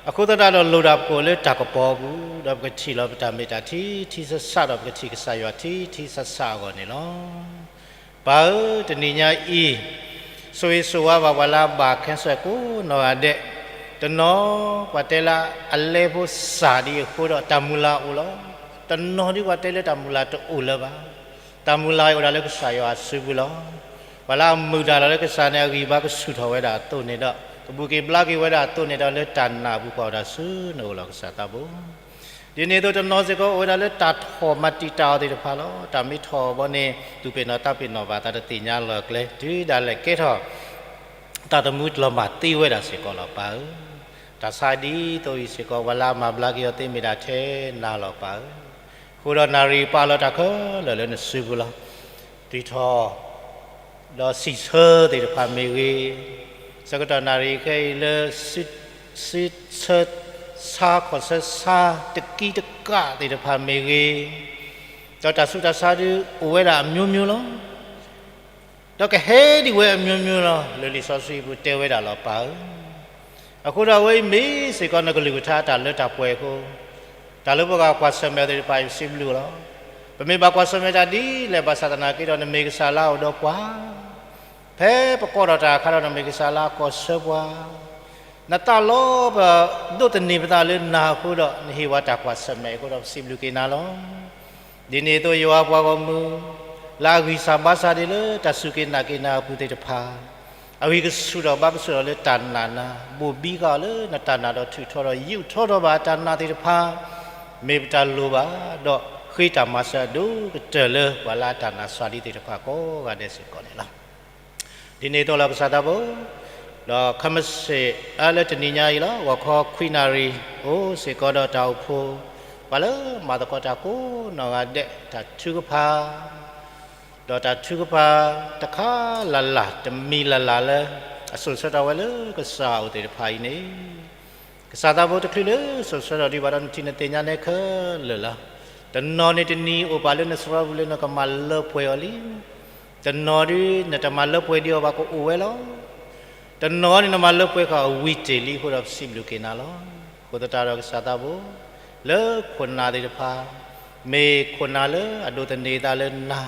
အဃိသတးဒီးလိၣ်ဒၣ်ပကအိၣ်လၢတၢ်ကပီၤအပူၤ ဒီးပကထံၣ်လီၤပတၢ်မ့ၢ်တၢ်ထံထံဆးဆးဒီးပကထံၣ်ကစၢ်ယွၤထံထံဆးဆးအဂီၢ်န့ၣ်လီၤ. ပၢ်ဧၢ, တနံၤညါအံၤ ဆိၣ်ဂ့ၤဆိၣ်ဝါဘၣ်ပှၤလၢအဘၣ် cancer ကိးနီၢ်ဂၤဒဲး, တနီၤပှၤတဲလၢအလဲဖိစၢ်ဒံးအဃိဒီးတၢ်မုၢ်လၢ်အိၣ်လီၤ. တနီၤဒုပှၤတဲလၢတၢ်မုၢ်လၢ်တအိၣ်လၢၤဘၣ်. တၢ်မုၢ်လၢ်အံၤအိၣ်ဒၣ်လၢကစၢ်ယွၤအစုပူၤလီၤ. ပှၤလၢအမုာ်တၢ်လီၤလၢကစၢ်န့ၣ် အဂံၢ်ဘါကဆူၣ်ထီၣ်ဝဲဒၣ်အသိးန့ၣ်ဒီး ကဘူၣ်က့ၤဘျါက့ၤဝဲဒၣ်အသိးန့ၣ်ဒီး လၢတၢ်နာ်အပူၤကွၢ်ဝဲဒၣ်ဆူနအိၣ်လီၤကစၢ်သးဘိ ဒ်န့ၣ်အသိးတနီၤစ့ၢ်ကီးအိၣ်ဝဲဒၣ်လၢတၢ်ထီၣ်မၤတံာ်တာ်အီၤသ့ၣ်တဖၣ်လီၤ. တၢ်မ့ၢ်ထီၣ်ဘီန့ၣ် သူၣ်ပ့ၤနီၣ်သးပ့ၤနီၣ်ဘၣ်သးတသ့ၣ်ညါလီၤကျဲ တုၤဒၣ်လဲာ်ကဲထီၣ် တၢ်သမူလီၤမၢ်သ့ဝဲဒၣ်စ့ၢ်ကီးလီၤပၢ်ဧၢ. တၢ်ဆါဒ်သိးအံၤစ့ၢ်ကီး ပှၤလၢအမၤဘျါက့ၤအီၤသ့မ့ၢ်ဒၣ်ထဲနၤလီၤပၢ်ဧၢ. အဃိဒီးနၣ်ရံၣ်ပာ်လီၤတၢ်ခဲလၢာ်လၢနစုပူၤလီၤ. သွံၣ်ထီၣ် ဒီးစံးဆၢသ့ၣ်တဖၣ်မ့ၢ်ဂ့ၤ, ဆၢကတီၢ်နၣ်ရံၣ်ခဲအံၤလၢ စု, စုဆၢ ဆါခီၣ်ဆၢဆါတကံတကးသ့ၣ်တဖၣ်မ့ၢ်ဂ့ၤ, ဒီးတၢ်ဆူးတၢ်ဆါဒုးအိၣ်ဝဲဒၣ်အမျိုးမျိုးလီၤ. ဒီးကဟဲဒံးဝဲအမျိုးမျိုးလီၤ လၢလံာ်စီဆှံအပူၤတဲဝဲဒၣ်လီၤပၢ်ဧၢ. အဃိဒီးအဝဲအံၤမ့ၢ်စ့ၢ်ကီးနကလုၢ်ကထါတၢ်လၢတၢ်ပှဲၤအဃိ, တၢ်လၢပဂၤကွၢ်ဆၢၣ်မဲာ်သ့ၣ်တဖၣ်အံၤပစံးဘျုးလီၤ. ပမ့ၢ်ဘၣ်ကွၢ်ဆၢၣ်မဲာ်တၢ်ဒ်လဲၣ်ဘၣ်ဆၣ်သနာ်က့ဒီး နမ့ၢ်ကစၢ်လၢအအိၣ်ဒီးပှၤ, ဖဲပကိးထီၣ်တၢ်အခါဒီး နမ့ၢ်ကစၢ်လၢအကီၢ်ဆၢပှၤ, နသးလီပဒိးသန့ၤပသးလၢနၤအဃိဒီး နဟ့ၣ်ဝဲတၢ်ကွၢ်ဆၢၣ်မဲာ်အဃိဒီး ပစံးဘျုးက့ၤနၤလီၤ. ဒ်န့ၣ်အသိးယွၤပှၤဂီၢ်မုၢ် လၢအဂံၢ်စၢ်ဘါစၢ်ဒံးလၢတၢ်စူၢ်က့ၤနာ်က့ၤနၤအပူၤသ့ၣ်တဖၣ်, အဂံၢ်ကဆူၣ်ထီၣ်ဘါကဆူၣ်ထီၣ်လၢတၢ်နာ်နၤ, ဘိၣ်ဘံဃာ်အီၤလၢနတၢ်နာ်ဒီးထုးထီၣ်ဒီးယုာ်ထီၣ်ထီၣ်ဘၣ်အတၢ်နာ်သ့ၣ်တဖၣ်, မ့ၢ်ပတၢ်လိၣ်ဘၣ်, ဒီးဃ့တၢ်မၤစၢၤအဒိၣ်ကတၢၢ်လၢပှၤလၢအတၢ်နာ်စှၤလံသ့ၣ်တဖၣ်ကိးဂၤဒဲးစ့ၢ်ကီးန့ၣ်လီၤ. ဒ်န့ၣ်အသိးလီၤကစၢ်သးဘိ, ဒီးခဲမုၢ်ဆ့ၣ်အါလၢတနံၤညါအံၤလီၤ ဂီၤခီခွံနၣ်ရံၣ် အိၣ်စ့ၢ်ကီးဒီးတၢ်အိၣ်ဖှိၣ်, ပှၤလၢမၤသကိးတၢ်ကိးနီၢ်ဂၤဒဲး တၢ်ထုကဖၣ်, ဒီးတၢ်ထုကဖၣ်တခါလၢ်လၢ် တမံၤလၢ်လၢ်လၢ အစိာ်ဆှၢထီၣ်ဝဲလၢကစၢ်အအိၣ်သ့ၣ်တဖၣ်အံၤန့ၣ် ကစၢ်သးဘိတချုးလၢစိာ်ဆှၢထီၣ်ဒံးဘၣ်ဒီး နထံၣ်နသ့ၣ်ညါနဲခဲလၢာ်လီၤ. တနီၤန့ၣ်တနံၤအိၣ်ပာ်လၢနစရီပူၤလၢနကမၤလၢပှဲၤအီၤလံ. တနီၤဒုးနတမၤလၢပှဲၤဒံးအီၤဘၣ်ကအိၣ်ဝဲလီၤ. တနီၤန့ၣ်နမၤလၢပှဲၤဃာ်အဝံၤတ့ၢ်လံအဃိဒီးပစံးဘျုးက့ၤနၤလီၤ. အဃိသတးဒီးကစၢ်သးဘိ လၢခိၣ်နၢ်သ့ၣ်တဖၣ် မ့ၢ်ခိၣ်နၢ်လၢအဒိးသန့ၤသးလၢနၤ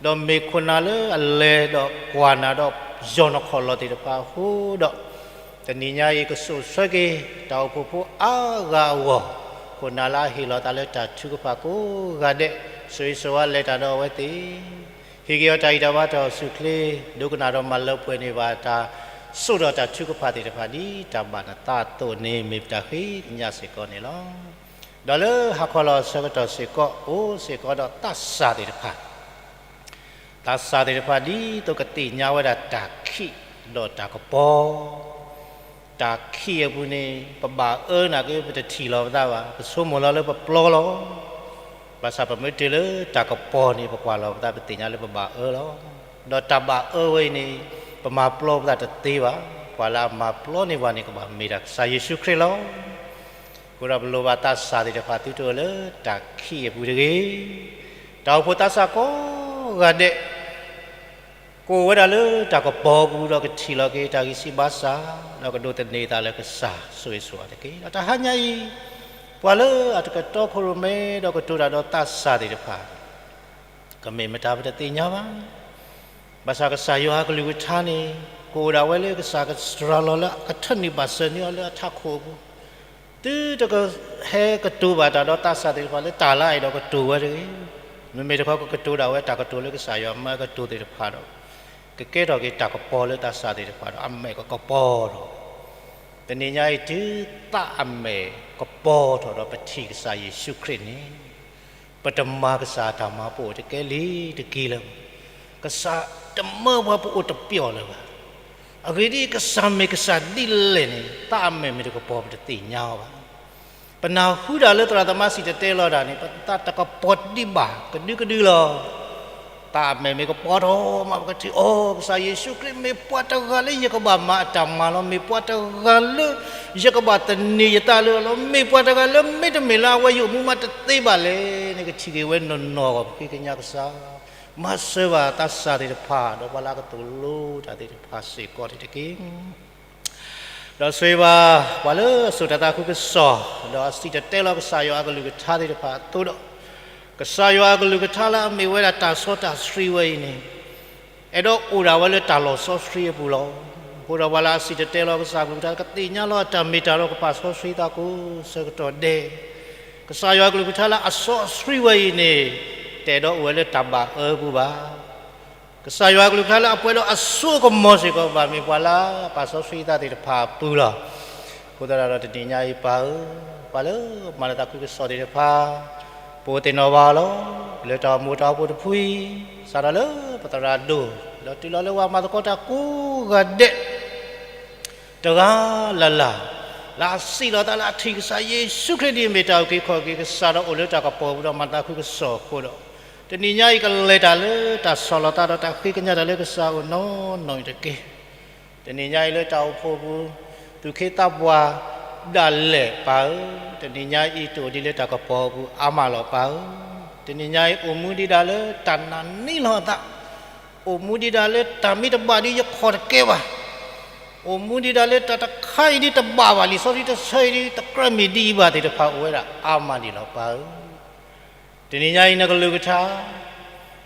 ဒီးမ့ၢ်ခိၣ်နၢ်လၢအလဲၤဒီးကွၢ်နၤဒီးယီၢ်နခီၣ်လီၢ်သ့ၣ်တဖၣ်အဃိဒီး တနံၤညါအံၤကစိာ်ဆှၢက့ၤ တၢ်အိၣ်ဖှိၣ်ဖိအါဂၤအဂီၢ်, ခိၣ်နၢ်လၢအဟ့ၣ်လီၤသးလၢတၢ်ထုကဖၣ်ကိးဂၤဒဲး, ဆိၣ်ဂ့ၤဆိၣ်ဝါလဲၤတၢ်ဒီးအဝဲသ့ၣ်, ဟ့ၣ်က့ၤအီၤတၢ်အံၣ်တၢ်ဘါတၢ်အိၣ်ဆူၣ်အိၣ်ချ့, ဒိကနၣ်ဒီးမၤလၢပှဲၤန့ၢ်ဘၣ်တၢ်စိၣ်ဒီးတၢ်ထုကဖၣ်သ့ၣ်တဖၣ်ဒ်တၢ်ဘၣ်နသးအသိးန့ၣ် မ့ၢ်ပတၢ်ဃ့ကညးစ့ၢ်ကီးန့ၣ်လီၤ. ဒီးလၢဟါခီလီၤအဆၢကတီၢ်စ့ၢ်ကီး အိၣ်စ့ၢ်ကီးဒီးသးစၢ်သ့ၣ်တဖၣ် သးစၢ်သ့ၣ်တဖၣ်ဒ်သိးကသ့ၣ်ညါဝဲဒၣ်တၢ်ခံးဒီးတၢ်ကပီၤ, တၢ်ခံးအပူၤန့ၣ် ပဘၣ်အၢနာ်က့ ပတထံၣ်လီၤပသးဘၣ်, ပဆိကမိၣ်လီၤလၢပပျီလီၤ. ဘၣ်ဆၣ်ပမ့ၢ်တုၤလၢတၢ်ကပီၤန့ၣ် ပကွၢ်လီၤပသး ပသ့ၣ်ညါလၢပဘၣ်အၢလီၤ. ဒီးတၢ်ဘၣ်အၢဝဲအံၤန့ၣ် ပမၤပျီပသးတသ့ဘၣ်. ပှၤလၢအမၤပျီန့ၢ်ပှၤန့ၣ် ကဘၣ်မ့ၢ်ဒၣ်ကစၢ်ယ့ၣ်ၡူးခရံာ်လီၤ. အဃိဒီးပလိၣ်ဘၣ်သးစၢ်သ့ၣ်တဖၣ်သုတအိၣ်လၢတၢ်ခံးအပူၤတဂ့ၤ. တၢ်အိၣ်ဖှိၣ်သးစၢ်ကိးဂၤဒဲး ပအိၣ်ဝဲဒၣ်လၢတၢ်ကပီၤပူၤဒီးကထံၣ်လီၤက့ၤတၢ်ဂံၢ်စၢ်ဘါစၢ်, ဒီးကဒိးသန့ၤသးလၢကစၢ်ဆိၣ်ဂ့ၤဆိၣ်ဝါတက့ၢ်. ဒီးတဟါညါအံၤ, ပှၤလၢအတကတီခိၣ်ရိၣ်မဲဒီးကတိၤတၢ်ဒီးသးစၢ်သ့ၣ်တဖၣ်, ကမ့ၢ်မတၤပတသ့ၣ်ညါဘၣ်. ဘၣ်ဆၣ်ကစၢ်ယွၤအကလုၢ်ကထါန့ၣ်, ကအိၣ်ဒၣ်ဝဲလၢကစၢ်ကစၢ်လီၤလၢအကထၢနုာ်ဘၣ်စၢၤန့ၢ်အီၤလၢအထးခိၣ်အပူၤ, သုတကဟဲကတိၤဘၣ်တၢ်ဒီးသးစၢ်သ့ၣ်တဖၣ်လၢတၢ်လၢအအဲၣ်ဒိးကတိၤဝဲတဂ့ၤ. မ့မ့ၢ်တခီကကတိၤဒၣ်ဝဲတၢ်ကတိၤလၢကစၢ်ယွၤမၢအကတိၤသ့ၣ်တဖၣ်, ဒီးကကဲထီၣ်က့ၤတၢ်ကပီၤလၢသးစၢ်သ့ၣ်တဖၣ်ဒီးအမဲာ်ကကပီၤထီၣ်. တနံၤညါအံၤတုၤသးအမဲာ်ကပီၤထီၣ်ဒီးပထံၣ်ကစၢ်ယ့ၣ်ၡူးခရံာ်န့ၣ်, ပတမၤကစၢ်အတၢ်မၤ ပအိၣ်တကဲလံတက့ၢ်လၢၤဘၣ်. ကစၢ်တမၢပှၤ ပအိၣ်တပျီၣ်လၢၤဘၣ်. အဂ့ၢ်ဒ်အံၤ, ကစၢ်မ့ၢ်ကစၢ်ဒ်လဲၣ်န့ၣ်, သးအမဲာ်မ့ၢ်တကပီၤ ပတသ့ၣ်ညါအီၤဘၣ်. ပနၢ်ဟူဒၣ်လၢသရၣ်သမါစံၣ်တဲၤတဲလီၤတၢ်န့ၣ်, ပသးတကပီၤဒံးဘၣ်, ကဒုကဒုလီၤ. သးအမဲာ်မ့ၢ်ကပီၤထီၣ်မး ပကထံၣ်, အိ, ကစၢ်ယ့ၣ်ၡူးခရံာ်မ့ၢ်ပှၤတဂၤလၢယကဘၣ်မၤအတၢ်မၤလီၤ. မ့ၢ်ပှၤတဂၤလၢယကဘၣ်သန့ၤယသးလၢအီၤလီၤ. မ့ၢ်ပှၤတဂၤလၢ မ့တမ့ၢ်လၢအဝဲယအိၣ်မူမးတသ့ဘၣ်လဲၣ်န့ၣ်, ကထံၣ်က့ၤဝဲနီၢ်နီၢ်အဂီၢ်, ပဃ့ကညးကစၢ်, မၤစၢၤဘၣ်သးစၢ်သ့ၣ်တဖၣ်, ဒီးပှၤလၢအကသိၣ်လိတၢ်သ့ၣ်တဖၣ်စ့ၢ်ကီးန့ၣ်တက့ၢ်. ဒီးဆိၣ်ဂ့ၤဘၣ်ပှၤလၢအစိာ်တၢ်သးခုကစီၣ်, ဒီးအစံၣ်တဲၤတဲလီၤကစၢ်ယွၤအကလုၢ်ကထါသ့ၣ်တဖၣ်အသိးဒီး, ကစၢ်ယွၤအကလုၢ်ကထါလၢအမ့ၢ်ဝဲဒၣ်တၢ်စီတၢ်ဆှံဝဲအံၤန့ၣ်, အဲၣ်ဒိးအိၣ်ဒၣ်ဝဲလၢတၢ်လီၢ်စီဆှံအပူၤလီၤ. အဃိဒီးပှၤလၢအစံၣ်တဲၤတဲလီၤကစၢ်အကလုၢ်ကထါ ကသ့ၣ်ညါလီၤအတၢ်မ့ၢ်တၢ်တီ ကပာ်စီဆှံသးကိးဆၢကတီၢ်ဒဲး, ကစၢ်ယွၤအကလုၢ်ကထါလၢအစီဆှံဝဲအံၤန့ၣ်, တအဲၣ်ဒိးအိၣ်ဝဲလၢတၢ်ဘၣ်အၢပူၤဘၣ်. ကစၢ်ယွၤအကလုၢ်ကထါလၢအပှဲၤဒီးအစိအကမီၤစ့ၢ်ကီး ဘၣ်မ့ၢ်ပှၤလၢအပာ်စီဆှံသးသ့ၣ်တဖၣ်အပူၤလီၤ. အဃိသတးဒီးတနံၤညါအံၤပၢ်ဧၢ, ပှၤလၢမၤလၢသးခုကစီၣ်သ့ၣ်တဖၣ်, ပအိၣ်သ့ၣ်နီၣ်ဘၣ်အီၤလီၤ. လၢတၢ်အိၣ်မူတၢ်အိၣ်ဖှိၣ်တဖုအံၤ, စးထီၣ်လၢပသရၣ်ဒိၣ်, ဒီးတုၤလီၤလၢပှၤမၤသကိးတၢ်ကိးဂၤဒဲး တဂၤလၢ်လၢ်, လၢအစံးလီၤသးလၢအထံၣ်ကစၢ်ယ့ၣ်ၡူးခရံာ်ဒ်အမ့ၢ်တၢ်အုၣ်က့ၤခီၣ်က့ၤကစၢ် ဒီးအိၣ်လၢတၢ်ကပီၤပူၤဒီးမၤသးခုကစီၣ်အဃိဒီး, တနံၤညါအံၤကလဲၤတၢ်လၢတၢ်ဆီၣ်လီၤသးဒီးတၢ်ဃ့ကညးတၢ်လၢကစၢ်အအိၣ်နီၢ်နီၢ်အံၤတက့ၢ်. တနံၤညါအံၤလၢတၢ်အိၣ်ဖှိၣ်ပူၤ, သူၣ်က့သးပှၢ်ဒၣ်လဲာ်ပၢ်ဧၢ, တနံၤညါအံၤတအိၣ်ဒံးလၢတၢ်ကပီၤအပူၤအါမးလီၤပၢ်ဧၢ. တနံၤညါအံၤအိၣ်မူဒံးဒၣ်လၢတၢ်နာ်န့ၢ်လီၤအသး, အိၣ်မူဒံးဒၣ်လၢတၢ်မ့ၢ်တဘၣ်ဒီးယခီၣ်တကဲဘၣ်, အိၣ်မူဒံးဒၣ်လၢတၢ်တခါအံၤဒ်တဘၣ်ဘၣ်, လံာ်စီဆှံတဆၢအံၤဒ်တကြၢးမ့ၢ်ဒ်အံၤဘၣ်သ့ၣ်တဖၣ်အိၣ်ဝဲဒၣ်အါမးဒံးလီၤပၢ်ဧၢ. တနံၤညါအံၤနကလုၢ်ကထါ,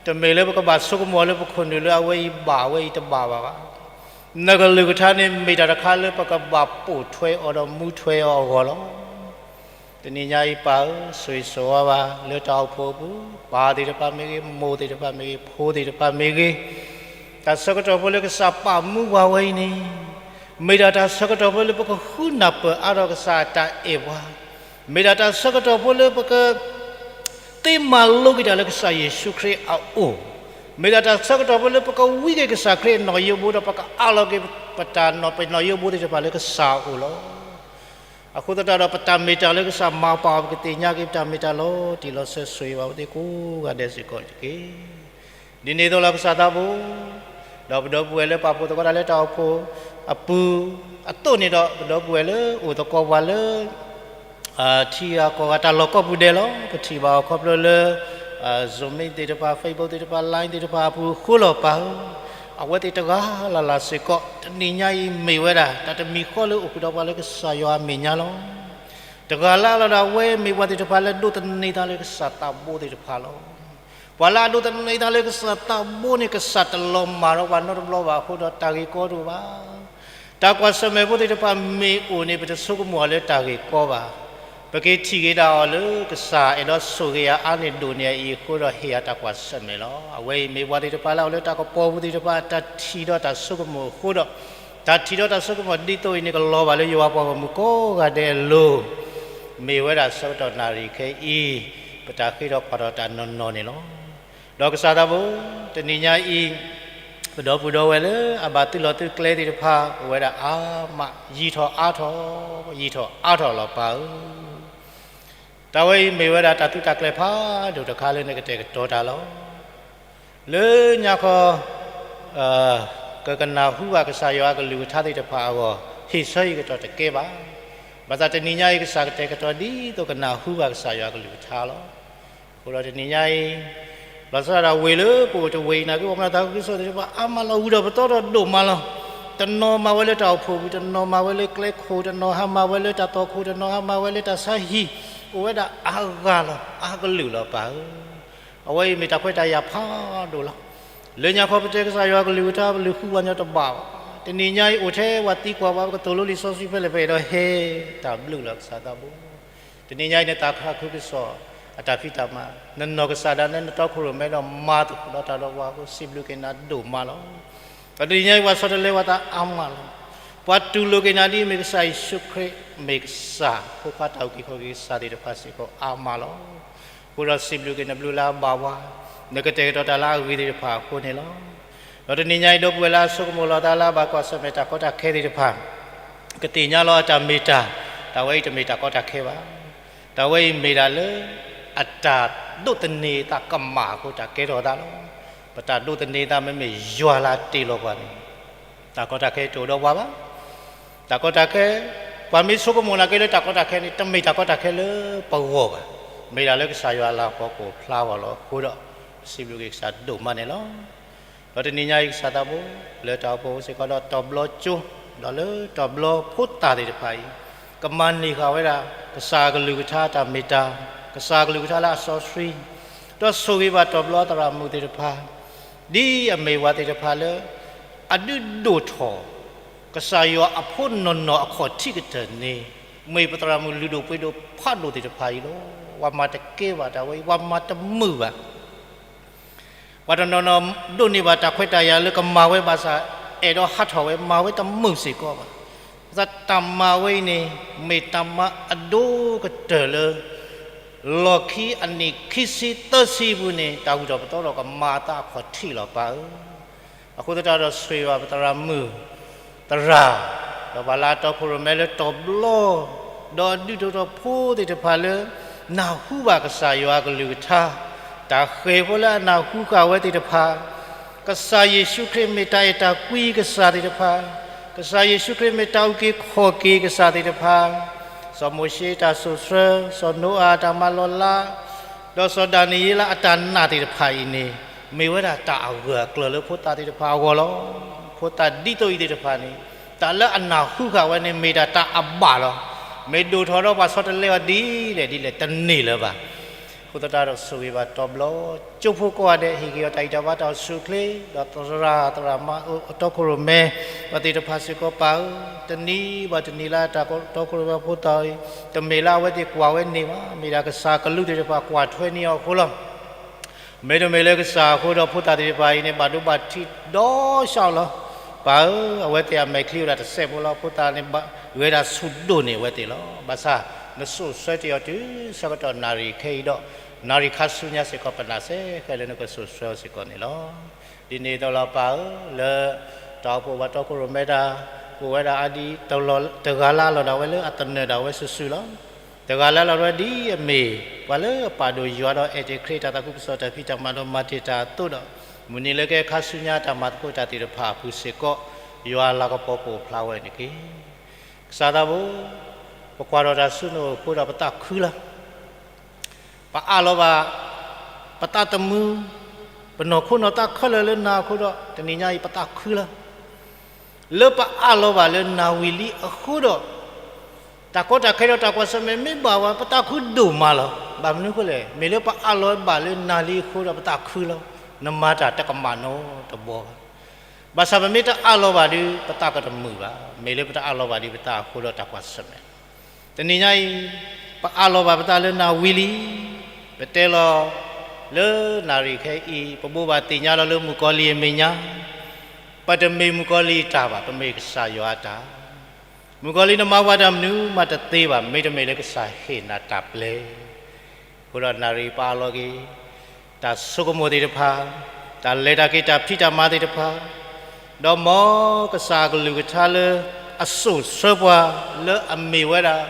တမ့ၢ်လၢပကဘၣ်ဆိကမိၣ်လၢပခိၣ်နူာ်လၢအဝဲအံၤဘၣ်အဝဲအံၤတဘၣ်ဘၣ်ဘၣ်. နကလုၢ်ကထါန့ၣ်မ့ၢ်တၢ်တခါလၢပကဘၣ်ပိာ်ထွဲအီၤဒီးမူထွဲအီၤအဂီၢ်လီၤ. တနံၤညါအံၤပၢ်ဧၢ, ဆိၣ်ဂ့ၤဆိၣ်ဝါဘၣ်လၢတၢ်အိၣ်ဖှိၣ်အပူၤ, ပၢ်သ့ၣ်တဖၣ်မ့ၢ်ဂ့ၤ, မိၢ်သ့ၣ်တဖၣ်မ့ၢ်ဂ့ၤ, ဖိသ့ၣ်တဖၣ်မ့ၢ်ဂ့ၤ, တၢ်ဆၢကတီၢ်ဖိလၢကစၢ်ပာ်မူပှၤဝဲအံၤန့ၣ်, မ့ၢ်ဒၣ်တၢ်ဆၢကတီၢ်ဖိလၢပကဃုနၢ်ပၢၢ်အါထီၣ်ကစၢ်အတၢ်အဲၣ်ပှၤ, မ့ၢ်ဒၣ်တၢ်ဆၢကတီၢ်ဖိလၢပက သ့မၤလိက့ၤတၢ်လၢကစၢ်ယ့ၣ်ၡူးခရံာ်အအိၣ်, မ့ၢ်ဒၣ်တၢ်ဆၢကတီၢ်ဖိလၢပကဝံက့ၤကစၢ်ခရံာ်အနီၣ်ယိဘိ ဒီးပကအးလီၤက့ၤပတၢ်နီၣ်ပနီၣ်ယိဘိသ့ၣ်တဖၣ်လၢကစၢ်အအိၣ်လီၤ. အဃိသတးဒီးပတၢ်မ့ၢ်တၢ်လၢကစၢ်မၤပာ်အီၤ ပကသ့ၣ်ညါက့ၤပတၢ်မ့ၢ်တၢ်လီၤတံၢ်လီၤဆဲး ဆိၣ်ဂ့ၤဘၣ်ပသ့ၣ်ကိးဂၤဒဲးစ့ၢ်ကီးတက့ၢ်. ဒ်န့ၣ်အသိးလီၤကစၢ်သးဘိ, ဒီးပဒီပုၢ်ဝဲၢ်လၢပာ်ဖှိၣ်သကိးတၢ်လၢတၢ်အိၣ်ဖှိၣ်အပူၤအသိးန့ၣ်ဒီး ပဒီပုၢ်ဝဲၢ်လၢအိၣ်သကိးပှၤလၢ ထံဂၤကီၢ်ဂၤတၢ်လီၢ်ကိးပူၤဒဲးလီၤ. ပထံၣ်ဘၣ်အီၤခီဖျိလၢ Zoom သ့ၣ်တဖၣ် Facebook သ့ၣ်တဖၣ် Line သ့ၣ်တဖၣ်အပူၤအဃိလီၤပၢ်ဧၢ. အဝဲသ့ၣ်တဂၤလၢ်လၢ်စ့ၢ်ကီး တနံၤညါအံၤမ့ၢ်ဝဲဒၣ် တၢ်တမံၤဃီလၢအိၣ်ဃုာ်ဒီးပှၤလၢကစၢ်ယွၤအမဲာ်ညါလီၤ. တဂၤလၢ်လၢ်ဒီးအဝဲမ့ၢ်ပှၤသ့ၣ်တဖၣ်လၢဒိးသန့ၤသးလၢကစၢ်သးဘိသ့ၣ်တဖၣ်လီၤ. ပှၤလၢအဒိးသန့ၤသးလၢကစၢ်သးဘိန့ၣ် ကစၢ်တလီၤမၢ်ဒီးပှၤနီတဘျီဘၣ်အဃိဒီး တၢ်ဂ့ၢ်ကီတအိၣ်ဘၣ်. တၢ်ကွၢ်ဆၢၣ်မဲာ်ဖိသ့ၣ်တဖၣ်မ့ၢ်အိၣ်န့ၣ် ပတဆိကမိၣ်အီၤလၢတၢ်ဂ့ၢ်ကီဘၣ်. ပက့ၤထံၣ်က့ၤဒၣ်အီၤလၢကစၢ်အဲၣ်ဒိးဆိၣ်ဂ့ၤအါန့ၢ်ဒိၣ်န့ၢ်အံၤအဃိဒီး ဟ့ၣ်အတၢ်ကွၢ်ဆၢၣ်မဲာ်လီၤ. အဝဲအံၤမ့ၢ်ပှၤသ့ၣ်တဖၣ်လၢအအိၣ်လၢတၢ်ကပီၤပူၤသ့ၣ်တဖၣ် တၢ်ထံၣ်ဒီးတၢ်ဆိကမိၣ်အဃိဒီး တၢ်ထံၣ်ဒီးတၢ်ဆိကမိၣ်ဒ်သိးအံၤန့ၣ် ကလီၤဘၣ်လၢယွၤပှၤဂီၢ်မုၢ်ကိးဂၤဒဲးအလိၤ မ့ၢ်ဝဲဒၣ်ဆၢကတီၢ်နၣ်ရံၣ်ခဲအံၤ ပတၢ်ဃ့ထီၣ်ကွၢ်ထီၣ်တၢ်နီၢ်နီၢ်န့ၣ်လီၤ. ဒီးကစၢ်သးဘိ, တနံၤညါအံၤ ပဒီပုၢ်ဒီဝဲၢ်လၢအဘၣ်သုးလီၢ်သုးကျဲသ့ၣ်တဖၣ် အိၣ်ဝဲဒၣ်အါမး ယံာ်ထီၣ်အါထီၣ်, ယံာ်ထီၣ်အါထီၣ်လီၤပၢ်ဧၢ. တၢ်ဝဲအံၤမ့ၢ်ဝဲဒၣ်တၢ်သုးတၢ်ကျဲၤဖးဒိၣ်တခါလၢနကတဲာ်ကတီၤတၢ်လီၤ. လၢညါခီ ကကနၢ်ဟူဘၣ်ကစၢ်ယွၤအကလုၢ်ကထါသ့ၣ်တဖၣ်အဂီၢ် ဟ့ၣ်ဆၢအံၤကတီၢ်တကဲဘၣ်. ဘၣ်ဆၣ်တနံၤညါအံၤ ကစၢ်ကတဲာ်ကတီၤဒ်သိးကနၢ်ဟူဘၣ်ကစၢ်ယွၤအကလုၢ်ကထါလီၤ. အဃိဒီးတနံၤညါအံၤ ဘၣ်ဆၣ်ဒီးဝ့ၢ်လၢပအိၣ်တဝ့ၢ်အံၤနာ်က့ ပှၤမၤတၢ်သးခုကစီၣ်သ့ၣ်တဖၣ်အါမးလီၤ, ဂုာ်ထီၣ်ပသီထီၣ်ဒိၣ်မးလီၤ. တနီၤမၤဝဲလၢတၢ်အိၣ်ဖှိၣ်ပူၤ, တနီၤမၤဝဲလၢကျဲခိၣ်, တနီၤဟးမၤဝဲလၢတၢ်တီခိၣ်, တနီၤဟးမၤဝဲလၢတၢ်ဆါဟံၣ်, အိၣ်ဝဲဒၣ်အါဂၤလီၤ, အါကလုာ်လီၤပၢ်ဧၢ. အဝဲအံၤမ့ၢ်တၢ်ခွဲးတၢ်ယာ်ဖးဒိၣ်လီၤ. လၢညါခီပတဲကစၢ်ယွၤကလုၢ်ကထါ ပလုၢ်ဃုပှၤညီတဘၣ်ဘၣ်. တနံၤညါအံၤအိၣ်ထဲပှၤသံကွၢ်ပှၤ ပကသိၣ်လိလံာ်စီဆှံဖဲလဲၣ်ဖဲလဲၣ်ဒီးဟဲ, တၢ်ဘျုးလီၤကစၢ်သးဘိ. တနံၤညါအံၤန့ၣ် သးခုကစီၣ်အတၢ်ဖံးတၢ်မၤ, နနီၢ်ကစၢ်ဒၣ်နဲနတီခိၣ်ရိၣ်မဲဒီးမၤသကိးဒီးတၢ်ဒီးပှၤအဃိ စံးဘျုးက့ၤနၤဒိၣ်မးလီၤ. ဒီးတနံၤညါအံၤ ပှၤဆီတလဲပှၤသးအါမးလီၤ. ပှၤတူၢ်လိာ်က့ၤနၤဒ်အမ့ၢ်ကစၢ်ယ့ၣ်ၡူးခရံာ်, မ့ၢ်ကစၢ်ဖိခွါတၢ်အုၣ်က့ၤခီၣ်က့ၤကစၢ်သ့ၣ်တဖၣ်စ့ၢ်ကီးအါမးလီၤ. အဃိဒီးစံးဘျုးက့ၤနဘျုးလၢအဘၣ်ပှၤ, နကတဲာ်ကတီၤတၢ်လၢအဂ့ၤသ့ၣ်တဖၣ်အဃိန့ၣ်လီၤ. ဒီးတနံၤညါအံၤ ဒီပုၢ်ဝဲၢ်လၢအဆိကမိၣ်လီၤသးလၢအဘၣ်ကွၢ်ဆၢၣ်မဲာ်တၢ်ကီတၢ်ခဲသ့ၣ်တဖၣ် ကသ့ၣ်ညါလီၤအတၢ်မ့ၢ်တၢ်, တၢ်ဝဲအံၤတမ့ၢ်တၢ်ကီတၢ်ခဲဘၣ်. တၢ်ဝဲအံၤမ့ၢ်ဒၣ်လၢ အတၢ်ဒိးသန့ၤသးကမၣ်အဃိ တၢ်ကဲထီၣ်သးလီၤ. ပတၢ်ဒိးသန့ၤသးမ့မ့ၢ်ယွၤလၢတ့လီၤပှၤန့ၣ် တၢ်ကီတၢ်ခဲတအိၣ်ဒီးပှၤဘၣ်. တၢ်ကီတၢ်ခဲ, ပှၤမ့ၢ်ဆိကမိၣ်နာ်က့လၢတၢ်ကီတၢ်ခဲန့ၣ် တမ့ၢ်တၢ်ကီတၢ်ခဲလၢပဂီၢ်ဘၣ်. မ့ၢ်ဒၣ်လၢကစၢ်ယွၤအလၤကပီၤကအိၣ်ဖျါအဂီၢ်လီၤ. အဃိဒီး ပစံးဘျုးက့ၤကစၢ်ဒိၣ်မးန့ၣ်လီၤ. ဒီးတနံၤညါအံၤကစၢ်သးဘိ လၢတၢ်အိၣ်ဖှိၣ်စ့ၢ်ကီးဒီးတီၤဘျီကၠိ, ဒီးလၢတီၤဘျီဖိသၣ်သ့ၣ်တဖၣ်အံၤ, ကမၤန့ၢ်ဃာ်ဝဲဒၣ် ကစၢ်အကလုၢ်ကထါတၢ်မ့ၢ်တၢ်, ကစၢ်အကလုၢ်ကထါလၢအစီဆှံ, ဒီးဆိၣ်ဂ့ၤဘၣ်တီၤဘျီသရၣ်မုၣ်သ့ၣ်တဖၣ်, ဒ်အမ့ၢ်ပှၤသ့ၣ်တဖၣ်လၢ အဒုးဒိၣ်ထီၣ် ကစၢ်ယွၤအဖိနီၢ်နီၢ်အခီၣ်ထံးကတၢၢ်န့ၣ်, မ့ၢ်ပသရၣ်မုၣ်လုၢ်ဒိၣ်ပှ့ၤဒိၣ်ဖးဒိၣ်သ့ၣ်တဖၣ်အံၤလီၤ. ပှၤမၤတကဲဘၣ်တၢ်ဝဲအံၤ, ပှၤမၤတမုာ်ဘၣ်. ပှၤတနီၤနီၤဒိးန့ၢ်ဘၣ်တၢ်ခွဲးတၢ်ယာ်လၢကမၤဝဲဘၣ်ဆၣ်, အဲၣ်ဒိးဟးထီၣ်ဝဲ မၤဝဲတမုာ်စ့ၢ်ကီးဘၣ်. ဘၣ်ဆၣ်တၢ်မၤဝဲအံၤန့ၣ် မ့ၢ်တၢ်မၤအဒိကတၢၢ်လၢ လီၢ်ခံအနံၣ်ခံဆံသၢဆံအပူၤန့ၣ် တၢ်ဂုၤထီၣ်ပသီထီၣ်ကမၤအသးအခီၣ်ထံးလီၤပၢ်ဧၢ. အဃိသတးဒီးဆိၣ်ဂ့ၤဘၣ်ပသရၣ်မုၣ် သရၣ်, ဒီးပှၤလၢအတီခိၣ်ရိၣ်မဲလၢတီၤဘျီ, ဒီးအဒုးဒိၣ်ထီၣ်ဖိသ့ၣ်တဖၣ်လၢ နၢ်ဟူဘၣ်ကစၢ်ယွၤအကလုၢ်ကထါ, တၢ်ဃၤဖိလၢအနၢ်ဟူဃာ်ဝဲသ့ၣ်တဖၣ်, ကစၢ်ယ့ၣ်ၡူးခရံာ်မ့ၢ်တၢ်အဲၣ်တၢ်ကွံကစၢ်သ့ၣ်တဖၣ်, ကစၢ်ယ့ၣ်ၡူးခရံာ်မ့ၢ်တၢ်အုၣ်က့ၤခီၣ်က့ၤကစၢ်သ့ၣ်တဖၣ်, စီၤမိၤၡ့တၢ်စိာ်ဆှၢ, စီၤနိအၤတၢ်မၤလီၤလး, ဒီးစီၤဒၤနံးယ့လးအတၢ်နာ်သ့ၣ်တဖၣ်အံၤန့ၣ်, မ့ၢ်ဝဲဒၣ်တၢ်အဂၢၢ်အကျၢၤလၢဖိသၣ်သ့ၣ်တဖၣ်အဂီၢ်လီၤ. ဖိသၣ်ဒ်သိးအံၤသ့ၣ်တဖၣ်န့ၣ်, တၢ်လၢအနၢ်ဟူဃာ်ဝဲန့ၣ် မ့ၢ်ဒၣ်တၢ်အဘၣ်လီၤ. မ့ၢ်ဒိၣ်ထီၣ်ဒီးပှၤဆီတလဲအီၤဒ်လဲၣ်ဒ်လဲၣ် တန့ၢ်လၢၤဘၣ်. အဃိသတးဒီးဆိၣ်ဂ့ၤဘၣ်တီၤဘျီကၠိဖိကိးဂၤဒဲး, ဟ့ၣ်က့ၤအီၤတၢ်ဂံၢ်တၢ်ဘါတၢ်အိၣ်ဆူၣ်အိၣ်ချ့, ဒီးသရၣ်သရၣ်မါအတီခိၣ်ရိၣ်မဲ, ပှၤသ့ၣ်တဖၣ်စ့ၢ်ကီးပၢ်ဧၢ, တနံၤဘၣ်တနံၤလၢတၢ်တီခိၣ်ရိၣ်မဲဖိသၣ်အံၤ, တမ့ၢ်လၢအဝဲသ့ၣ်ကွၢ်ဝဲန့ၢ်ဘၣ်, မ့ၢ်ဒၣ်ကစၢ်ကလူးသ့ၣ်တဖၣ်ကွၢ်ထွဲန့ၢ်အီၤအဃိလီၤ. မ့တမ့ၢ်လၢကစၢ်အဃိဒီးဖိသၣ်သ့ၣ်တဖၣ်အံၤန့ၣ် ဘၣ်ဒိဘၣ်ထံးဒီးဆှးလီၤ. ပၢ်ဧၢ, အဝဲသ့ၣ်အမဲာ်ချံဝဲဒၣ်တစဲးဖိလီၤ. ဖိသၣ်န့ၣ် ဂဲၤဒၣ်ဆူၣ်ဒိၣ်န့ၢ်အဝဲသ့ၣ်လီၤ. ဘၣ်ဆၣ် နစိာ်ဆှၢတ့ၢ်အီၤတုၤဆၢကတီၢ်နၣ်ရံၣ်ခဲအံၤဒီး နၣ်ရံၣ်ခါဆူညါစ့ၢ်ကီး ပနာ်စ့ၢ်ကီးလၢနကစိာ်ဆှၢအီၤစ့ၢ်ကီးန့ၣ်လီၤ. ဒ်န့ၣ်အသိးလီၤပၢ်ဧၢ, လၢတၢ်အိၣ်ဖှိၣ်ဘၣ်တီခိၣ်ရိၣ်မဲတၢ်, အိၣ်ဝဲဒၣ်အါဒံး တဂၤလၢအလီၢ်ဒၣ်ဝဲလၢအသနၢၣ်ဒၣ်ဝဲစုာ်စုာ်လီၤ. တဂၤလၢအလီၢ်ဒၣ်ဝဲဒ်အမ့ၢ် ပှၤလၢအပာ်ဒိၣ်ယွၤဒီးအဲၣ်တ့ၢ်ခရံာ် တၢ်သးခုကစီၣ်တၢ်ဖံးတၢ်မၤဒီးမၤတ့ၢ်တၢ်အသိးဒီး မုၢ်နံၤလၢကဟဲခါဆူညါတၢ်မၤသကိးတၢ်သ့ၣ်တဖၣ်အပူၤစ့ၢ်ကီး ယွၤအလၤကပီၤကအိၣ်ဖျါဝဲန့ၣ်တက့ၢ်. ကစၢ်သးဘိ, ပကွၢ်ထီၣ်တၢ်ဆူနအိၣ်အဃိဒီးပသးခုလီၤ. ပအးလီၤဘၣ် ပသးသမူ, ပနီၢ်ခိနီၢ်သးခဲလၢာ်လၢနၤအဃိဒီး တနံၤညါအံၤပသးခုလီၤ. လၢပအးလီၤဘၣ်လၢနၤဝံၤလံအဃိဒီး တၢ်ကီတၢ်ခဲဒီးတၢ်ကွၢ်ဆၢၣ်မဲာ်မ့ၢ်ဘၣ်ဝဲ ပသးခုဒိၣ်မးလီၤ. ဘၣ်မနုၤအဃိလဲၣ်, မ့ၢ်လၢပအးလီၤဘၣ်လၢနၤလံအဃိဒီးပသးခုလီၤ. နမၤတၢ်တကမၣ်နီတဘျီဘၣ်. ဘၣ်ဆၣ်ပမ့ၢ်တအးလီၤဘၣ်ဒီး ပသးကတမုာ်ဘၣ်. မ့ၢ်လၢပတအးလီၤဘၣ်ဒီးပသးအဃိဒီးတၢ်ကွၢ်ဆၢၣ်မဲာ် တနံၤညါအံၤ ပအးလီၤဘၣ်ပသးလၢနၤဝံၤလံ. ပတဲလီၤလၢနၣ်ရံၣ်ခဲအံၤ ပဘိးဘၣ်သ့ၣ်ညါလီၤလၢမုၣ်ကီၤလံၢ်အမဲာ်ညါ, ပတမ့ၢ်မုၣ်ကီၤလံၢ်အတၢ်ဘၣ်, ပမ့ၢ်ကစၢ်ယွၤအတၢ်. မုၣ်ကီၤလံၢ်နမၤပှၤတၢ်မနုၤမးတသ့ဘၣ်, မ့တမ့ၢ်လၢကစၢ်ဟ့ၣ်နၤတၢ်ပျဲ အဃိဒီးနၣ်ရံၣ်ပအးလီၤက့ၤ တၢ်ဆိကမိၣ်သ့ၣ်တဖၣ်, တၢ်လဲၤတၢ်က့ၤတၢ်ဖံးတၢ်မၤသ့ၣ်တဖၣ်, ဒီးမ်ကစၢ်အကလုၢ်ကထါလၢအစိာ်ဆှၢပှၤလၢအမ့ၢ်ဝဲဒၣ်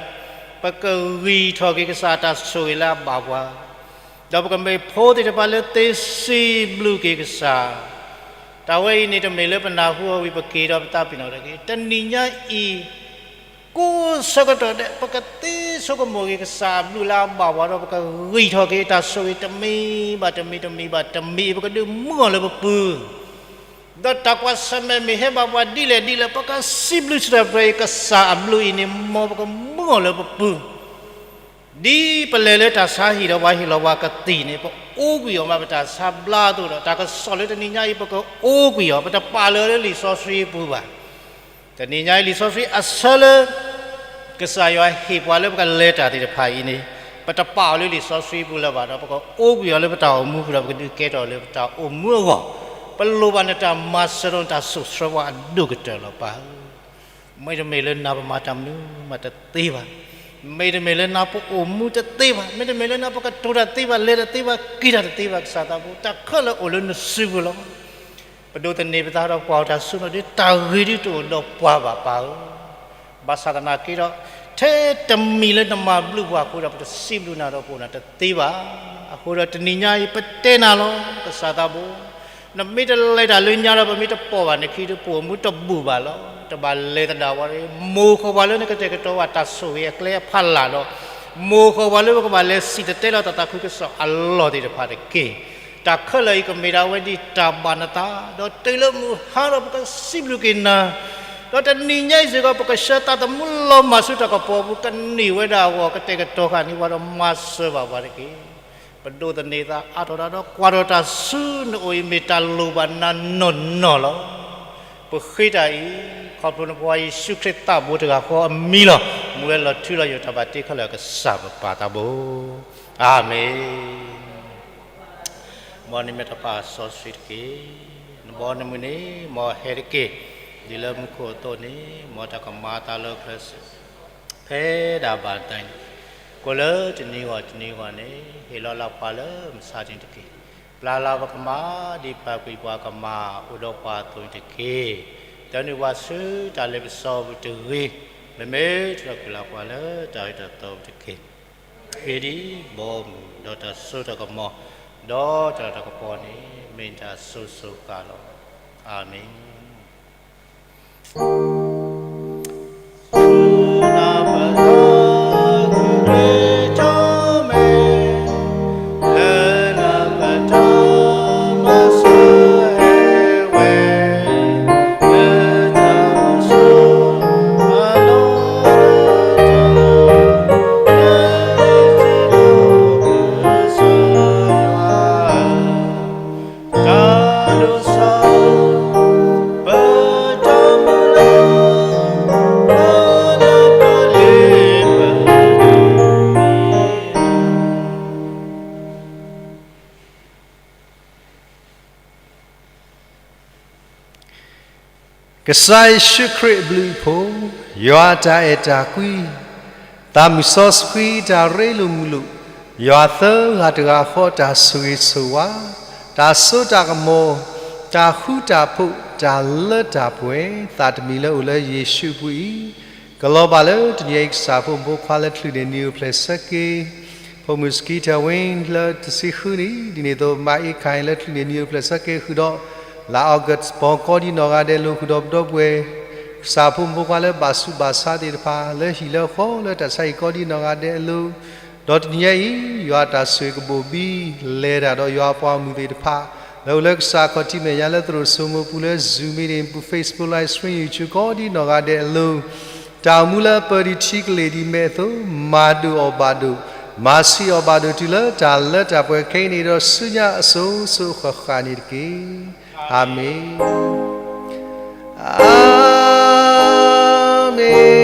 ပကဂံၢ်ထီၣ်က့ၤကစၢ်အတၢ်ဆိၣ်ဂ့ၤလၢအဘၣ်ပှၤ, ဒီးပကမ့ၢ်ဖိသ့ၣ်တဖၣ်လၢသ့စံးဘျုးက့ၤကစၢ် တၢ်ဝဲအံၤန့ၣ် တမ့ၢ်လၢပနၢ်ဟူအီၤဝံၤ ပက့ၤဒီးပသးပ့ၤနီၣ်တဂ့ၤ. တနံၤညါအံၤ ကိးဆၢကတီၢ်ဒဲး ပကသ့ ဆိကမိၣ်က့ၤကစၢ်အဘျုးလၢအဘၣ်ပှၤဒီး ပကဂံၢ်ထီၣ်က့ၤတၢ်ဆိၣ်ဂ့ၤတမံၤဘၣ်တမံၤ တမံၤဘၣ်တမံၤ ပကဒုးမုၢ်အီၤလၢပပူၤ ဒီးတၢ်ကွၢ်ဆၢၣ်မဲာ်မ့ၢ်ဟဲဘၣ်ပှၤဒ်လဲၣ်ဒ်လဲၣ် ပကစံးဘျုးစံးထီၣ်ပတြၢၤအံၤ ကစၢ်အဘျုးအံၤန့ၣ် မ်ပကမုၢ်အီၤလၢပပူၤ ဒ်ပလဲၤလၢတၢ်ဆါဟံၣ်ဒီးပှၤဟ့ၣ်လီၤပှၤကသံၣ်န့ၣ် ပအိၣ်ကွံာ်အီၤမး ပတၢ်ဆါဘျါအသိးဒီး တၢ်ကစီၣ်လၢတနံၤညါအံၤ ပကအိၣ်ကွံာ်အီၤ ပတပာ်လၢၤလၢလံာ်စီဆှံအပူၤဘၣ်. တနံၤညါအံၤ လံာ်စီဆှံအဆၢလၢ ကစၢ်ယွၤဟ့ၣ်ပှၤလၢပကလဲၤတၢ်သ့ၣ်တဖၣ်အံၤန့ၣ် ပတပာ်အီၤလၢလံာ်စီဆှံအပူၤလၢၤဘၣ်ဒီး ပကအိၣ်ကွံာ်အီၤလၢပတၢ်အိၣ်မူပူၤဒီး ပကဒုးကဲထီၣ်လၢပတၢ်အိၣ်မူအဂီၢ် ပလိၣ်ဘၣ်နတၢ်မၤစၢၤဒီး နတၢ်စိတ်ဆှၢပှၤအဒိၣ်ကတၢၢ်လီၤ ပၢ်ဧၢ. မ့တမ့ၢ်လၢနၤပမၤတၢ်မနုၤမးတသ့ဘၣ်. မ့တမ့ၢ်လၢနၤပအိၣ်မူတသ့ဘၣ်. မ့တမ့ၢ်လၢနၤပကတိၤတၢ်တသ့ဘၣ်, လဲၤတသ့ဘၣ်, က့ၤတၢ်တသ့ဘၣ်, ကစၢ်သးဘိ, တၢ်ခဲလၢာ်အိၣ်လၢနစုပူၤလီၤ. ပဒိးသန့ၤပသးဒီးကွၢ်အီၤတၢ်ဆိနီၤဒ်တၢ်ဂ့ၤဒ်တအိၣ်ဒီးပှၤဘၣ် ပၢ်ဧၢ. ဘၣ်ဆၣ်သနာ်က့ဒီး ထဲတမံၤလၢနမၤဘျုးပှၤအဃိဒီး ပတစံးဘျုးနၤဒီးပအိၣ်နၤတသ့ဘၣ်. အဃိဒီးတနံၤညါအံၤ ပတဲနၤလီၤ ကစၢ်သးဘိ, နမ့ၢ်တလဲၤတၢ်လၢညါဒီး ပမ့ၢ်တပိာ်ဘၣ်နခံဒီး ပအိၣ်မူတဘူၣ်ဘၣ်လီၤ. တဘၣ်လဲၤသဒၣ်ဝဲ, မိၣ်ဃီၤပှၤလၢနကတဲာ်ကတီၤဘၣ်တၢ်ဆိၣ်ဂ့ၤအကျဲအဖီလာ်ဒီး မိၣ်ဃီၤပှၤလၢပကဘၣ်လဲၤစံၣ်တဲၤတဲလီၤ တၢ်သးခုကစီၣ်အလီၢ်သ့ၣ်တဖၣ်တက့ၢ်. တၢ်ခဲလၢာ်အံၤ ကမ့ၢ်ဒၣ်ဝဲဒ်တၢ်ဘၣ်နသး, ဒီးတုၤလၢမုၢ်ဟါဒီး ပကစံးဘျုးက့ၤနၤ, ဒီးတနံၤညါအံၤစ့ၢ်ကီး ပကဆှၢသးသမူလီၤမၢ်ဆူတၢ်ကပီၤပူၤ ကန့ၢ်ဝဲဒၣ်အဂီၢ် ကတဲာ်ကတီၤဃာ်န့ၢ်ပှၤဒီး မၤစၢၤဘၣ်ပှၤတက့ၢ်. ပဒိးသန့ၤသး အါထီၣ်တၢ်ဒီး ကွၢ်ထီၣ်တၢ်ဆူနအိၣ်အံၤ မ့ၢ်တၢ်လိၣ်ဘၣ်နၤနီၢ်နီၢ်လီၤ. ပဃ့တၢ်အံၤ ခီဖျိနဖိခွါယ့ၣ်ၡူးခရံာ်သးဘိတဂၤဃီအမံၤလီၤ. မူဝဲလီၤထူလီၤယိာ်တၢ်ဘၣ်တ့ခဲလၢာ် ကစၢ်ပပၢ်သးဘိ, အၤမ့ၣ်. မ်နမ့ၢ်တၢ်ပာ်စီဆှံတက့ၢ်. နဘီနမုၢ်န့ၣ် မ်ဟဲတက့ၢ်. ဒ်လၢမူခိၣ်အသိးန့ၣ် မ်တၢ်ကမၤအသးလၢ ဖဲဒၣ်ဘၣ်တနံၤ, ကိးလၢတနံၤဂီၢ်တနံၤဂီၢ်န့ၣ် ဟ့ၣ်လီၤလၢပှၤလၢမုၢ်ဆါတနံၤတက့ၢ်. ပျၢ်လၢပကမၤ ဒ်ပၢ်ကွံာ်ပှၤကမၤအိၣ်ဒီးပှၤအသိးန့ၣ်တက့ၢ်. တၢ်နုာ်ပှၤဆူတၢ်လ့ပစီပူၤတဂ့ၤ, မ့မ့ၢ်တၢ်ကွံာ်လၢပှၤလၢတၢ်အၢတၢ်သီပူၤတက့ၢ်. ဃ့ဒ်ဘီမုၢ်ဒီးတၢ်စိတၢ်ကမီၤ ဒီးတၢ်တၢ်ကပီၤန့ၣ် မ့ၢ်တၢ်စိၤစိၤဃၣ်ဃၣ်လီၤ. အၤမ့ၣ်. ကစၢ်ယ့ၣ်ၡူးခရံာ်အဘျုးအဖှိၣ်, ယွၤအတၢ်အဲၣ်တၢ်ကွံ, သးမုၢ်စီဆှံတၢ်ရ့လိာ်မုာ်လိာ်, ယွၤသၢဂၤတဂၤဃီတၢ်ဆိၣ်ဂ့ၤဆိၣ်ဝါ, တၢ်စိတၢ်ကမီၤ, တၢ်ဃူတၢ်ဖိး, တၢ်လၢတၢ်ပှဲၤ, သးတမံၤလၢအိၣ်လၢယ့ၣ်ၡူးအပူၤအံၤ, ကလီၤဘၣ်လၢတနံၤအံၤကစၢ်ဖိမုၣ်ဖိခွါလၢချုးန့ၢ်နံၣ်အိၣ်ဖျဲၣ်ဆၢက့ၤ ဖိမုၣ်စကံထၢၣ်ဝ့ လၢတဆံဃုနံၣ်, ဒ်န့ၣ်အသိး မါအ့ခၣ်အံၤလၢချုးန့ၢ်နံၣ်အိၣ်ဖျဲၣ်ဆၢက့ၤဃုာ်ဒီး လါအီကူး ပှၤကိးဒံနီၢ်ဂၤဒဲးအလိၤ ဃုာ်ဒီးပဒီပုၢ်ဝဲၢ် ကစၢ်ဖိမုၣ်ဖိခွါလၢဘၣ်ဆူးဘၣ်ဆါသ့ၣ်တဖၣ် လၢဟံၣ်လၢဃီလၢတၢ်ဆါဟံၣ်ကိးဒံနီၢ်ဂၤဒဲးအလိၤ, ဒီးတနံၤညါအံၤ ယွၤတၢ်ဆိၣ်ဂ့ၤကဘိၣ်ဘံ လဲၤတၢ်ဒီးယွၤအပှၤဂီၢ်မုၢ်သ့ၣ်တဖၣ် လၢအိၣ်လၢကစၢ်ခီၣ်ထံးမဲာ်ညါလၢသရိာ်စိမိၤပူၤလၢ Zoom meeting ပူၤ Facebook Live Stream YouTube ကိးဒံနီၢ်ဂၤဒဲးအလိၤ တၢ်အိၣ်မူလၢအပၢၤဒံးထံကလ့ၢ်ဒံးမဲာ်အသိး မၤဒိၣ်အီၣ်ဘၣ်ဒိၣ်, မၤဆံးအီၣ်ဘၣ်ဒိၣ်တုၤလၢတၢ်လၢတၢ်ပှဲၤခဲအံၤန့ၣ်ဒီးဆူညါအစိၤစိၤဃၣ်ဃၣ်န့ၣ်တက့ၢ်. အၤမ့ၣ်. အၤမ့ၣ်.